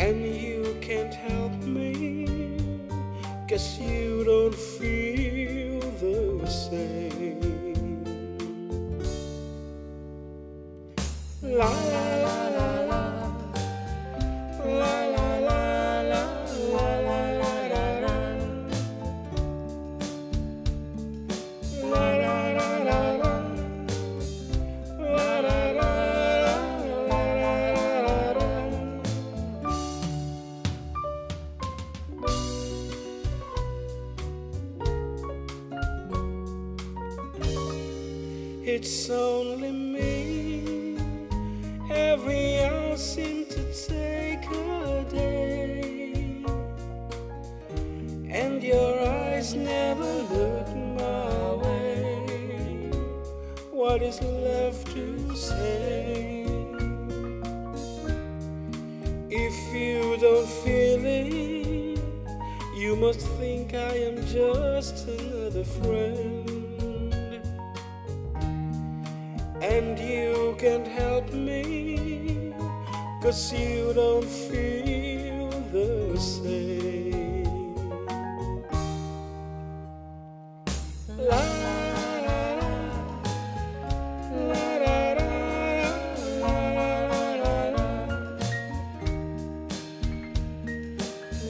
And you can't help me, 'cause you don't feel the same. La, la, la, la, la. La, la, la, la, la, la, la, la, la. La, la, la, la, la. La, la, la, la, la, la, la, la. It's only me. Every hour seems to take a day. And your eyes never look my way. What is left to say? If you don't feel it, you must think I am just another friend. And you can't help me, 'cause you don't feel the same. La, la, la, la.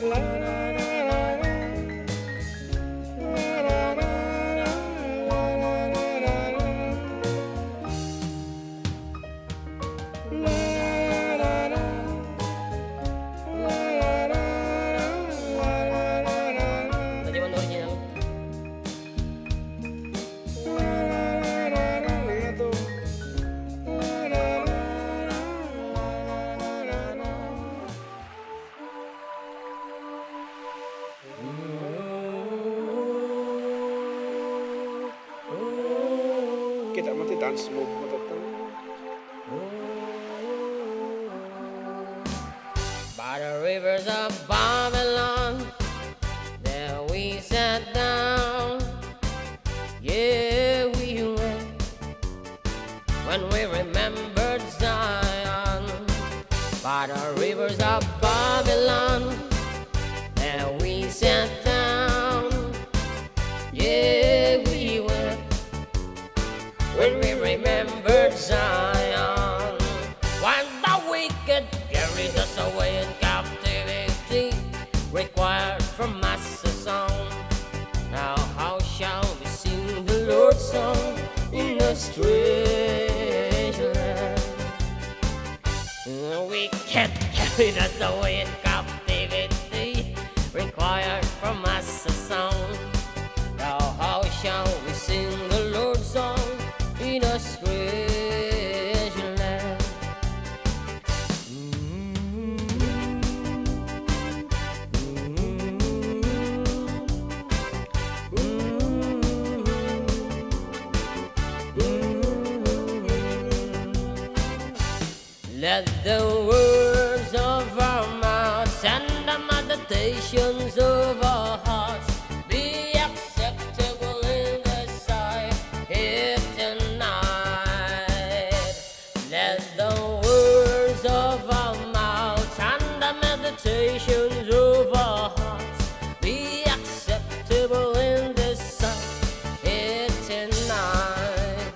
La, la, By the rivers of Babylon, there we sat down. Yeah, we went when we remembered Zion. By the rivers of Babylon, there we sat down. Yeah, we went when we remembered Zion. When the wicked carried us away in captivity, required from us a song. Now how shall we sing the Lord's song in a strange land? We can't carry us away in captivity, required from us a song. Now how shall we sing the Lord's song in a strange land? Let the words of our mouths and the meditations of our hearts be acceptable in the sight here tonight. Let the words of our mouths and the meditations of our hearts be acceptable in the sight here tonight.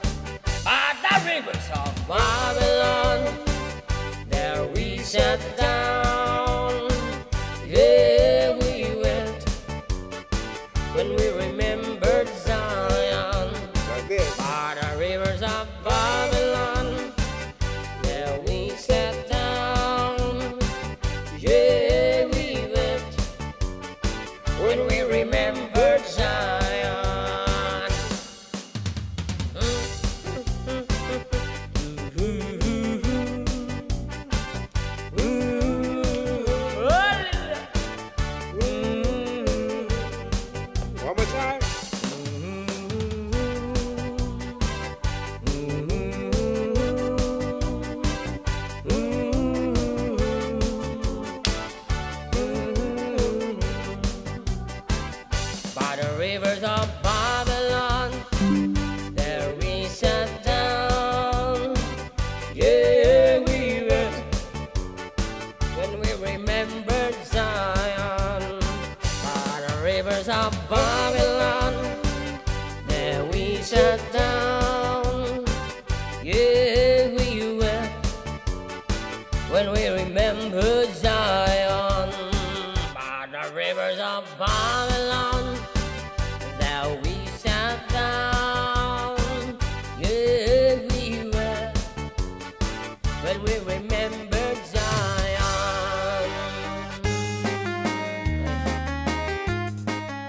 By the rivers of Babylon, there we sat down. Yeah, we went when we remembered Zion. Like this. By the rivers of Babylon, there we sat down. Yeah, we went when we remembered Zion. One more time. By the rivers of Babylon, there we sat down. Yeah, we wept when we remembered Zion. By the rivers of Babylon, there we sat down. Yeah, we wept when we remember Zion. By the rivers of Babylon, there we sat down. Yeah, we wept when we remember Zion.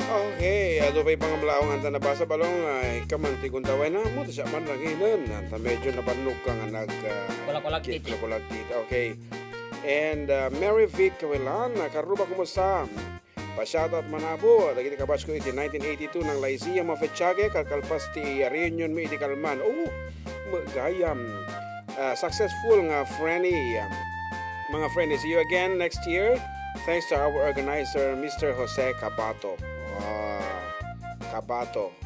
Okay, adu pay pangamlaong anta nabasa balong, ay, kaman ti gundaway na mo, ti siya man langinen, anta medyo nabannog ka nga nag, ah, Kulakulagtit. Kulakulagtit. Okay. And, ah, Mary Vic Cawilan, ah, Karuba, kumusta? Pa-shoutout man apo, dagiti kabatch ko iti nineteen eighty-two nang Lyceum of Echage, kalkalpas ti reunion mi iti Kalman. Oh, gayam. Ah, successful nga Frenny. Mga Frenny, see you again next year. Thanks to our organizer, Mister Jose Cabato. Ah, Cabato.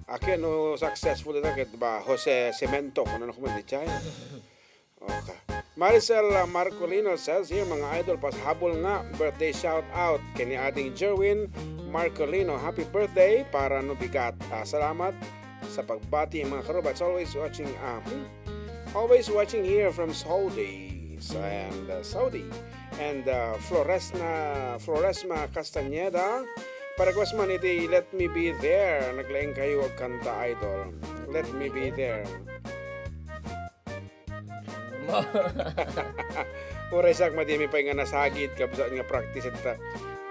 Akin no successful ita ket ba Jose Cemento, kung ano ko man, di siya. Okay. Maricel, uh, Marcolino says here, mga idol, pashabol nga birthday shout out ken ni Ading Jerwin Marcolino. Happy birthday para no bigat. Ah, salamat sa pagbati, mga karubats. Always watching, ah, hmm? Always watching here from Saudi. And, uh, Saudi. And, uh, Floresna, Floresma Castañeda. Para request man iti Let Me Be There. Naglaing kayo agkanta, idol. Let Me Be There. Mo. Uray siak, madami pay nga nasagid, kabsat nga practice ita.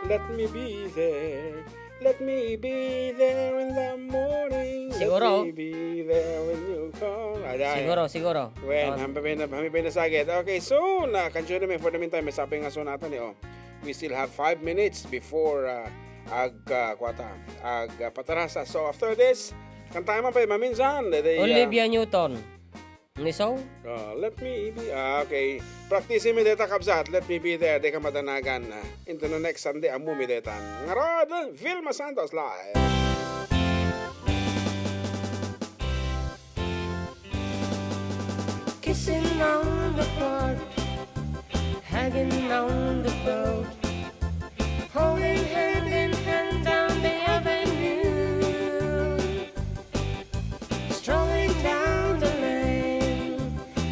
Let me be there. Let me be there in the morning. Siguro. Let me be there when you call. Ayan. Siguro, siguro. Wen, awan. Hami pay na, hami pay nasagid. Okay, so, na, kansuan mi for the meantime, may sapay nga sunatan ni, oh. We still have five minutes before, uh, ag, uh, kuwata, ag, uh, patarasa. So, after this, Kantaem man pay maminsan, daydi, ah, Olivia Newton. Ni so? Ah, let me be, ah, okay. Practice mi dayta, kabsat. Let me be there. Dayka madanagan. Ah, into the next Sunday, ammo mi daytan. Ngarud, Vilma Santos live. Kissing on the porch, hanging on the boat, holding hand in hand down the avenue, strolling down the lane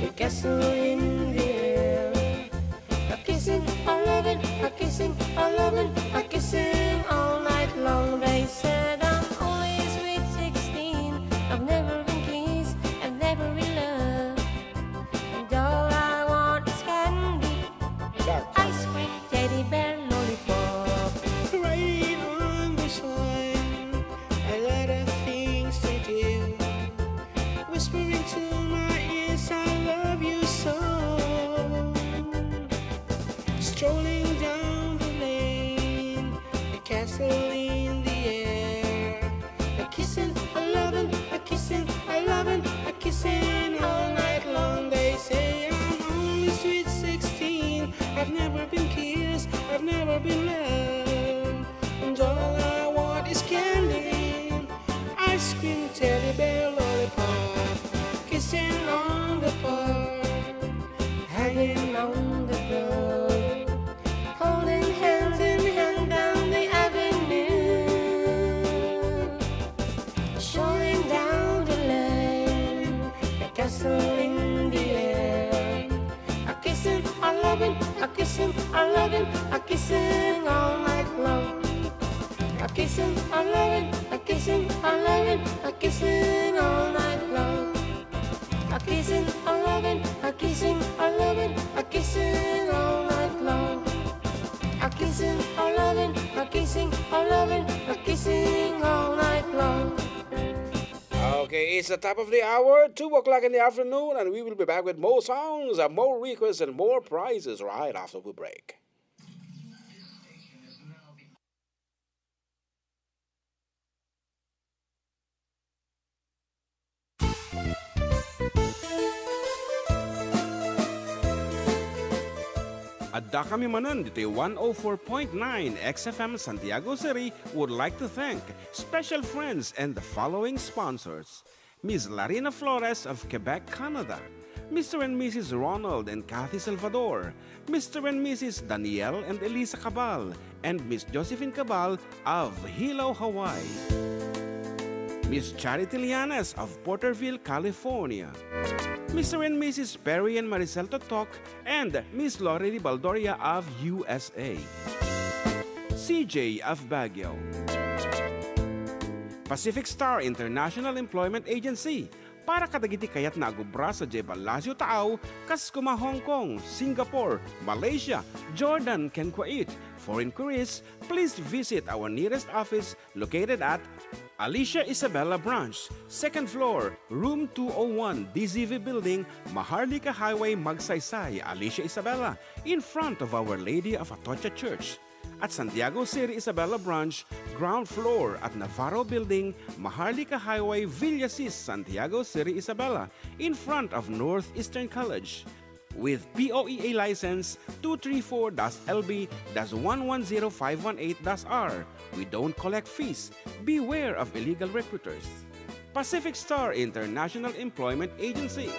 with castle in the air. A kissing, a loving, a kissing, a loving, a kissing all night long. They said I'm only sweet sixteen. I've never been kissed, I've never been loved. And all I want is candy. Ice cream, teddy bear, lollipop. Right on the sun, a lot of things to do. Whispering to my ears, "I love you so." Strolling down the lane, a castle in the air. A kissing, a loving, a kissing, a loving, a kissing all night long. They say I'm only sweet sixteen. I've never been kissed, I've never been loved. And all I want is candy. Ice cream, teddy bear, lollipop, kissing on the porch, hanging on the door, holding hands in hand down the avenue, strolling down the lane, a castle in the air. A kissing, a loving, a kissing, a loving, a kissing all night long. A kissing, a loving, a kissing, a loving, a kissing all night long. A kissing, a loving, a kissing, a loving, a kissing all night long. A kissing, a loving, a kissing, a loving, a kissing all night long. Okay, it's the top of the hour, two o'clock in the afternoon, and we will be back with more songs, uh, more requests, and more prizes right after we break. Addakami manen ditoy one oh four point nine X F M Santiago City would like to thank special friends and the following sponsors: Miss Larina Flores of Quebec, Canada, Mister and Missus Ronald and Kathy Salvador, Mister and Missus Daniel and Elisa Cabal, and Miss Josephine Cabal of Hilo, Hawaii. Miss Charity Lianes of Porterville, California. Mister and Missus Perry and Maricel Totok and Miss Lori Baldoria of U S A. C J of Baguio. Pacific Star International Employment Agency, para kadagiti kayatna a agubra sadiay ballasiw taaw, kas kuma Hong Kong, Singapore, Malaysia, Jordan, ken Kuwait. For inquiries, please visit our nearest office located at Alicia Isabela Branch, second floor, room two oh one, D Z V Building, Maharlika Highway, Magsaysay, Alicia Isabela, in front of Our Lady of Atocha Church. At Santiago City Isabela Branch, ground floor at Navarro Building, Maharlika Highway, Villasis, Santiago City Isabela, in front of Northeastern College. With P O E A license two three four dash L B dash one one zero five one eight dash R, we don't collect fees. Beware of illegal recruiters. Pacific Star International Employment Agency.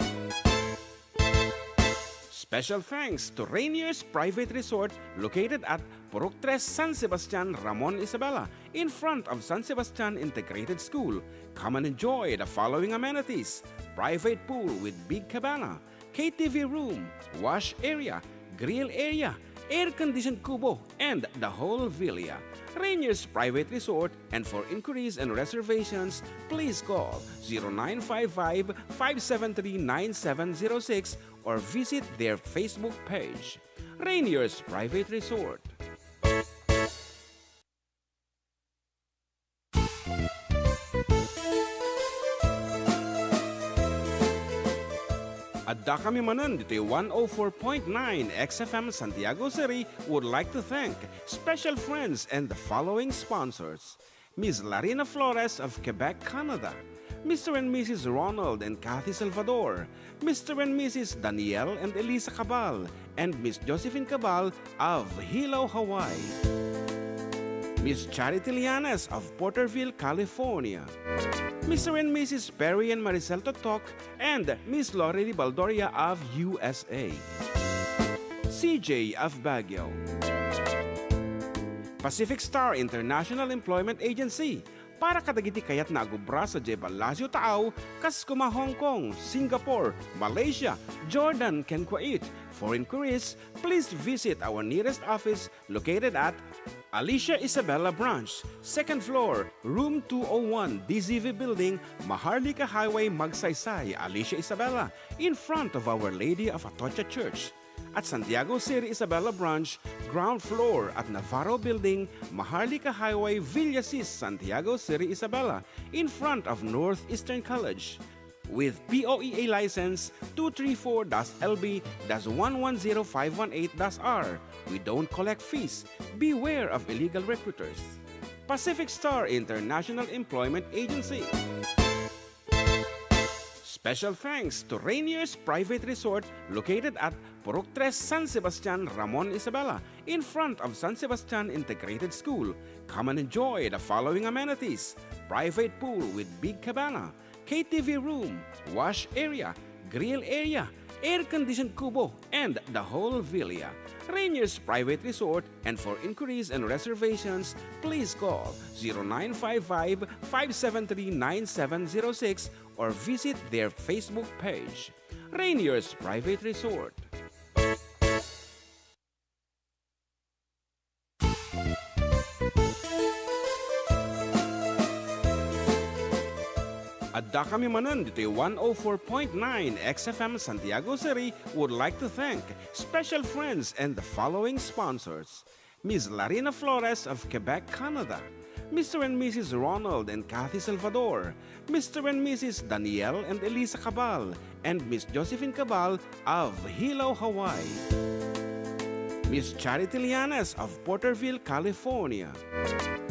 Special thanks to Rainier's Private Resort, located at Purok Tres, San Sebastian, Ramon Isabela, in front of San Sebastian Integrated School. Come and enjoy the following amenities: private pool with big cabana, K T V room, wash area, grill area, air-conditioned kubo, and the whole villa. Rainier's Private Resort, and for inquiries and reservations, please call zero nine five five, five seven three, nine seven zero six or visit their Facebook page. Rainier's Private Resort. Addakami manen ditoy one oh four point nine X F M Santiago City would like to thank special friends and the following sponsors: Miss Larina Flores of Quebec, Canada, Mister and Missus Ronald and Kathy Salvador, Mister and Missus Daniel and Elisa Cabal, and Miss Josephine Cabal of Hilo, Hawaii. Miss Charity Lianes of Porterville, California. Mister and Missus Perry and Maricel Totok and Miss Lorraine Baldoria of U S A. C J of Baguio. Pacific Star International Employment Agency, para kadagiti kayatna a agubra sadiay Palacio Taaw, kas koma Hong Kong, Singapore, Malaysia, Jordan, ken Kuwait. For inquiries, please visit our nearest office located at Alicia Isabela Branch, second floor, room two oh one, D Z V Building, Maharlika Highway, Magsaysay, Alicia Isabela, in front of Our Lady of Atocha Church. At Santiago City Isabela Branch, ground floor at Navarro Building, Maharlika Highway, Villasis, Santiago City Isabela, in front of Northeastern College. With P O E A license two three four dash L B dash one one zero five one eight dash R. We don't collect fees. Beware of illegal recruiters. Pacific Star International Employment Agency. Special thanks to Rainier's Private Resort, located at Purok Tres, San Sebastian, Ramon, Isabela, in front of San Sebastian Integrated School. Come and enjoy the following amenities: private pool with big cabana, K T V room, wash area, grill area, air-conditioned kubo, and the whole villa. Rainier's Private Resort, and for inquiries and reservations, please call zero nine five five, five seven three, nine seven zero six or visit their Facebook page. Rainier's Private Resort. Adda kami manen ditoy one oh four point nine X F M Santiago City would like to thank special friends and the following sponsors: Miss Larina Flores of Quebec, Canada, Mister and Missus Ronald and Kathy Salvador, Mister and Missus Daniel and Elisa Cabal, and Miss Josephine Cabal of Hilo, Hawaii, Miss Charity Lianes of Porterville, California,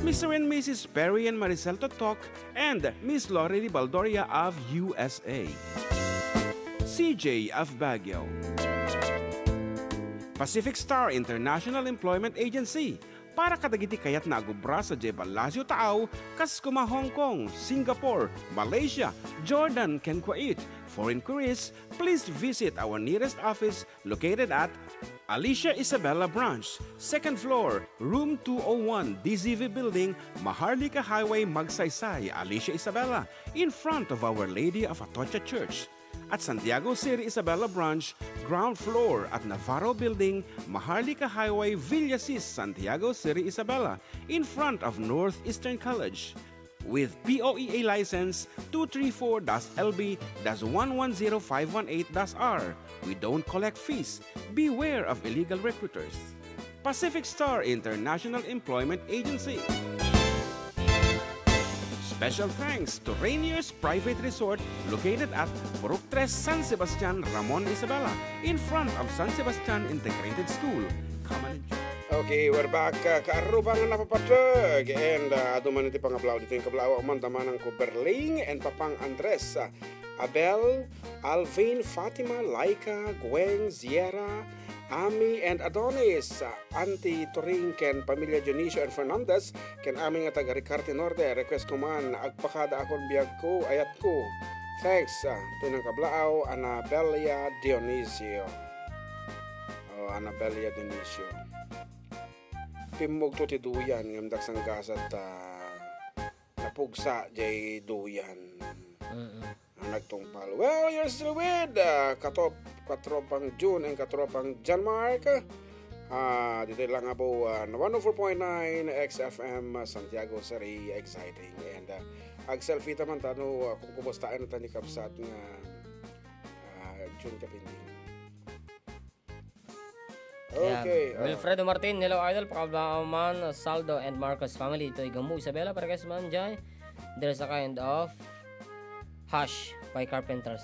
Mister and Missus Perry and Maricel Totok, and Miss Lorraine Baldoria of U S A, C J of Baguio. Pacific Star International Employment Agency, para kadagiti kayatna a agubra sadiay Palacio Taaw, kas koma Hong Kong, Singapore, Malaysia, Jordan, ken Kuwait. For inquiries, please visit our nearest office located at Alicia Isabela Branch, second floor, room two oh one, D Z V Building, Maharlika Highway, Magsaysay, Alicia Isabela, in front of Our Lady of Atocha Church. At Santiago City Isabela Branch, ground floor at Navarro Building, Maharlika Highway, Villasis, Santiago City Isabela, in front of Northeastern College. With P O E A license two three four dash L B dash one one zero five one eight dash R. We don't collect fees. Beware of illegal recruiters. Pacific Star International Employment Agency. Special thanks to Rainier's Private Resort, located at Purok Tres, San Sebastian, Ramon, Isabela, in front of San Sebastian Integrated School. Come and enjoy. Okay, we're back. Uh, kaarrubang nga napapateg. And uh, adu man iti pangablaaw ditoy kablaaw, Amanda Manang ko, Berling and Papang Andres, uh, Abel, Alvin, Fatima, Laika, Gwen, Sierra, Ami, and Adonis, uh, Auntie Turing, ken Pamilya Dionisio and Fernandez, ken amin nga taga Ricarte Norte. Request ko man, agpakada akon biagko, ayatko. Thanks, uh, tinang kablaaw, Anabella Dionisio. Oh, Anabella Dionisio. Timmogto ti duyan ngem daksanggasat ta napugsa jay duyan. Mm-mm. Ang nagtungpal. Well, you're still with, uh, Katop-, Katropang June and Katropang John Mark. Ah, dito lang nga po, uh, one oh four point nine X F M, uh, Santiago City, exciting. And, uh, ag-selfie ta man ta no, uh, kung kumustaen ta ni Kabsat nga, uh, June Kapinding. Ayan. Okay, ah. Wilfredo Martin, hello, idol. Pakablaan man, Saldo and Marcos family. Itoy Gamu, Isabela, Parques man, jay. There's a kind of hush by Carpenters.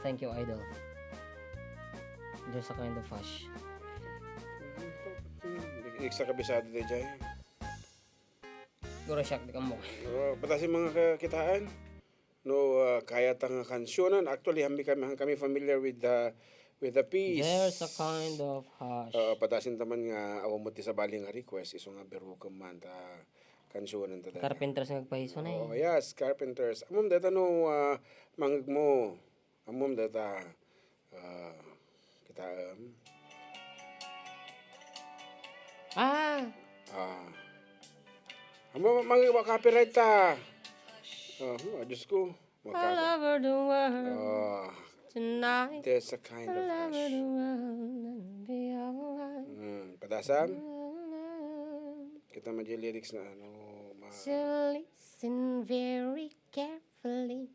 Thank you, idol. There's a kind of hush. Di, di sa kabisado di jay. Guro siya, di ka mo. Oh, patasin mga kakitaan. No, ah, kayata nga kansionen. Actually, haanmi kami, haanmi kami familiar with the, with the piece. There's a kind of hush. Ah, padasen ta man nga awan met ti sabali nga request, isu nga birukem man ta kansionen ta dayta. Carpenters nga agpaiso na eh. Oh, yes, Carpenters. Ammom dayta no, ah, mangngegmo. Ammom dayta, ah, kitaem. Ah! Ah. Ammom, mang-, copyright ta. Ah, oh, Diyos ko. All over the world tonight. There's a kind of hush. All over the world and beyond. Hmm, padasam? Kita man di lyrics na ano, ma- So listen very carefully.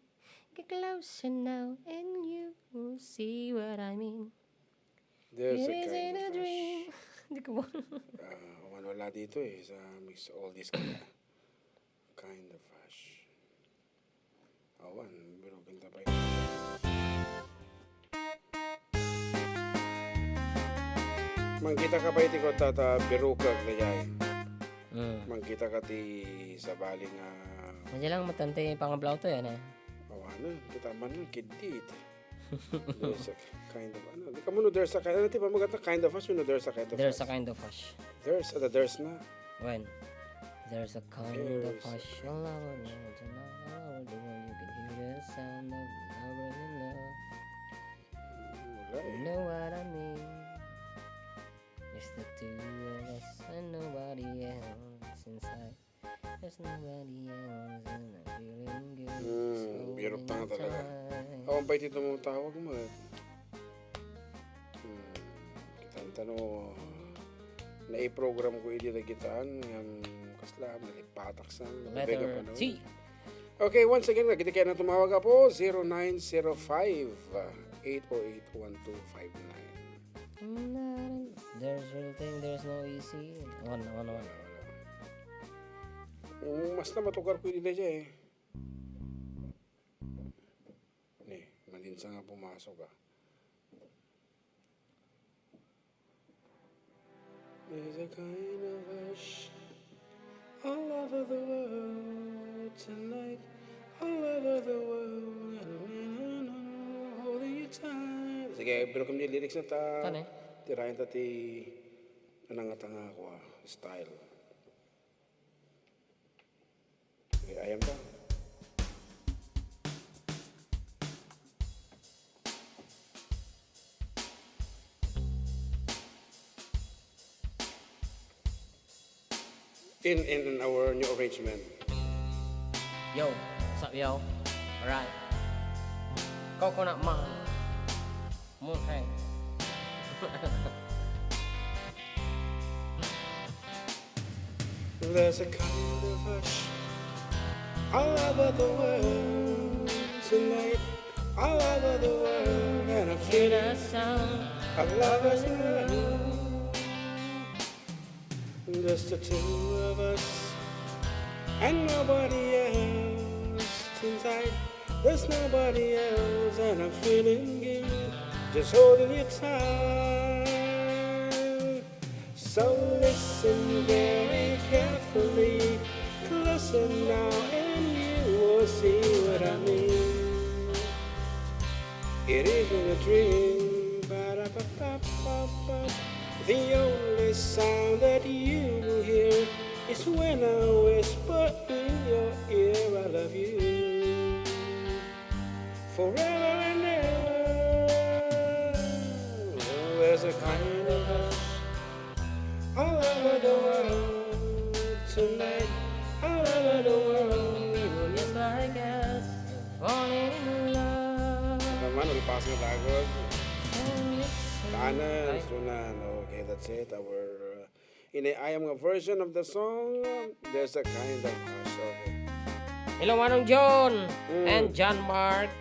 Get closer now and you will see what I mean. There's a kind of hush. It isn't a dream. Di ko ba? Ah, wala, wala dito eh, sa mix oldies kaya. Kind of hush. Awan, biruken ta pay. Mangkita ka pay ti kota ta birukek dayay. Mm. Mangkita ka ti sabali nga. Madya lang matante pangablaw to yan eh. Awan na, kita man lang, kidit. There's a kind of, ano, di ka mo, no, there's a kind, ano, di ba, maganda kind of hush, no, there's a kind of hush. There's a kind of hush. There's, ano, there's na. When? There's a kind of hush. All over the world, all over the world, you can hear the sound of love in love. Mm, wala eh. You know what I mean? It's the two of us and nobody else inside. There's nobody else and I'm feeling good. Hmm, so birok ta nga talaga. Awan pay ti tumawag mo eh. Hmm, kitan ta no, naiprogram ko idi dagitan, ngem kasla, nalipatak sa, nabibega pa na. Letter C. Okay, once again, dagiti kayatna tumawag, apo, zero nine zero five, eight oh eight, one two five nine. There's real thing, there's no easy. One, one, one. Mm, mas na matugar ko dito siya eh. Ni, madinsa nga pumasok ah. There's a kind of hush all over the world tonight, all over the world, and I'm holding you tight. Sige, pero kami lyrics na ta. Tan eh. Tirayan ta ti nangatanga ko, ah, style. Okay, ayam ta. In, in, in our new arrangement. Yo, what's up, yo? Alright. Coconut Man. Moonshine. There's a kind of hush all over the world tonight, all over the world, and I feel the sound of lovers in love. Just the two of us and nobody else inside. There's nobody else, and I'm feeling good. Just holding you tight. So listen very carefully. Closer now, and you will see what I mean. It isn't a dream, ba-da-ba-ba-ba-ba. The only sound that you will hear is when I whisper in your ear, "I love you forever and ever." There's a kind of hush all over the world tonight, all over the world. People just like us, falling in love. Naman, ulpas nga dagod. Tanan, sunan. Okay, that's it. Our, uh, in a I am a version of the song, there's a kind of hush. Okay. Hello, Manong John Mm. and John Mark.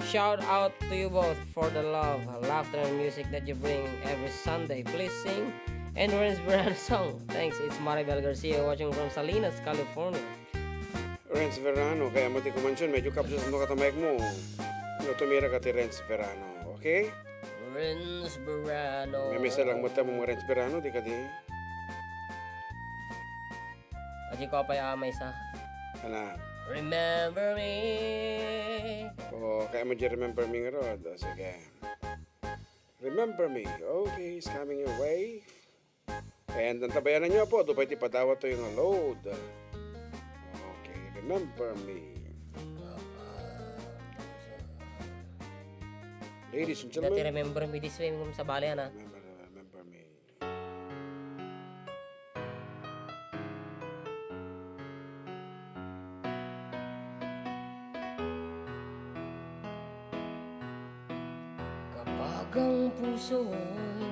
Shout out to you both for the love, laughter, and music that you bring every Sunday. Please sing and Renz Verano song. Thanks, it's Maribel Garcia watching from Salinas, California. Renz Verano, kaya mo ti kumansyon, medyo kapsas mo katamayek mo. No, tumira ka ti Renz Verano, okay? Renz Verano. May misa lang mo ta mo Renz Verano, di ka di? Adi ko apay amay sa. Ana. Remember me. O, kaya mo di remember me ngarud. O, sige. Remember me. Okay, it's coming your way. And antabayanan nyo, Apo, adu pay ti padawat tayo nga load. Okay, remember me. Ladies and gentlemen. Dati remember me this way, ngem sabali, ana. Remember, remember me. Kapag ang puso'y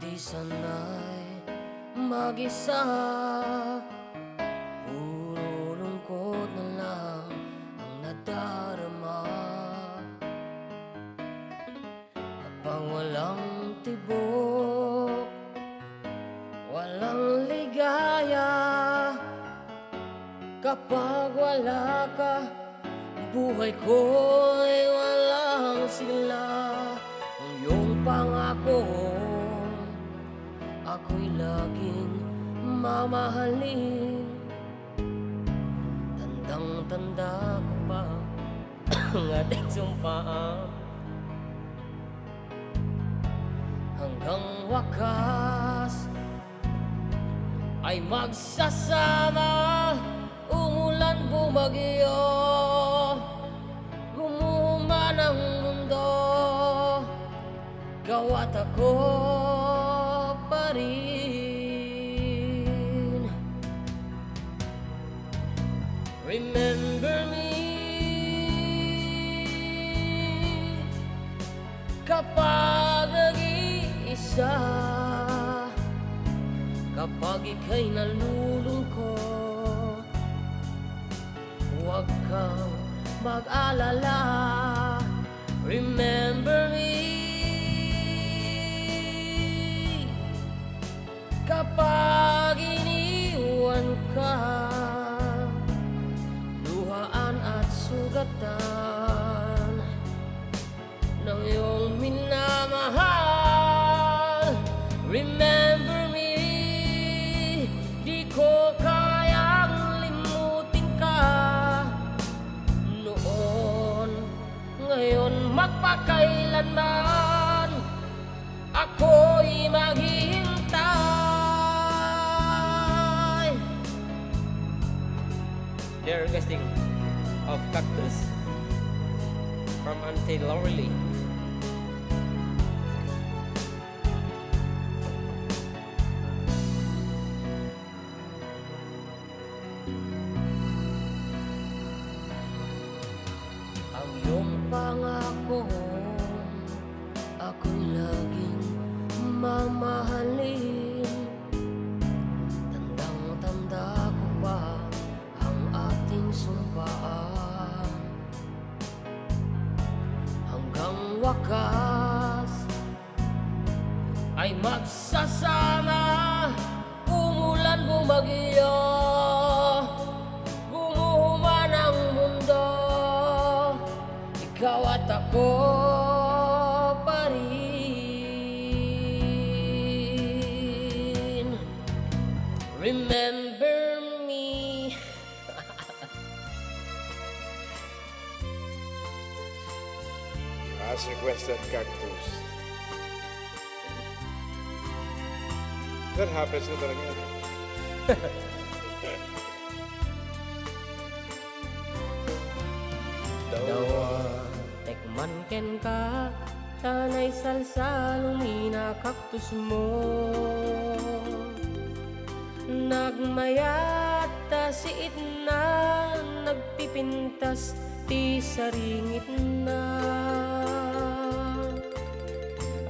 di sanay mag-isa, puro lungkot na lang ang nadarama. Kapag walang tibok, walang ligaya, kapag wala ka, buhay ko'y walang sigla. Ang iyong pangakong ako'y laging mamahalin. Tandang-tanda ko pa ang ating sumpaan. Hanggang wakas ay magsasama, umulan, bumagyo, gumuho man ang mundo, ikaw at ako pa rin. Remember me kapag nag-iisa, kapag ika'y nalulungkot, huwag kang mag-alala. Remember me kapag iniwan ka, luhaan at sugatan ng iyong minamahal. Remember me, di ko kayang limutin ka noon, ngayon, magpakailanman. Ako'y maghihintay. They're requesting of Cactus from Auntie Laurely. Ang iyong pangakong ako'y laging mamahalin. Tandang-tanda ko pa ang ating sumpaan. Hanggang wakas, ay magsasama. Umulan, bumagyo, gumuho man ang mundo, ikaw at ako pa rin. Remember me. As requested, Cactus. That happens na talaga. Dawa. Tekman kenka, tanay salsalong ina Cactus mo. Nagmayat ta siit na, nagpipintas ti saringit na.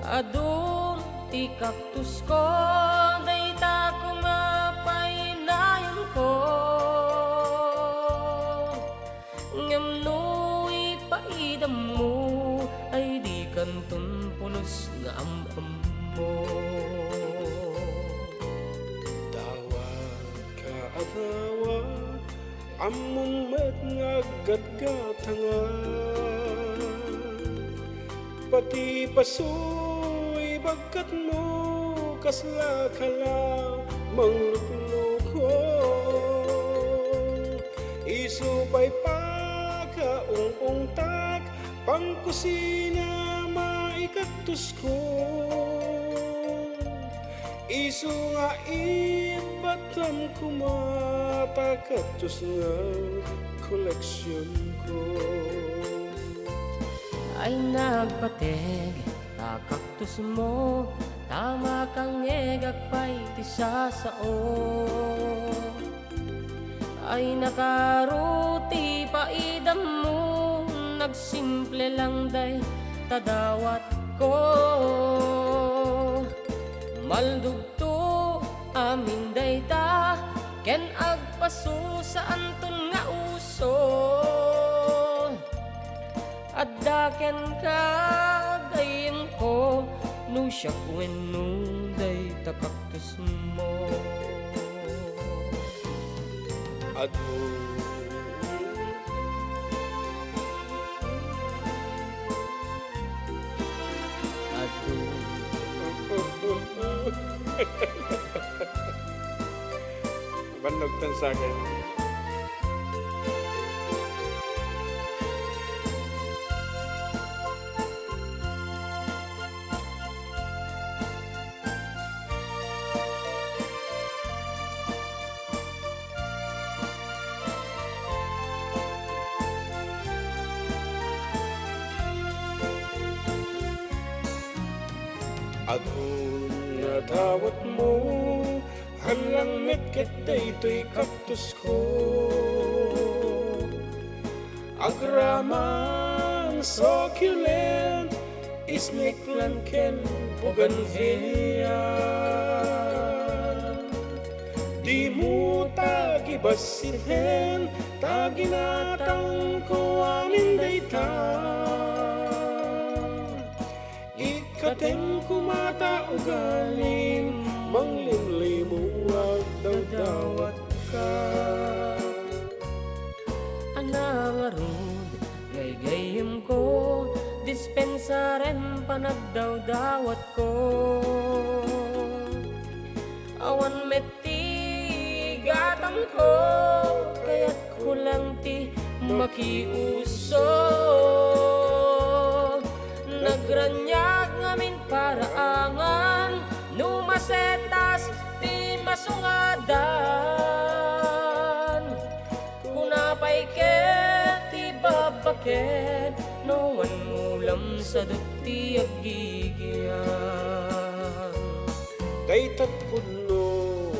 Adun ti cactus ko, dayta koma pay nayon ko. Ngem no ipaidammo, ay di kanton pulos nga am-ammo. Dawat ka a dawat, ammom met nga aggatgatangan. Pati pasoy bagkatmo, kasla ka la mangluklukong. Isu pay pakaung-ungtak, pangkusina maikaktusko. Isu nga ibatam koma ta kaktus nga koleksionko. Ay nagpateg a kaktusmo, ta makangngegak pay ti sasao. Ay nakaro ti paidammo, nagsimple lang dayta dawatko. Maldugto amin dayta, ken agpaso saanton nga uso. Adda kenka, gayyemko, no siak wenno dayta kaktusmo. Adu. Adu. Bannogtan sa akin. Adun nga dawatmo, hallang met ket daytoy kaktusko. Agraman, succulent, snake plant ken bougainvillea. Dimo ta gibassiten, ta ginatangko amin dayta. Ikkatem koma ta ugalim, manglimlimuag dawdawatka. Ana ngarud, gaygayyemko, dispensarem panagdawdawatko. Awan met ti gatangko, kayatko lang ti makiuso. Nagraniag ngamin paraangan, no masetas ti masungadan. Kuna pay ket ti babbaket, no wan mulam sadut ti aggigian. Daytat pudno,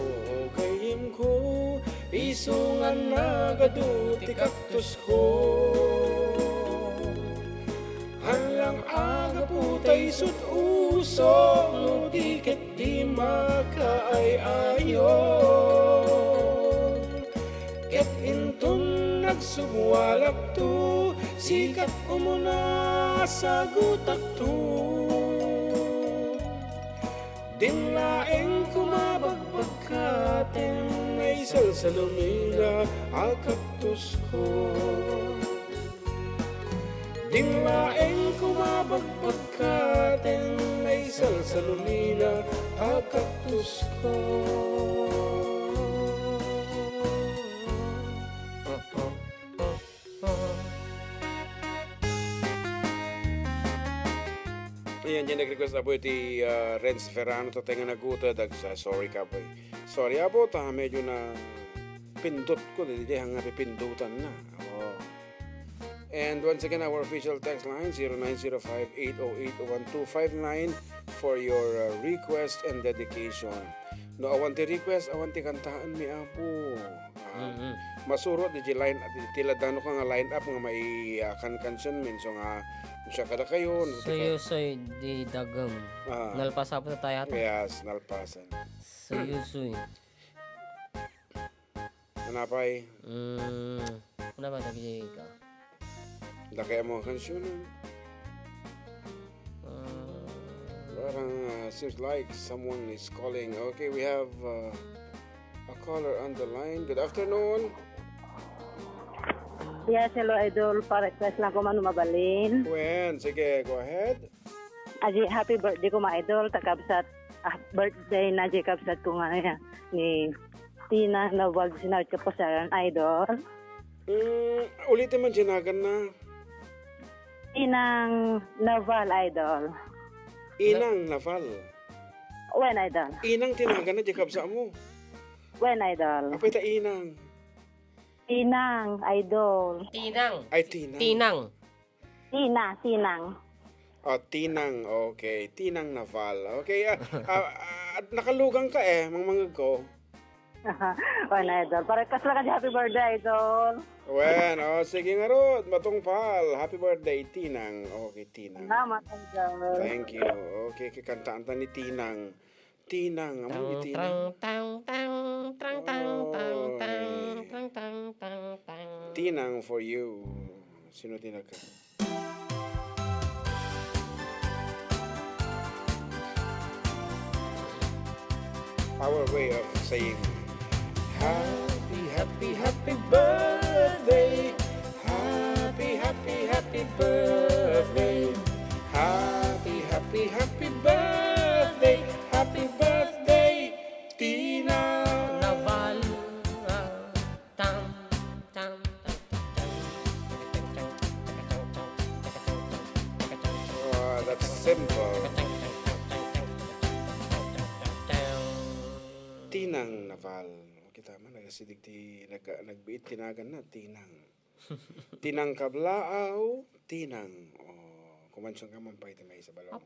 gayyemko, isu nga nagadu ti kaktusko. Hallang agapu ta isut uso, no di ket di makaay-ayo. Ket inton nagsubualakto, sikat umuna sagutakto. Din laeng kumabagbagkaten, naisalsalumina a kaktusko. Din laeng kumabagbagkaten, naisalsalumina a kaktusko. Ayan, diay nag-request, Apo, iti, ah, Renz Ferrano, tatay nga naguted, agsa-, sorry, Kapoy. Sorry, Apo, ta medyo napindot ko, di, di, nga pipindutan na. Oh. And once again, our official text line, zero nine zero five, eight oh eight, one two five nine, for your, uh, request and dedication. No awan ti request, awan ti kantaenmi, Apo. Ah, Mm-mm. Masuro diay line, ti, ti ladano ka nga line up nga mai-, ah, kan-, kansionmi, so nga, siya kadakayo, no, ti ka- Suyusoy di dagem. Ah. Nalpas, Apo, tayo ata. Yes, nalpasan. Suyusoy. Manapay. Mm, ano ba, dagiti ka? Dakay mo ang kansiyon, eh. Ah. Parang, uh, seems like someone is calling. Okay, we have, uh, a caller on the line. Good afternoon. Yes, hello, Idol. Pa-request lang ko man mabalin. Wen, sige, go ahead. Aji, happy birthday ko, ma idol. Ta kabsat, ah, birthday na, aji kabsat ko nga, eh, ni Tina Nawag Sinawit Kapasaran, idol. Mm, uliti man ti naganna. Inang Naval, idol. Inang Naval. Wen, idol. Inang ti naganna, di kabsatmo. Wen, idol. Apay ta Inang? Tinang, idol. Tinang. Ay, Tinang. Tinang. Tina, Tinang. Oh, Tinang. Okay. Tinang Naval. Okay, ah, ah, ah, nakalugang ka eh, mangmangeg ko. Wen, idol. Parekas lang ka di happy birthday, idol. Wen, oh, sige ngarud, matungpal. Happy birthday, Tinang. Okay, Tinang. Salamat, idol. Thank you. Okay, kakantaanta ni Tinang. Tinang, amo iti ni? Tang, tang, tang, tang, tang, tang, tang, Oy. Tang, tang, tang, tang, tang. Tinang for you. Sino ti nagka- Our way of saying, "Happy, happy, happy birthday. Happy, happy, happy birthday. Happy, happy, happy birthday. Happy birthday, Tina." Naval, ah, tam, tam, tam, tam, tam. Ah, that's simple. Tinang Naval. Kita man, nagasidig ti, nag-, nagbiit ti naganna, Tinang. Tinang kablaaw, Tinang. Oh, kumansion ka man pay ti maysa balo.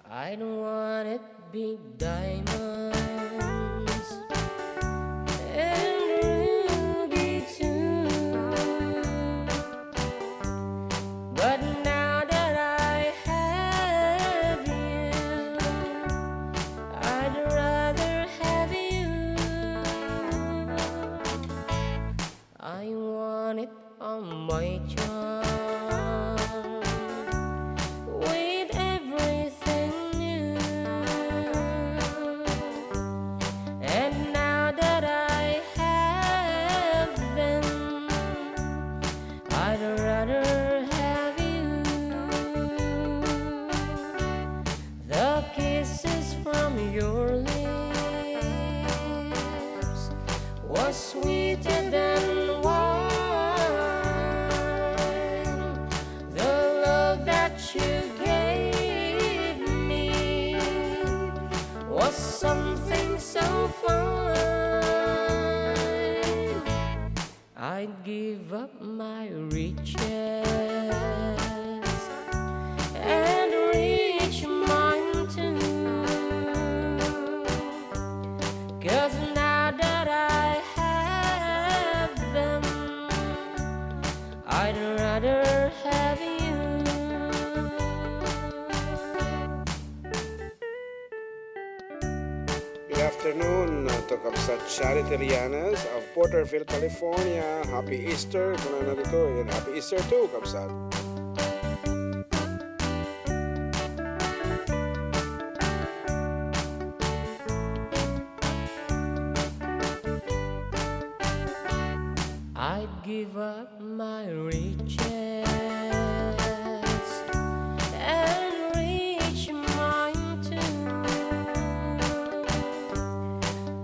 I don't want it big diamonds and ruby too. But now that I have you, I'd rather have you. I want it on my charm with everything new. And now that I have them, I'd rather have you. The kisses from your lips was sweeter than wine. The love that you gave me was something so fine. I'd give up my riches and reach mine too. 'Cause now that I have them, I'd rather have you. Good afternoon, uh, to Kabsat Charity Lianes of Porterville, California. Happy Easter, kunana dito. Yan, happy Easter too, Kabsat. I'd give up my riches and reach mine too.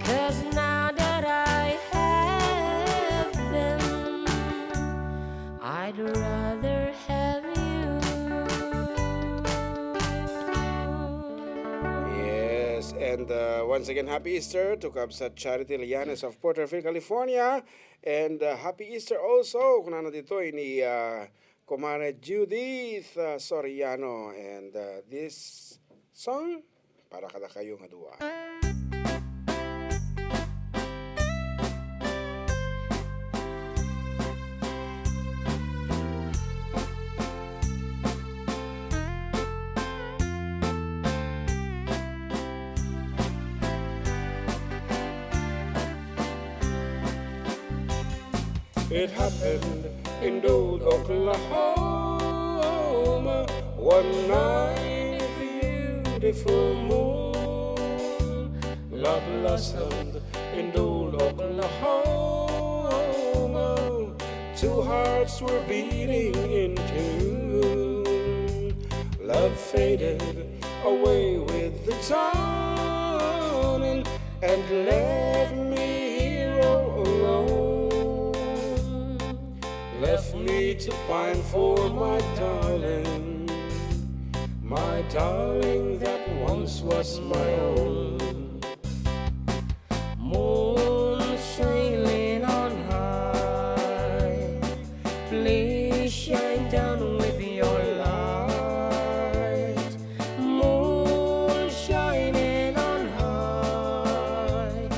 'Cause now that I have them, I'd rather have you. Yes, and, uh, once again, happy Easter to Kabsat Charity Lianes of Porterville, California. And, uh, happy Easter also, kunana ditoy ni, uh, Kumare Judith, uh, Soriano. And, uh, this song, para kadakayo nga dua. It happened in Duluth, Oklahoma, one night a beautiful moon love blossomed in Duluth, Oklahoma. Two hearts were beating in tune. Love faded away with the dawn and, and left me here all alone. Left me to pine for my darling, my darling that once was my own. Moon sailing on high, please shine down with your light. Moon shining on high,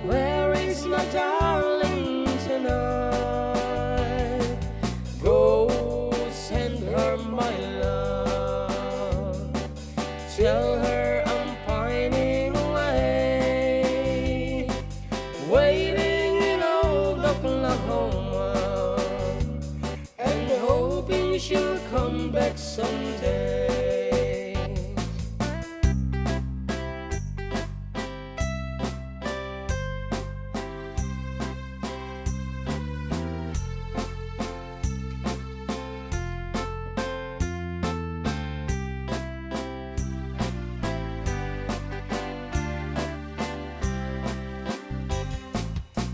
where is my darling tonight? Go send her my love. Tell her I'm pining away, waiting in old Oklahoma, and hoping she'll come back someday.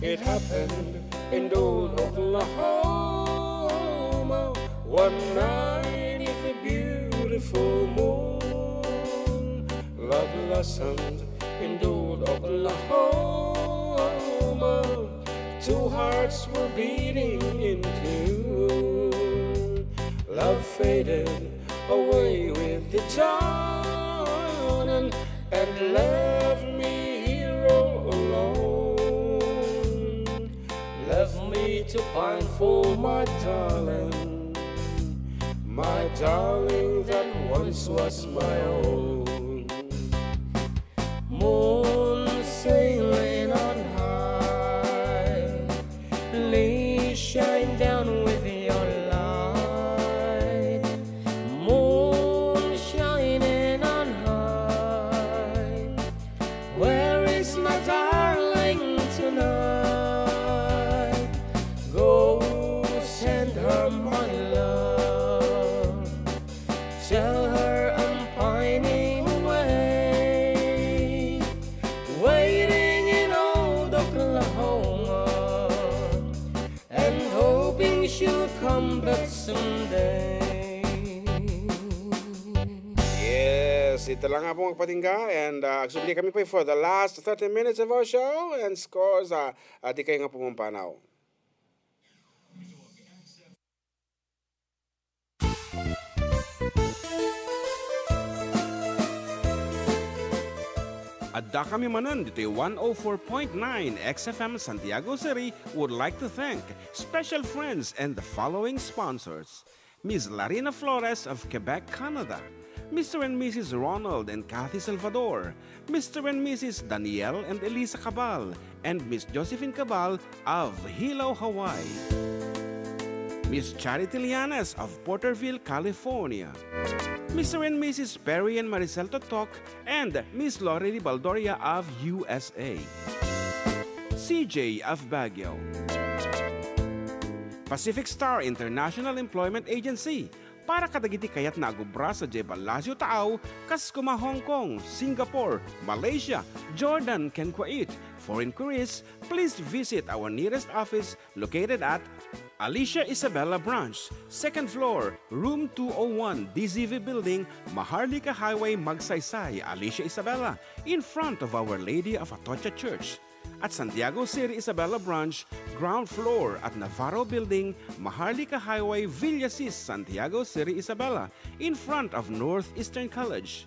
It happened in old Oklahoma one night in the beautiful moon. Love blossomed in old Oklahoma. Two hearts were beating in tune. Love faded away with the dawn and, and left me here all alone. Left me to pine for my darling, my darling that once was my own. Moon sailing on high, please shine down with your light. Moon shining on high, where is my darling tonight? Go send her my love. Tell her I'm pining away, waiting in old Oklahoma, and hoping she'll come back someday. Yes, ita lang nga po magpatingga, and, ah, agsubli kami po for the last thirty minutes of our show, and scores, ah, ah, di kayo nga pumampanaw. Adda kami manen ditoy one oh four point nine X F M Santiago City would like to thank special friends and the following sponsors: Miss Larina Flores of Quebec, Canada, Mister and Missus Ronald and Kathy Salvador, Mister and Missus Daniel and Elisa Cabal, and Miss Josephine Cabal of Hilo, Hawaii. Miss Charity Lianes of Porterville, California. Mister and Missus Perry and Maricel Totok and Miss Lori Baldoria of U S A. C J of Baguio. Pacific Star International Employment Agency, para kadagiti kayatna a gubra sadiay Palacio Taaw, kas kuma Hong Kong, Singapore, Malaysia, Jordan, ken Kuwait. For inquiries, please visit our nearest office located at Alicia Isabela Branch, second floor, room two oh one, D Z V Building, Maharlika Highway, Magsaysay, Alicia Isabela, in front of Our Lady of Atocha Church. At Santiago City Isabela Branch, ground floor at Navarro Building, Maharlika Highway, Villasis, Santiago City Isabela, in front of Northeastern College.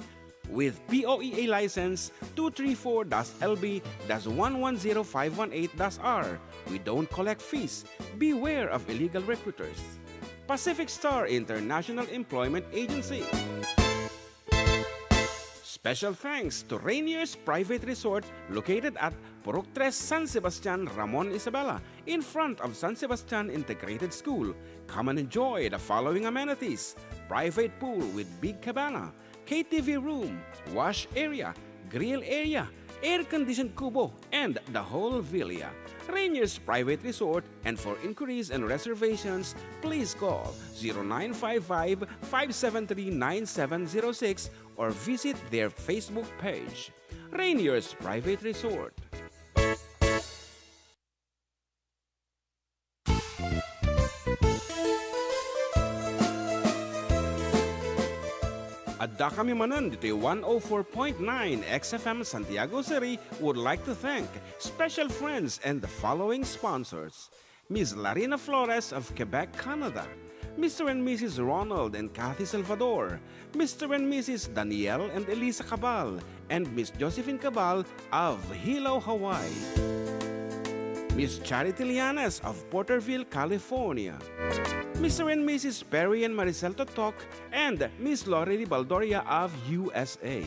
With P O E A license two three four dash L B dash one one zero five one eight dash R, we don't collect fees. Beware of illegal recruiters. Pacific Star International Employment Agency. Special thanks to Rainier's Private Resort located at Purok Tres, San Sebastian, Ramon Isabela, in front of San Sebastian Integrated School. Come and enjoy the following amenities: private pool with big cabana, K T V room, wash area, grill area, air-conditioned kubo, and the whole villa. Rainier's Private Resort, and for inquiries and reservations, please call zero nine five five, five seven three, nine seven zero six or visit their Facebook page. Rainier's Private Resort. Addakami manen ditoy one oh four point nine X F M Santiago City would like to thank special friends and the following sponsors: Miss Larina Flores of Quebec, Canada, Mister and Missus Ronald and Kathy Salvador, Mister and Missus Daniel and Elisa Cabal, and Miss Josephine Cabal of Hilo, Hawaii. Miss Charity Lianes of Porterville, California. Mister and Missus Perry and Maricel Totok and Miss Lorely Baldoria of U S A.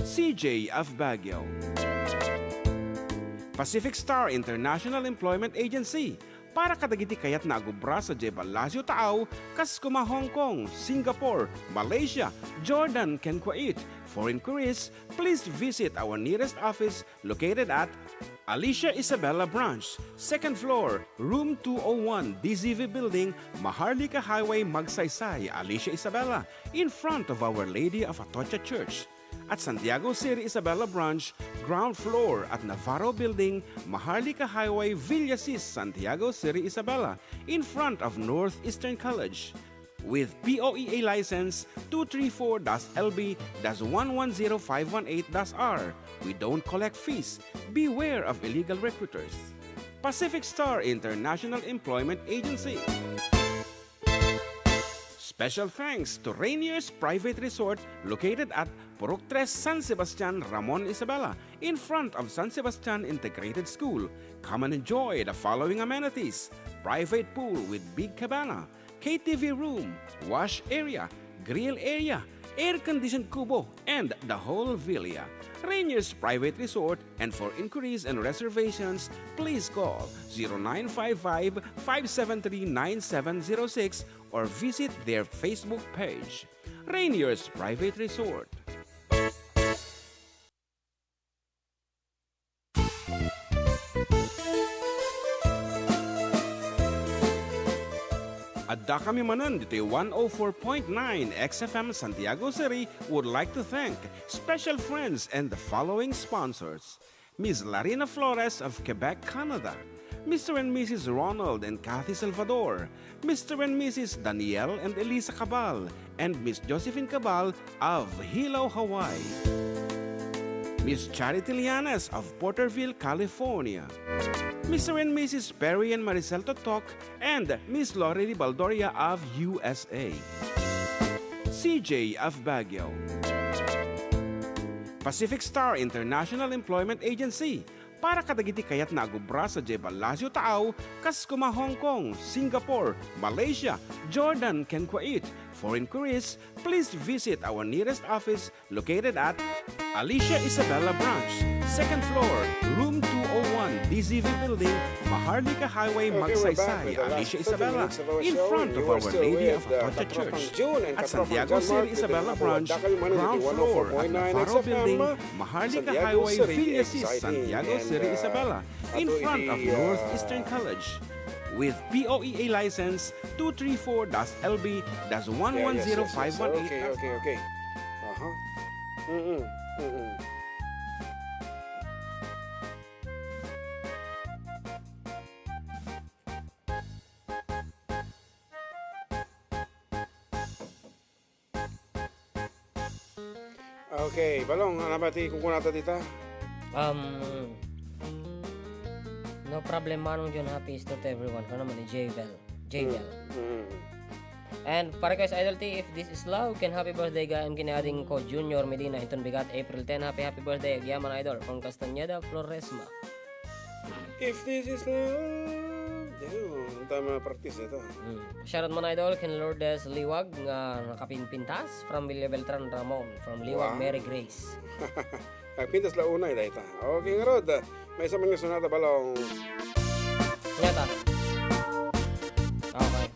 C J of Baguio. Pacific Star International Employment Agency, para kadagiti kayatna a agubra sadiay Palacio Taaw, kas koma Hong Kong, Singapore, Malaysia, Jordan, ken Kuwait. For inquiries, please visit our nearest office located at Alicia Isabela Branch, second floor, room two oh one, D Z V Building, Maharlika Highway, Magsaysay, Alicia Isabela, in front of Our Lady of Atocha Church. At Santiago City Isabela Branch, ground floor at Navarro Building, Maharlika Highway, Villasis, Santiago City Isabela, in front of Northeastern College. With P O E A license two three four dash L B dash one one zero five one eight dash R, we don't collect fees. Beware of illegal recruiters. Pacific Star International Employment Agency. Special thanks to Rainier's Private Resort located at Purok Tres, San Sebastian, Ramon, Isabela, in front of San Sebastian Integrated School. Come and enjoy the following amenities: private pool with big cabana, K T V room, wash area, grill area, air-conditioned kubo, and the whole villa. Rainier's Private Resort, and for inquiries and reservations, please call zero nine five five, five seven three, nine seven zero six or visit their Facebook page. Rainier's Private Resort. Addakami manen ditoy one oh four point nine X F M Santiago City would like to thank special friends and the following sponsors: Miss Larina Flores of Quebec, Canada, Mister and Missus Ronald and Kathy Salvador, Mister and Missus Daniel and Elisa Cabal, and Miss Josephine Cabal of Hilo, Hawaii. Miss Charity Lianes of Porterville, California. Mister and Missus Perry and Maricel Totok and Miss Lorely Baldoria of U S A. C J of Baguio. Pacific Star International Employment Agency, para kadagiti kayatna a gubra sadiay Palacio Taaw, kas koma Hong Kong, Singapore, Malaysia, Jordan, ken Kuwait. For inquiries, please visit our nearest office located at Alicia Isabela Branch, second floor, room two oh one, D Z V Building, Maharlika Highway, Magsaysay, Alicia Isabela, in front of Our Lady of Atocha Church. At Santiago City Isabela Branch, ground floor, at Navarro Building, Maharlika Highway, Villasis, Santiago City Isabela, in front of Northeastern College. With P O E A license two three four dash L B dash one one zero five one eight. Okay, okay, okay. Aha. Mm-mm. Mm-mm. Okay, Balong, ano ba ti kunkunata dita? Um, no problem, Manong John. Happy Easter to everyone. Kano man ni J Bell. J Bell. Mm, mm. And pa request, Idol T, If This Is Love, ken happy birthday gayam ken ni adingko Junior Medina, inton bigat, April ten. Happy, happy birthday, agyaman, Idol, from Castañeda, Floresma. If this is love. Damn, tama practice ito. Mm. Shoutout man, Idol, ken Lourdes Liwag nga nakapinpintas from Villa Beltran Ramon, from Liwag, wow. Mary Grace. Nagpintas la unay, dayta. Okay, ngarud. Maysa man nga sonata, Balong. Ngata. Okay.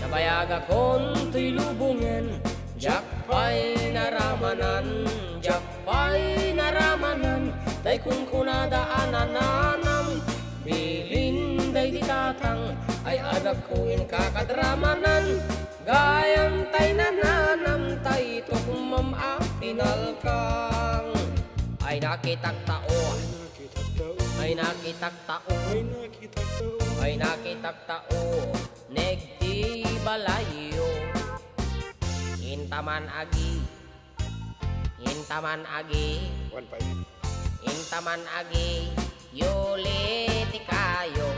Nabayagakon toy lubongen, diak Pay naramanan, diak pay naramanan, tay kunkunada a nananam. Bilin daydi tatang, ay anakko, inka kadramanan. Gayam tay nananam, tay tukmam a pinalkang. Ay nakitak tao, ay nakitak tao, ay nakitak tao, nagti balayyo. Intaman agi, intaman agi, One five. Intaman agi, yuli ti kayo.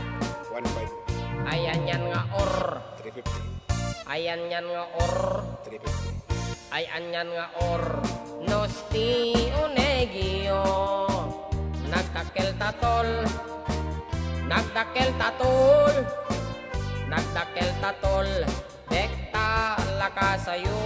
One five. Ay anian nga or. Three fifty. Ay anian nga or. Three fifty. Ay anian nga or. Nos ti unegyo. Nagdakkel ta tol. Nagdakkel ta tol. Nagdakkel ta tol. Dekta lakasayo.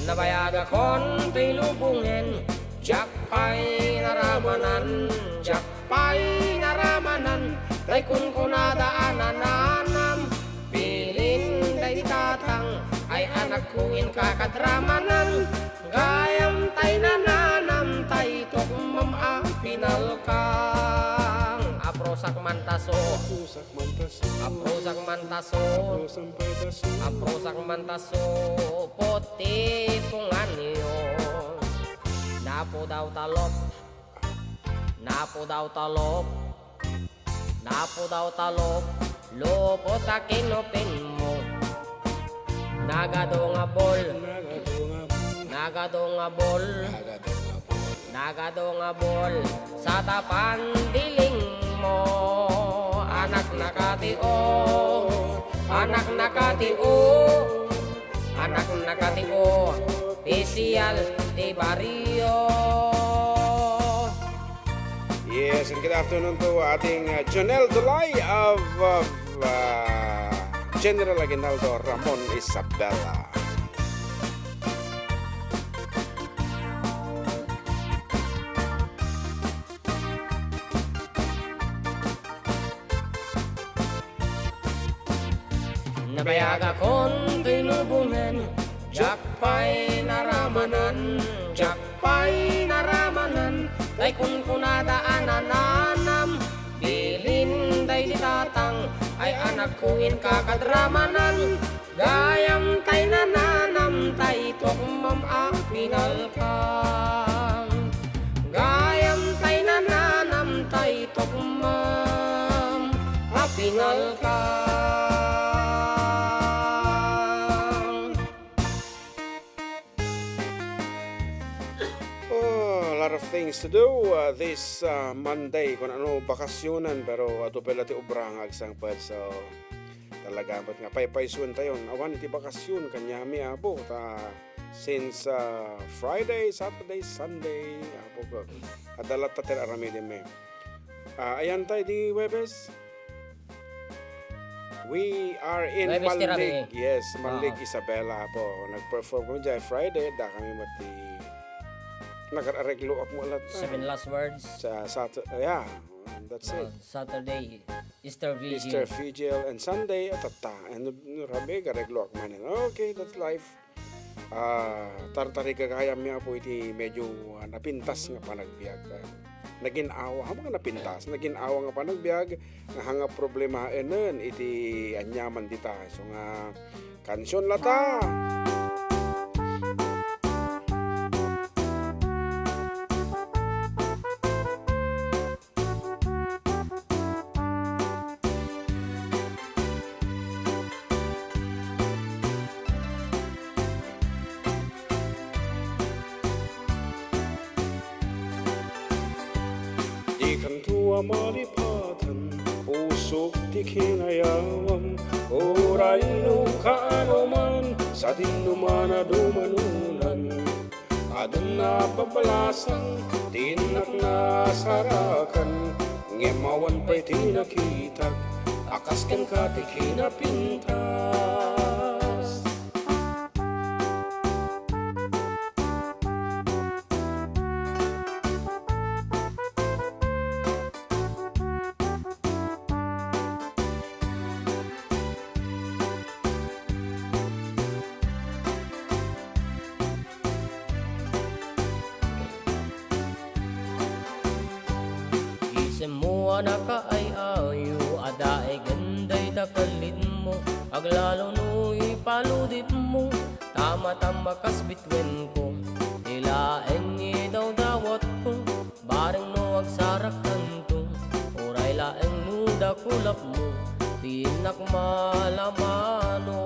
Nabayagakon ti lubongen, diak pay naramanan, diak pay naramanan, tay kunkunada a nananam. Bilin daydi tatang, ay anakko, inka kadramanan. Gayam tay nananam, tay tukmam a pinalkang. Aprosak mantaso. Aprosak mantaso. Aprosak mantaso. Aprosak mantaso. Puti punganyo. Napudaw talop. Napudaw talop. Napudaw talop, lupot a kinupinmo. Nagadu nga bol. Nagadu nga bol. Nagadu nga bol. Nagadu nga bol. Sa tapan dilingmo. Anak na katio. Anak na katio. Anak na katio. Official ti barrio. Yes, and good afternoon to ating, uh, Jonel Dulay of, uh, uh, General Aguinaldo Ramon, Isabela. Nabayagakon ti lubongen, diak pay naramanan, diak pay naramanan, tay kunkunada a nananam. Bilin daydi tatang, ay anakko, inka kadramanan. Gayam tay nananam, tay tukmam a pinalkang. Gayam tay nananam, tay tukmam a pinalkang. Oh, a lot of things to do, uh, this, uh, Monday. Kun ano, bakasyonan, pero adu pay la ti obra nga agsangpet. So, talaga met nga paypaysuentayon. Awan iti bakasyon, kaniami, Apo, ta since, uh, Friday, Saturday, Sunday, Apo ko. Adda latta ti aramidem. Ah, ayan tay di Huwebes. We are in Huwebes ti Manlig. Rami. Yes, Manlig, Oo. Isabela po. Nag-perform kami dyan Friday. Da kami mati. Nag-areglo ako mo lahat. Seven Last Words. Sa Saturday. Yeah. And that's it. Uh, Saturday, Easter Vigil. Easter Vigil and Sunday, at tata. And, uh, rabi, gareglo ako man. Okay, that's life. Ah, tartarigagayam mi, Apo, iti medyo, ah, napintas nga panagbiag. Ah, nagin-awa, haan nga napintas, nagin-awa nga panagbiag, nga haan nga problemaenen iti aniaman dita. So nga, kansion lata. Dikanto a malipatan, pusok ti kinayawam. Uray no kaano man, sadino man a dumanunan. Adun a babbalasang ti innak nasarakan, ngem awan pay ti nakitak a kas kenka ti kinapintas. Nakaay-ayo a daegen dayta kellitmo, aglalo no ipaludipmo, tama ta makasbit wenko. Ti laeng idawdawatko, bareng no agsarakkanto, uray laeng no dakulapmo, ti innak malamano.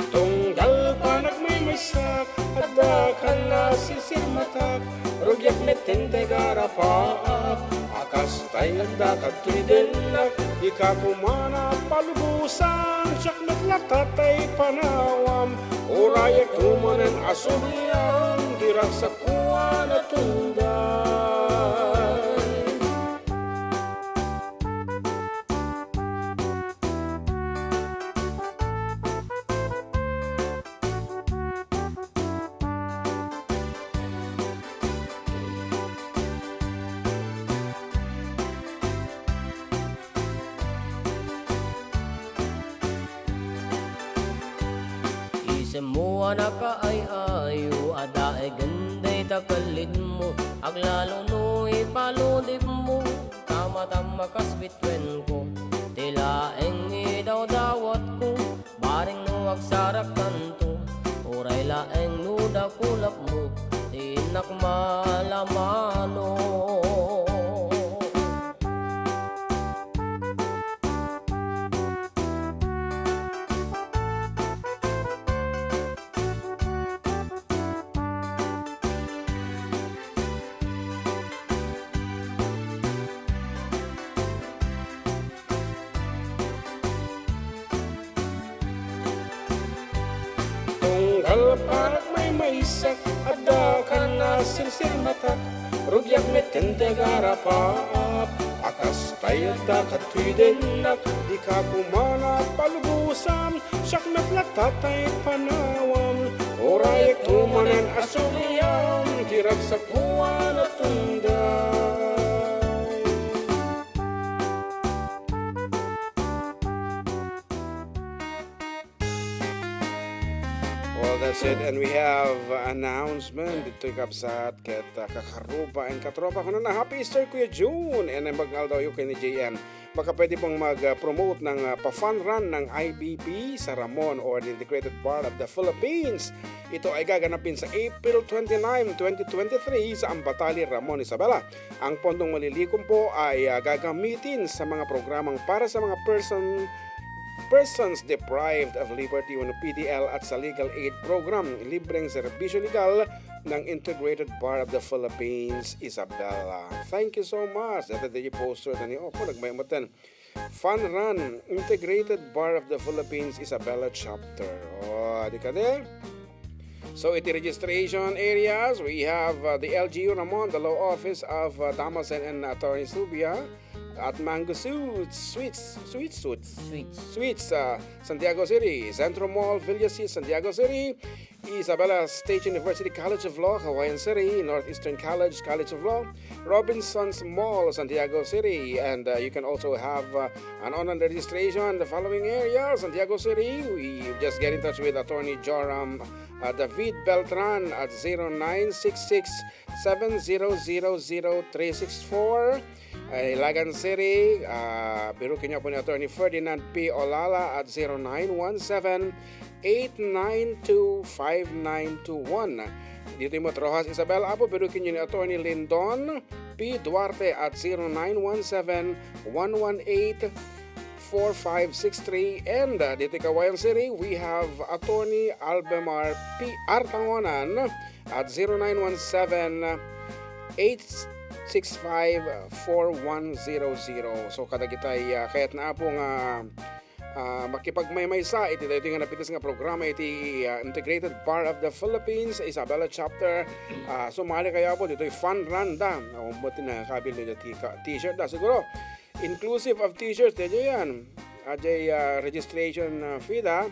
Tunggal panagmaymaysak, adda kan nasirsirmatak, rugiak met ti nagarapaak. A kasta tay adda kadtoy dennak, dika koma napalubosan, siak met latta tay panawam. Urayekto manen a subliam, ti ragsak ko a natunday. Isemmo a nakaay-ayo a daegen dayta kellitmo, aglalo no ipaludipmo, tama ta makasbit wenko. Ti laeng idawdawatko, bareng no agsarakkanto, uray laeng no dakulapmo, ti innak malamano. Tunggal panagmaymaysak, adda kan nasirsirmatak, rugiak met ti nagarapaak. A kasta tay adda kadtoy dennak, dika koma napalubosan, siak met latta tay panawam. Urayekto manen a subliam, ti ragsak ko a natunday. Well, that's it. And we have announcement ditoy kabsat ket, uh, kakaruba and katropa. Kunana, "Happy Easter, Kuya June, and Naimbag nga aldawyo ken ni J N." Baka pwede pong mag, uh, promote ng, uh, pa-fun run ng I B P sa Ramon or the Integrated Bar of the Philippines. Ito ay gaganapin sa April twenty-nine, twenty twenty-three sa Ambatali, Ramon, Isabela. Ang pondong malilikom po ay, ah, gagamitin sa mga programang para sa mga person, persons deprived of liberty o P D L at sa Legal Aid Program, libreng serbisyo legal ng Integrated Bar of the Philippines, Isabela. Thank you so much. Dati di poster na ni Opo, nagmayamatan. Fun Run, Integrated Bar of the Philippines, Isabela Chapter. Oh, di ka di? So, iti registration areas, we have, uh, the L G U Ramon, the Law Office of, uh, Damasen and Attorney Subia, at Mango Suits, Suites, Suites, Suites. Suites, uh, Santiago City, Centro Mall, Villasis, Santiago City, Isabela State University College of Law, Cauayan City, Northeastern College, College of Law, Robinsons Mall, Santiago City, and, uh, you can also have, uh, an online registration in the following area, Santiago City. We just get in touch with Attorney Joram, uh, David Beltran at zero nine six six, seven zero zero zero three six four. Uh, Ilagan City, uh, birukin niyo po ni Attorney Ferdinand P Olala at zero nine one seven, eight nine two, five nine two one. Ditoy met Roxas, Isabela, Apo, birukin niyo ni Attorney Lindon P Duarte at zero nine one seven, one one eight, four five six three. And, uh, ditoy Cauayan City, we have Attorney Albemar P Artangonan at zero nine one seven, eight six five, four one zero zero. So, kadagitay, uh, kayatna, Apo, nga ah, makipagmaymaysa iti daytoy nga napitas nga programa iti, ah, Integrated Bar of the Philippines, Isabela Chapter. Ah, sumali kayo, Apo, ditoy fun run da. Awan mo ti nakakabil ditoy ti ka-, t-shirt da. Siguro, inclusive of t-shirts, daytoy yan. Ajay, ah, registration, ah, fee da.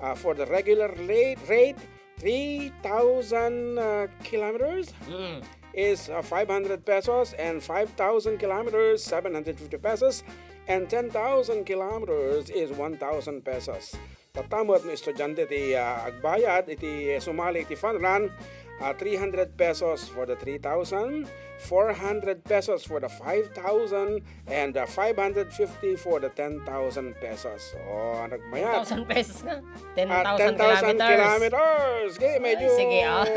Uh, for the regular rate, rate three thousand uh, kilometers Mm. is uh, five hundred pesos, and five thousand kilometers, seven hundred fifty pesos, and ten thousand kilometers is one thousand pesos. Tatta met no estudiante ti uh, agbayad iti sumali iti fun run, uh, three hundred pesos for the three thousand, four hundred pesos for the five thousand, and uh, five hundred fifty for the ten thousand pesos. Oh, nagmayat. Ten thousand pesos nga. Ah, ten thousand ten thousand kilometers. Kilometers. Sige, medyo Ay, sige, ah.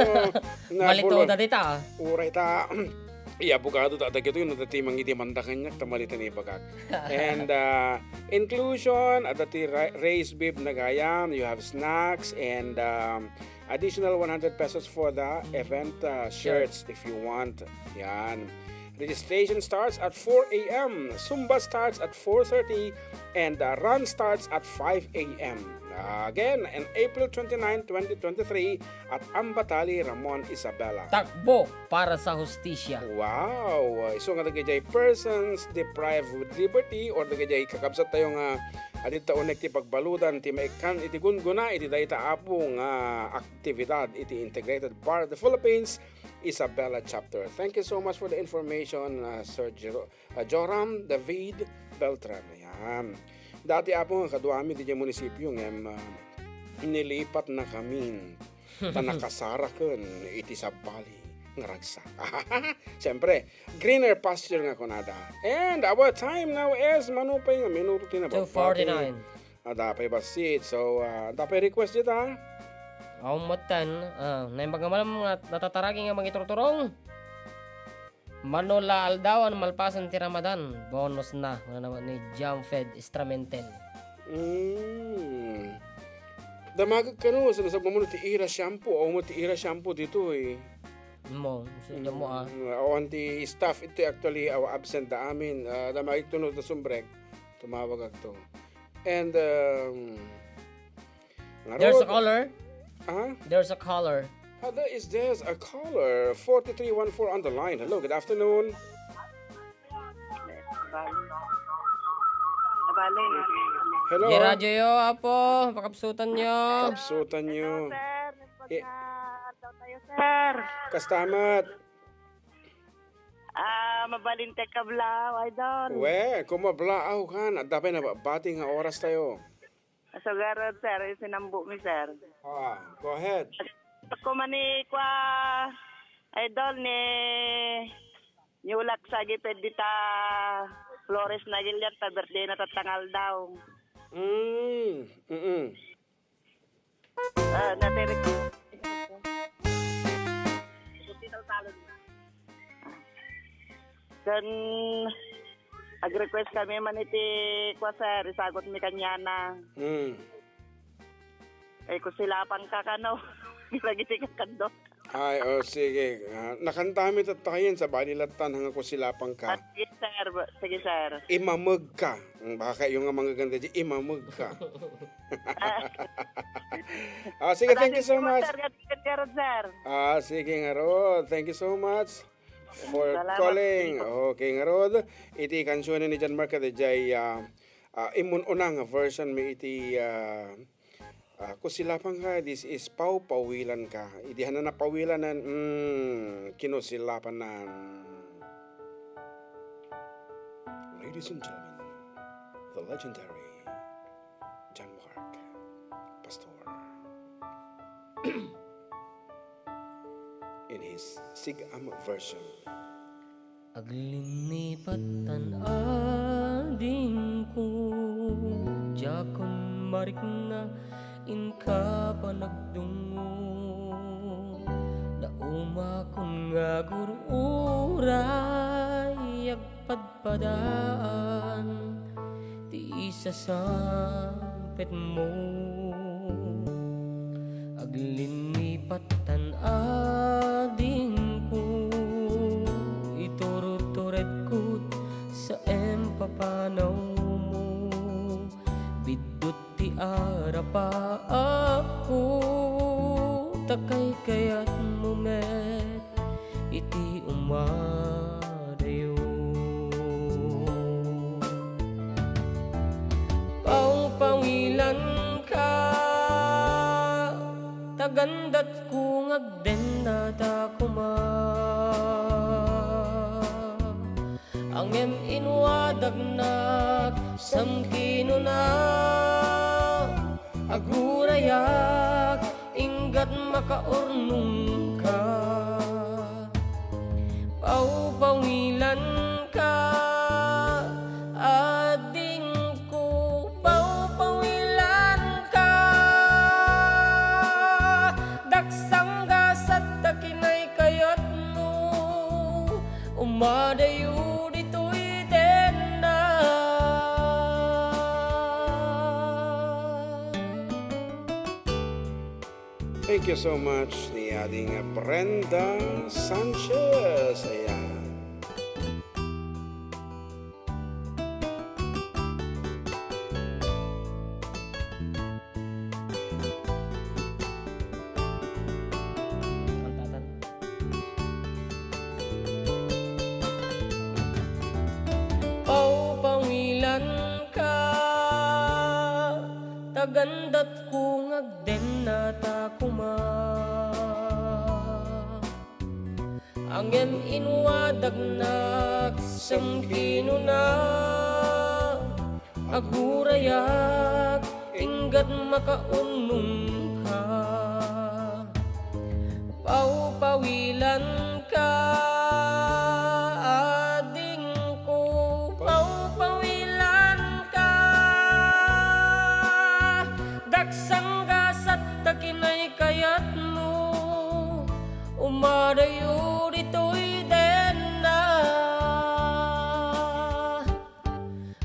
Nabulol. Malituda dita, ah. Uray ta, i-abogado ta dagito yun, dati mangidemanda kaniak, ta malita ni bagak. And uh, inclusion, adda ti ra- race bib na gayam, you have snacks, and um, additional one hundred pesos for the event uh, shirts if you want. Yan. Registration starts at four a m. Zumba starts at four thirty and the run starts at five a m. Again, in April twenty-nine, twenty twenty-three at Ambatali, Ramon, Isabela. Takbo para sa hustisya. Wow! Isu nga dagiti persons deprived with liberty or dagiti kakabsat tayo nga adda uneg ti pagbaludan ti maikkan iti gungguna iti dayta apo nga aktibidad iti Integrated Bar of the Philippines, Isabela Chapter. Thank you so much for the information, uh, Sir Jero- uh, Joram David Beltran. Ayan. Dati, apo, nga kaduami diay munisipyo ngem uh, nilipat na kami ta nakasaraken iti sabali nga ragsak. Siyempre, greener pasture nga kunada. And our time now is, mano pay nga minuto ti nababbati? Two forty-nine. Adda pay bassit. So, uh, adda pay request dita? Aw, metten. Ah, naimbag nga malam nga natataragi nga mangiturturong. Mano la aldawan malpasen ti Ramadan, bonus na. Wala naman ni Jam Fed Instrumental. Mm. Damagek kano, sa nasabba mo ti Ira Shampoo. Aw mo ti Ira Shampoo ditoy. Mo, sa mo, ah. Mm, awan ti staff iti actually, aw absent da amin. Ah, damagek tuno da sumbrek. Tumawag agto. And, um, There's a caller. Huh? There's a caller. Ah, there is there's a caller. Four two three one four on the line. Hello, good afternoon. Hello. Di radyo yo, apo. Pakabsutan yo. Kabsutan yo. Hello, sir. Eh, nagpagka-, adlaw tayo, sir. Kastamat. Ah, mabalin ti kablaw, idol. We, kumablaaw kan. Adda pay nabati nga oras tayo. Asugarod, sir, isinambo mi, sir. Ah, go ahead. Ako man ni kwa, idol, ni Yulak sa giped dita Flores Nagilian ta birthday na tatta nga aldaw. Mm, mm-mm. Ah, natirik. Ken ag-request kami man iti kua, sir, isagot mi kaniana. Hmm. Eh, kusilapan ka kano. Lagi ti kakaddo. Ay, oh, sige. Ah, nakanta mi tattayen, sabali latta nga kusilapan ka. Ah, sige, sir. Sige, sir. Imameg ka. Baka yung nga mga ganda di, imameg ka. Ah, sige, thank you so much. Sir, ngarud, sir. Ah, sige, ngarud. Thank you so much for calling. Salamat. Okay, ngarud. Iti kansiyon ni John Mark, iti jay, ah, ah, imun-una nga version mi iti, ah, ah, kusilapan ka, this is pawpawilan ka. Idi hanna napawilanan, mm, kinusilapanan. Ladies and gentlemen, the legendary John Mark Pastor in his Sig-am version. Aglinnipat tan adingko, diakon marikna inka panagdungngo. Naumakon nga agur-uray agpadpadaan ti isasampetmo. Aglinnipat tan adingko, iturturedkot sa impapanawmo. Biddut ti arapaapko, ta kaykayatmo met iti umadayo. Pawpawilanka, Gandatko nga agdennata koma. Ngem inwadagnak, sam kinuna, agurayak, inggat makaurnongka. Pawpawilanka, adingko, pawpawilanka. Daksanggasat ta kinaykayatmo, umadayo ditoy denna. Thank you so much, ni Ading Brenda Sanchez. Ayan. Pawpawilanka, ta gandatko nga agdennata koma. Ngem inwadagnak, sam kinuna, agurayak, inggat makaurnongka. Pawpawilanka, adingko, pawpawilanka. Daksanggasat ta kinaykayatmo, umadayo ditoy denna.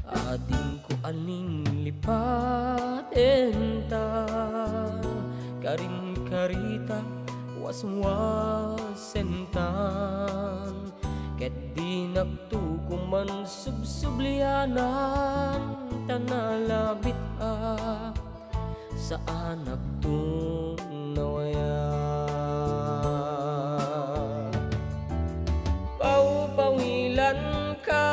Adingko, anin lipatenta, karinkarita, waswasentan, ket dinakto koman subsublianan, ta nalabit a saanakto nawaya. Pawpawilanka,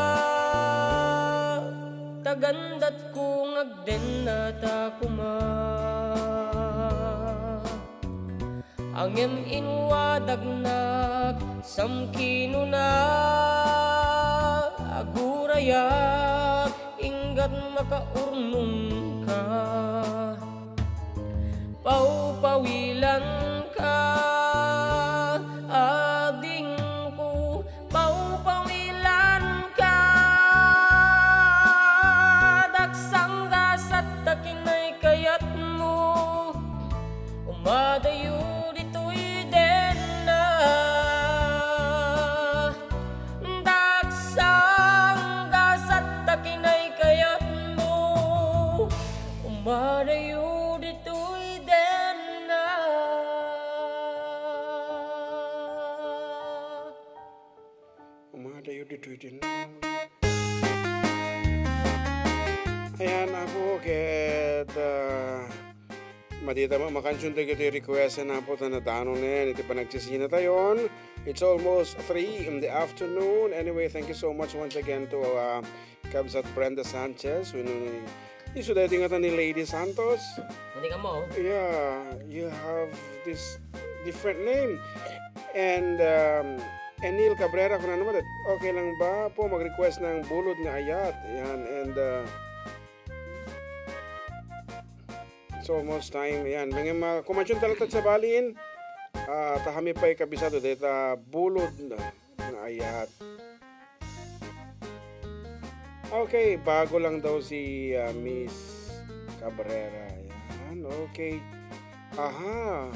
ta gandatko nga agdennata koma. Ngem inwadagnak, sam kinuna, agurayak, inggat makaurnongka. Pawpawilanka, adingko, pawpawilanka. Daksanggasat ta kinaykayatmo, umadayo ditoy denna. Daksanggasat ta kinaykayatmo, umadayo ditoy denna. Umadayo ditoy denna. Ayan, Apo, ket, ah, madita met makansiyon dagiti request, Apo, ta nadanonen iti panagsisinatayon. It's almost three in the afternoon. Anyway, thank you so much once again to, uh, Kabsat Brenda Sanchez, wenno ni, isu daytoy nga ni Lady Santos. Hindi ka mo? Yeah, you have this different name. And, um, Enil Cabrera, kuna naman, okay lang ba po mag-request ng bulod nga ayat? Yan, and, uh, it's almost time. Yan, mga, mga kumansyon talaga sa balin. Ah, ta kami pa'y kabisado, deta bulod nga ayat. Okay, bago lang daw si, ah, Miss Cabrera. Yan, okay. Aha.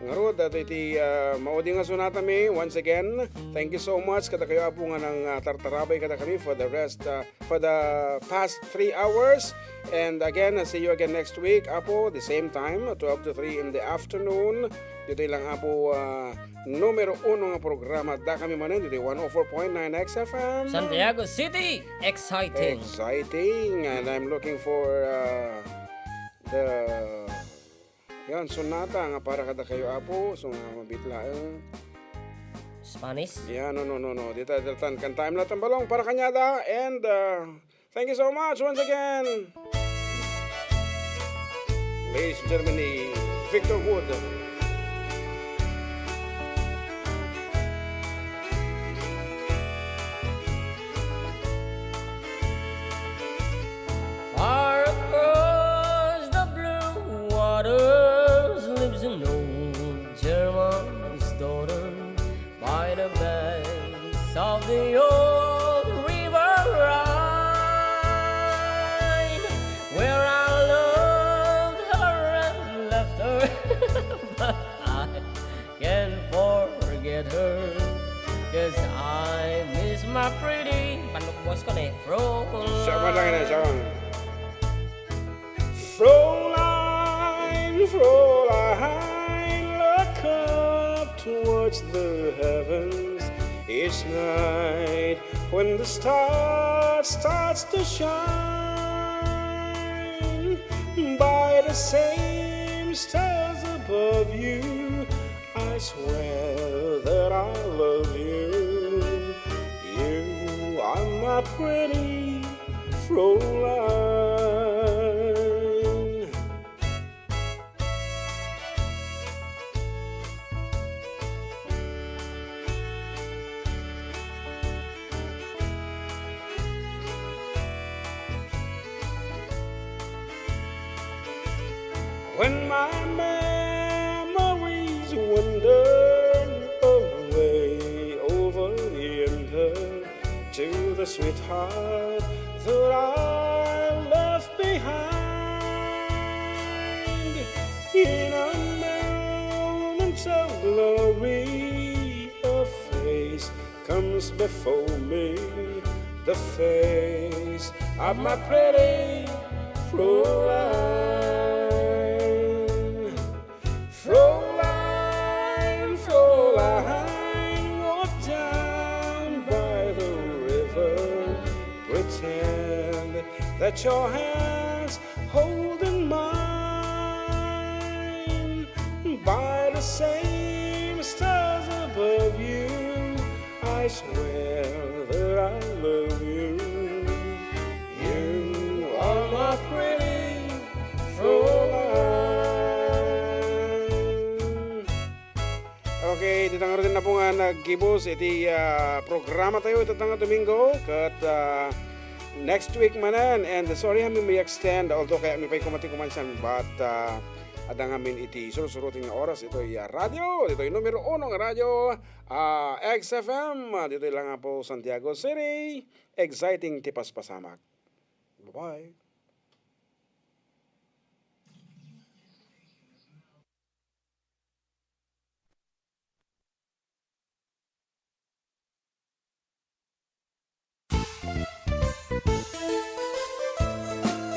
Ngarud, daytoy iti, ah, maudi nga sunata mi. Once again, thank you so much kadakayo, Apo, nga nang, ah, tartarabay kadakami for the rest, ah, for the past three hours. And again, I'll see you again next week, Apo, the same time, twelve to three in the afternoon. Ditoy lang, Apo, ah, numero uno nga programa. Dakami manen ditoy one oh four point nine X F M. Santiago City, exciting. Exciting. And I'm looking for, ah, the, yan, sonata nga para kadakayo, Apo. So, nga mabit laeng. Spanish? Yeah, no, no, no, no. Dita, dita, kan time na tambalong para kanyada. And, uh, thank you so much once again. Ladies and gentlemen, ni Victor Wood. Far across the blue waters lives an old German's daughter. By the banks of the old river Rhine, where I loved her and left her, but I can't forget her, 'cause I miss my pretty, panukbos ko ni, Fräulein. Siya man lang yan, siya man. Fräulein, Fräulein, look up towards the heavens. It's night when the stars starts to shine. By the same stars above you, I swear that I love you. You are my pretty Fräulein. When my memories wander away over yonder to the sweetheart that I left behind, in a moment of glory, a face comes before me, the face of my pretty Fräulein. Fräulein, Fräulein, walk down by the river. Pretend that your hands holding mine by the same stars above you. I swear that I love you. You are my pretty Fräulein. Okay, iti tangarden na po nga naggibus iti ah, programa tayo iti tanga Domingo ket ah, next week manen, and sorry, amin may extend, although kayatmi pay kuman ti kumansian, but ah, adda ngamin iti sursuroten nga oras itoy ah, radio, itoy numero uno nga radio, ah, X F M, ah, ditoy lang po Santiago City. Exciting ti paspasamak. Bye-bye.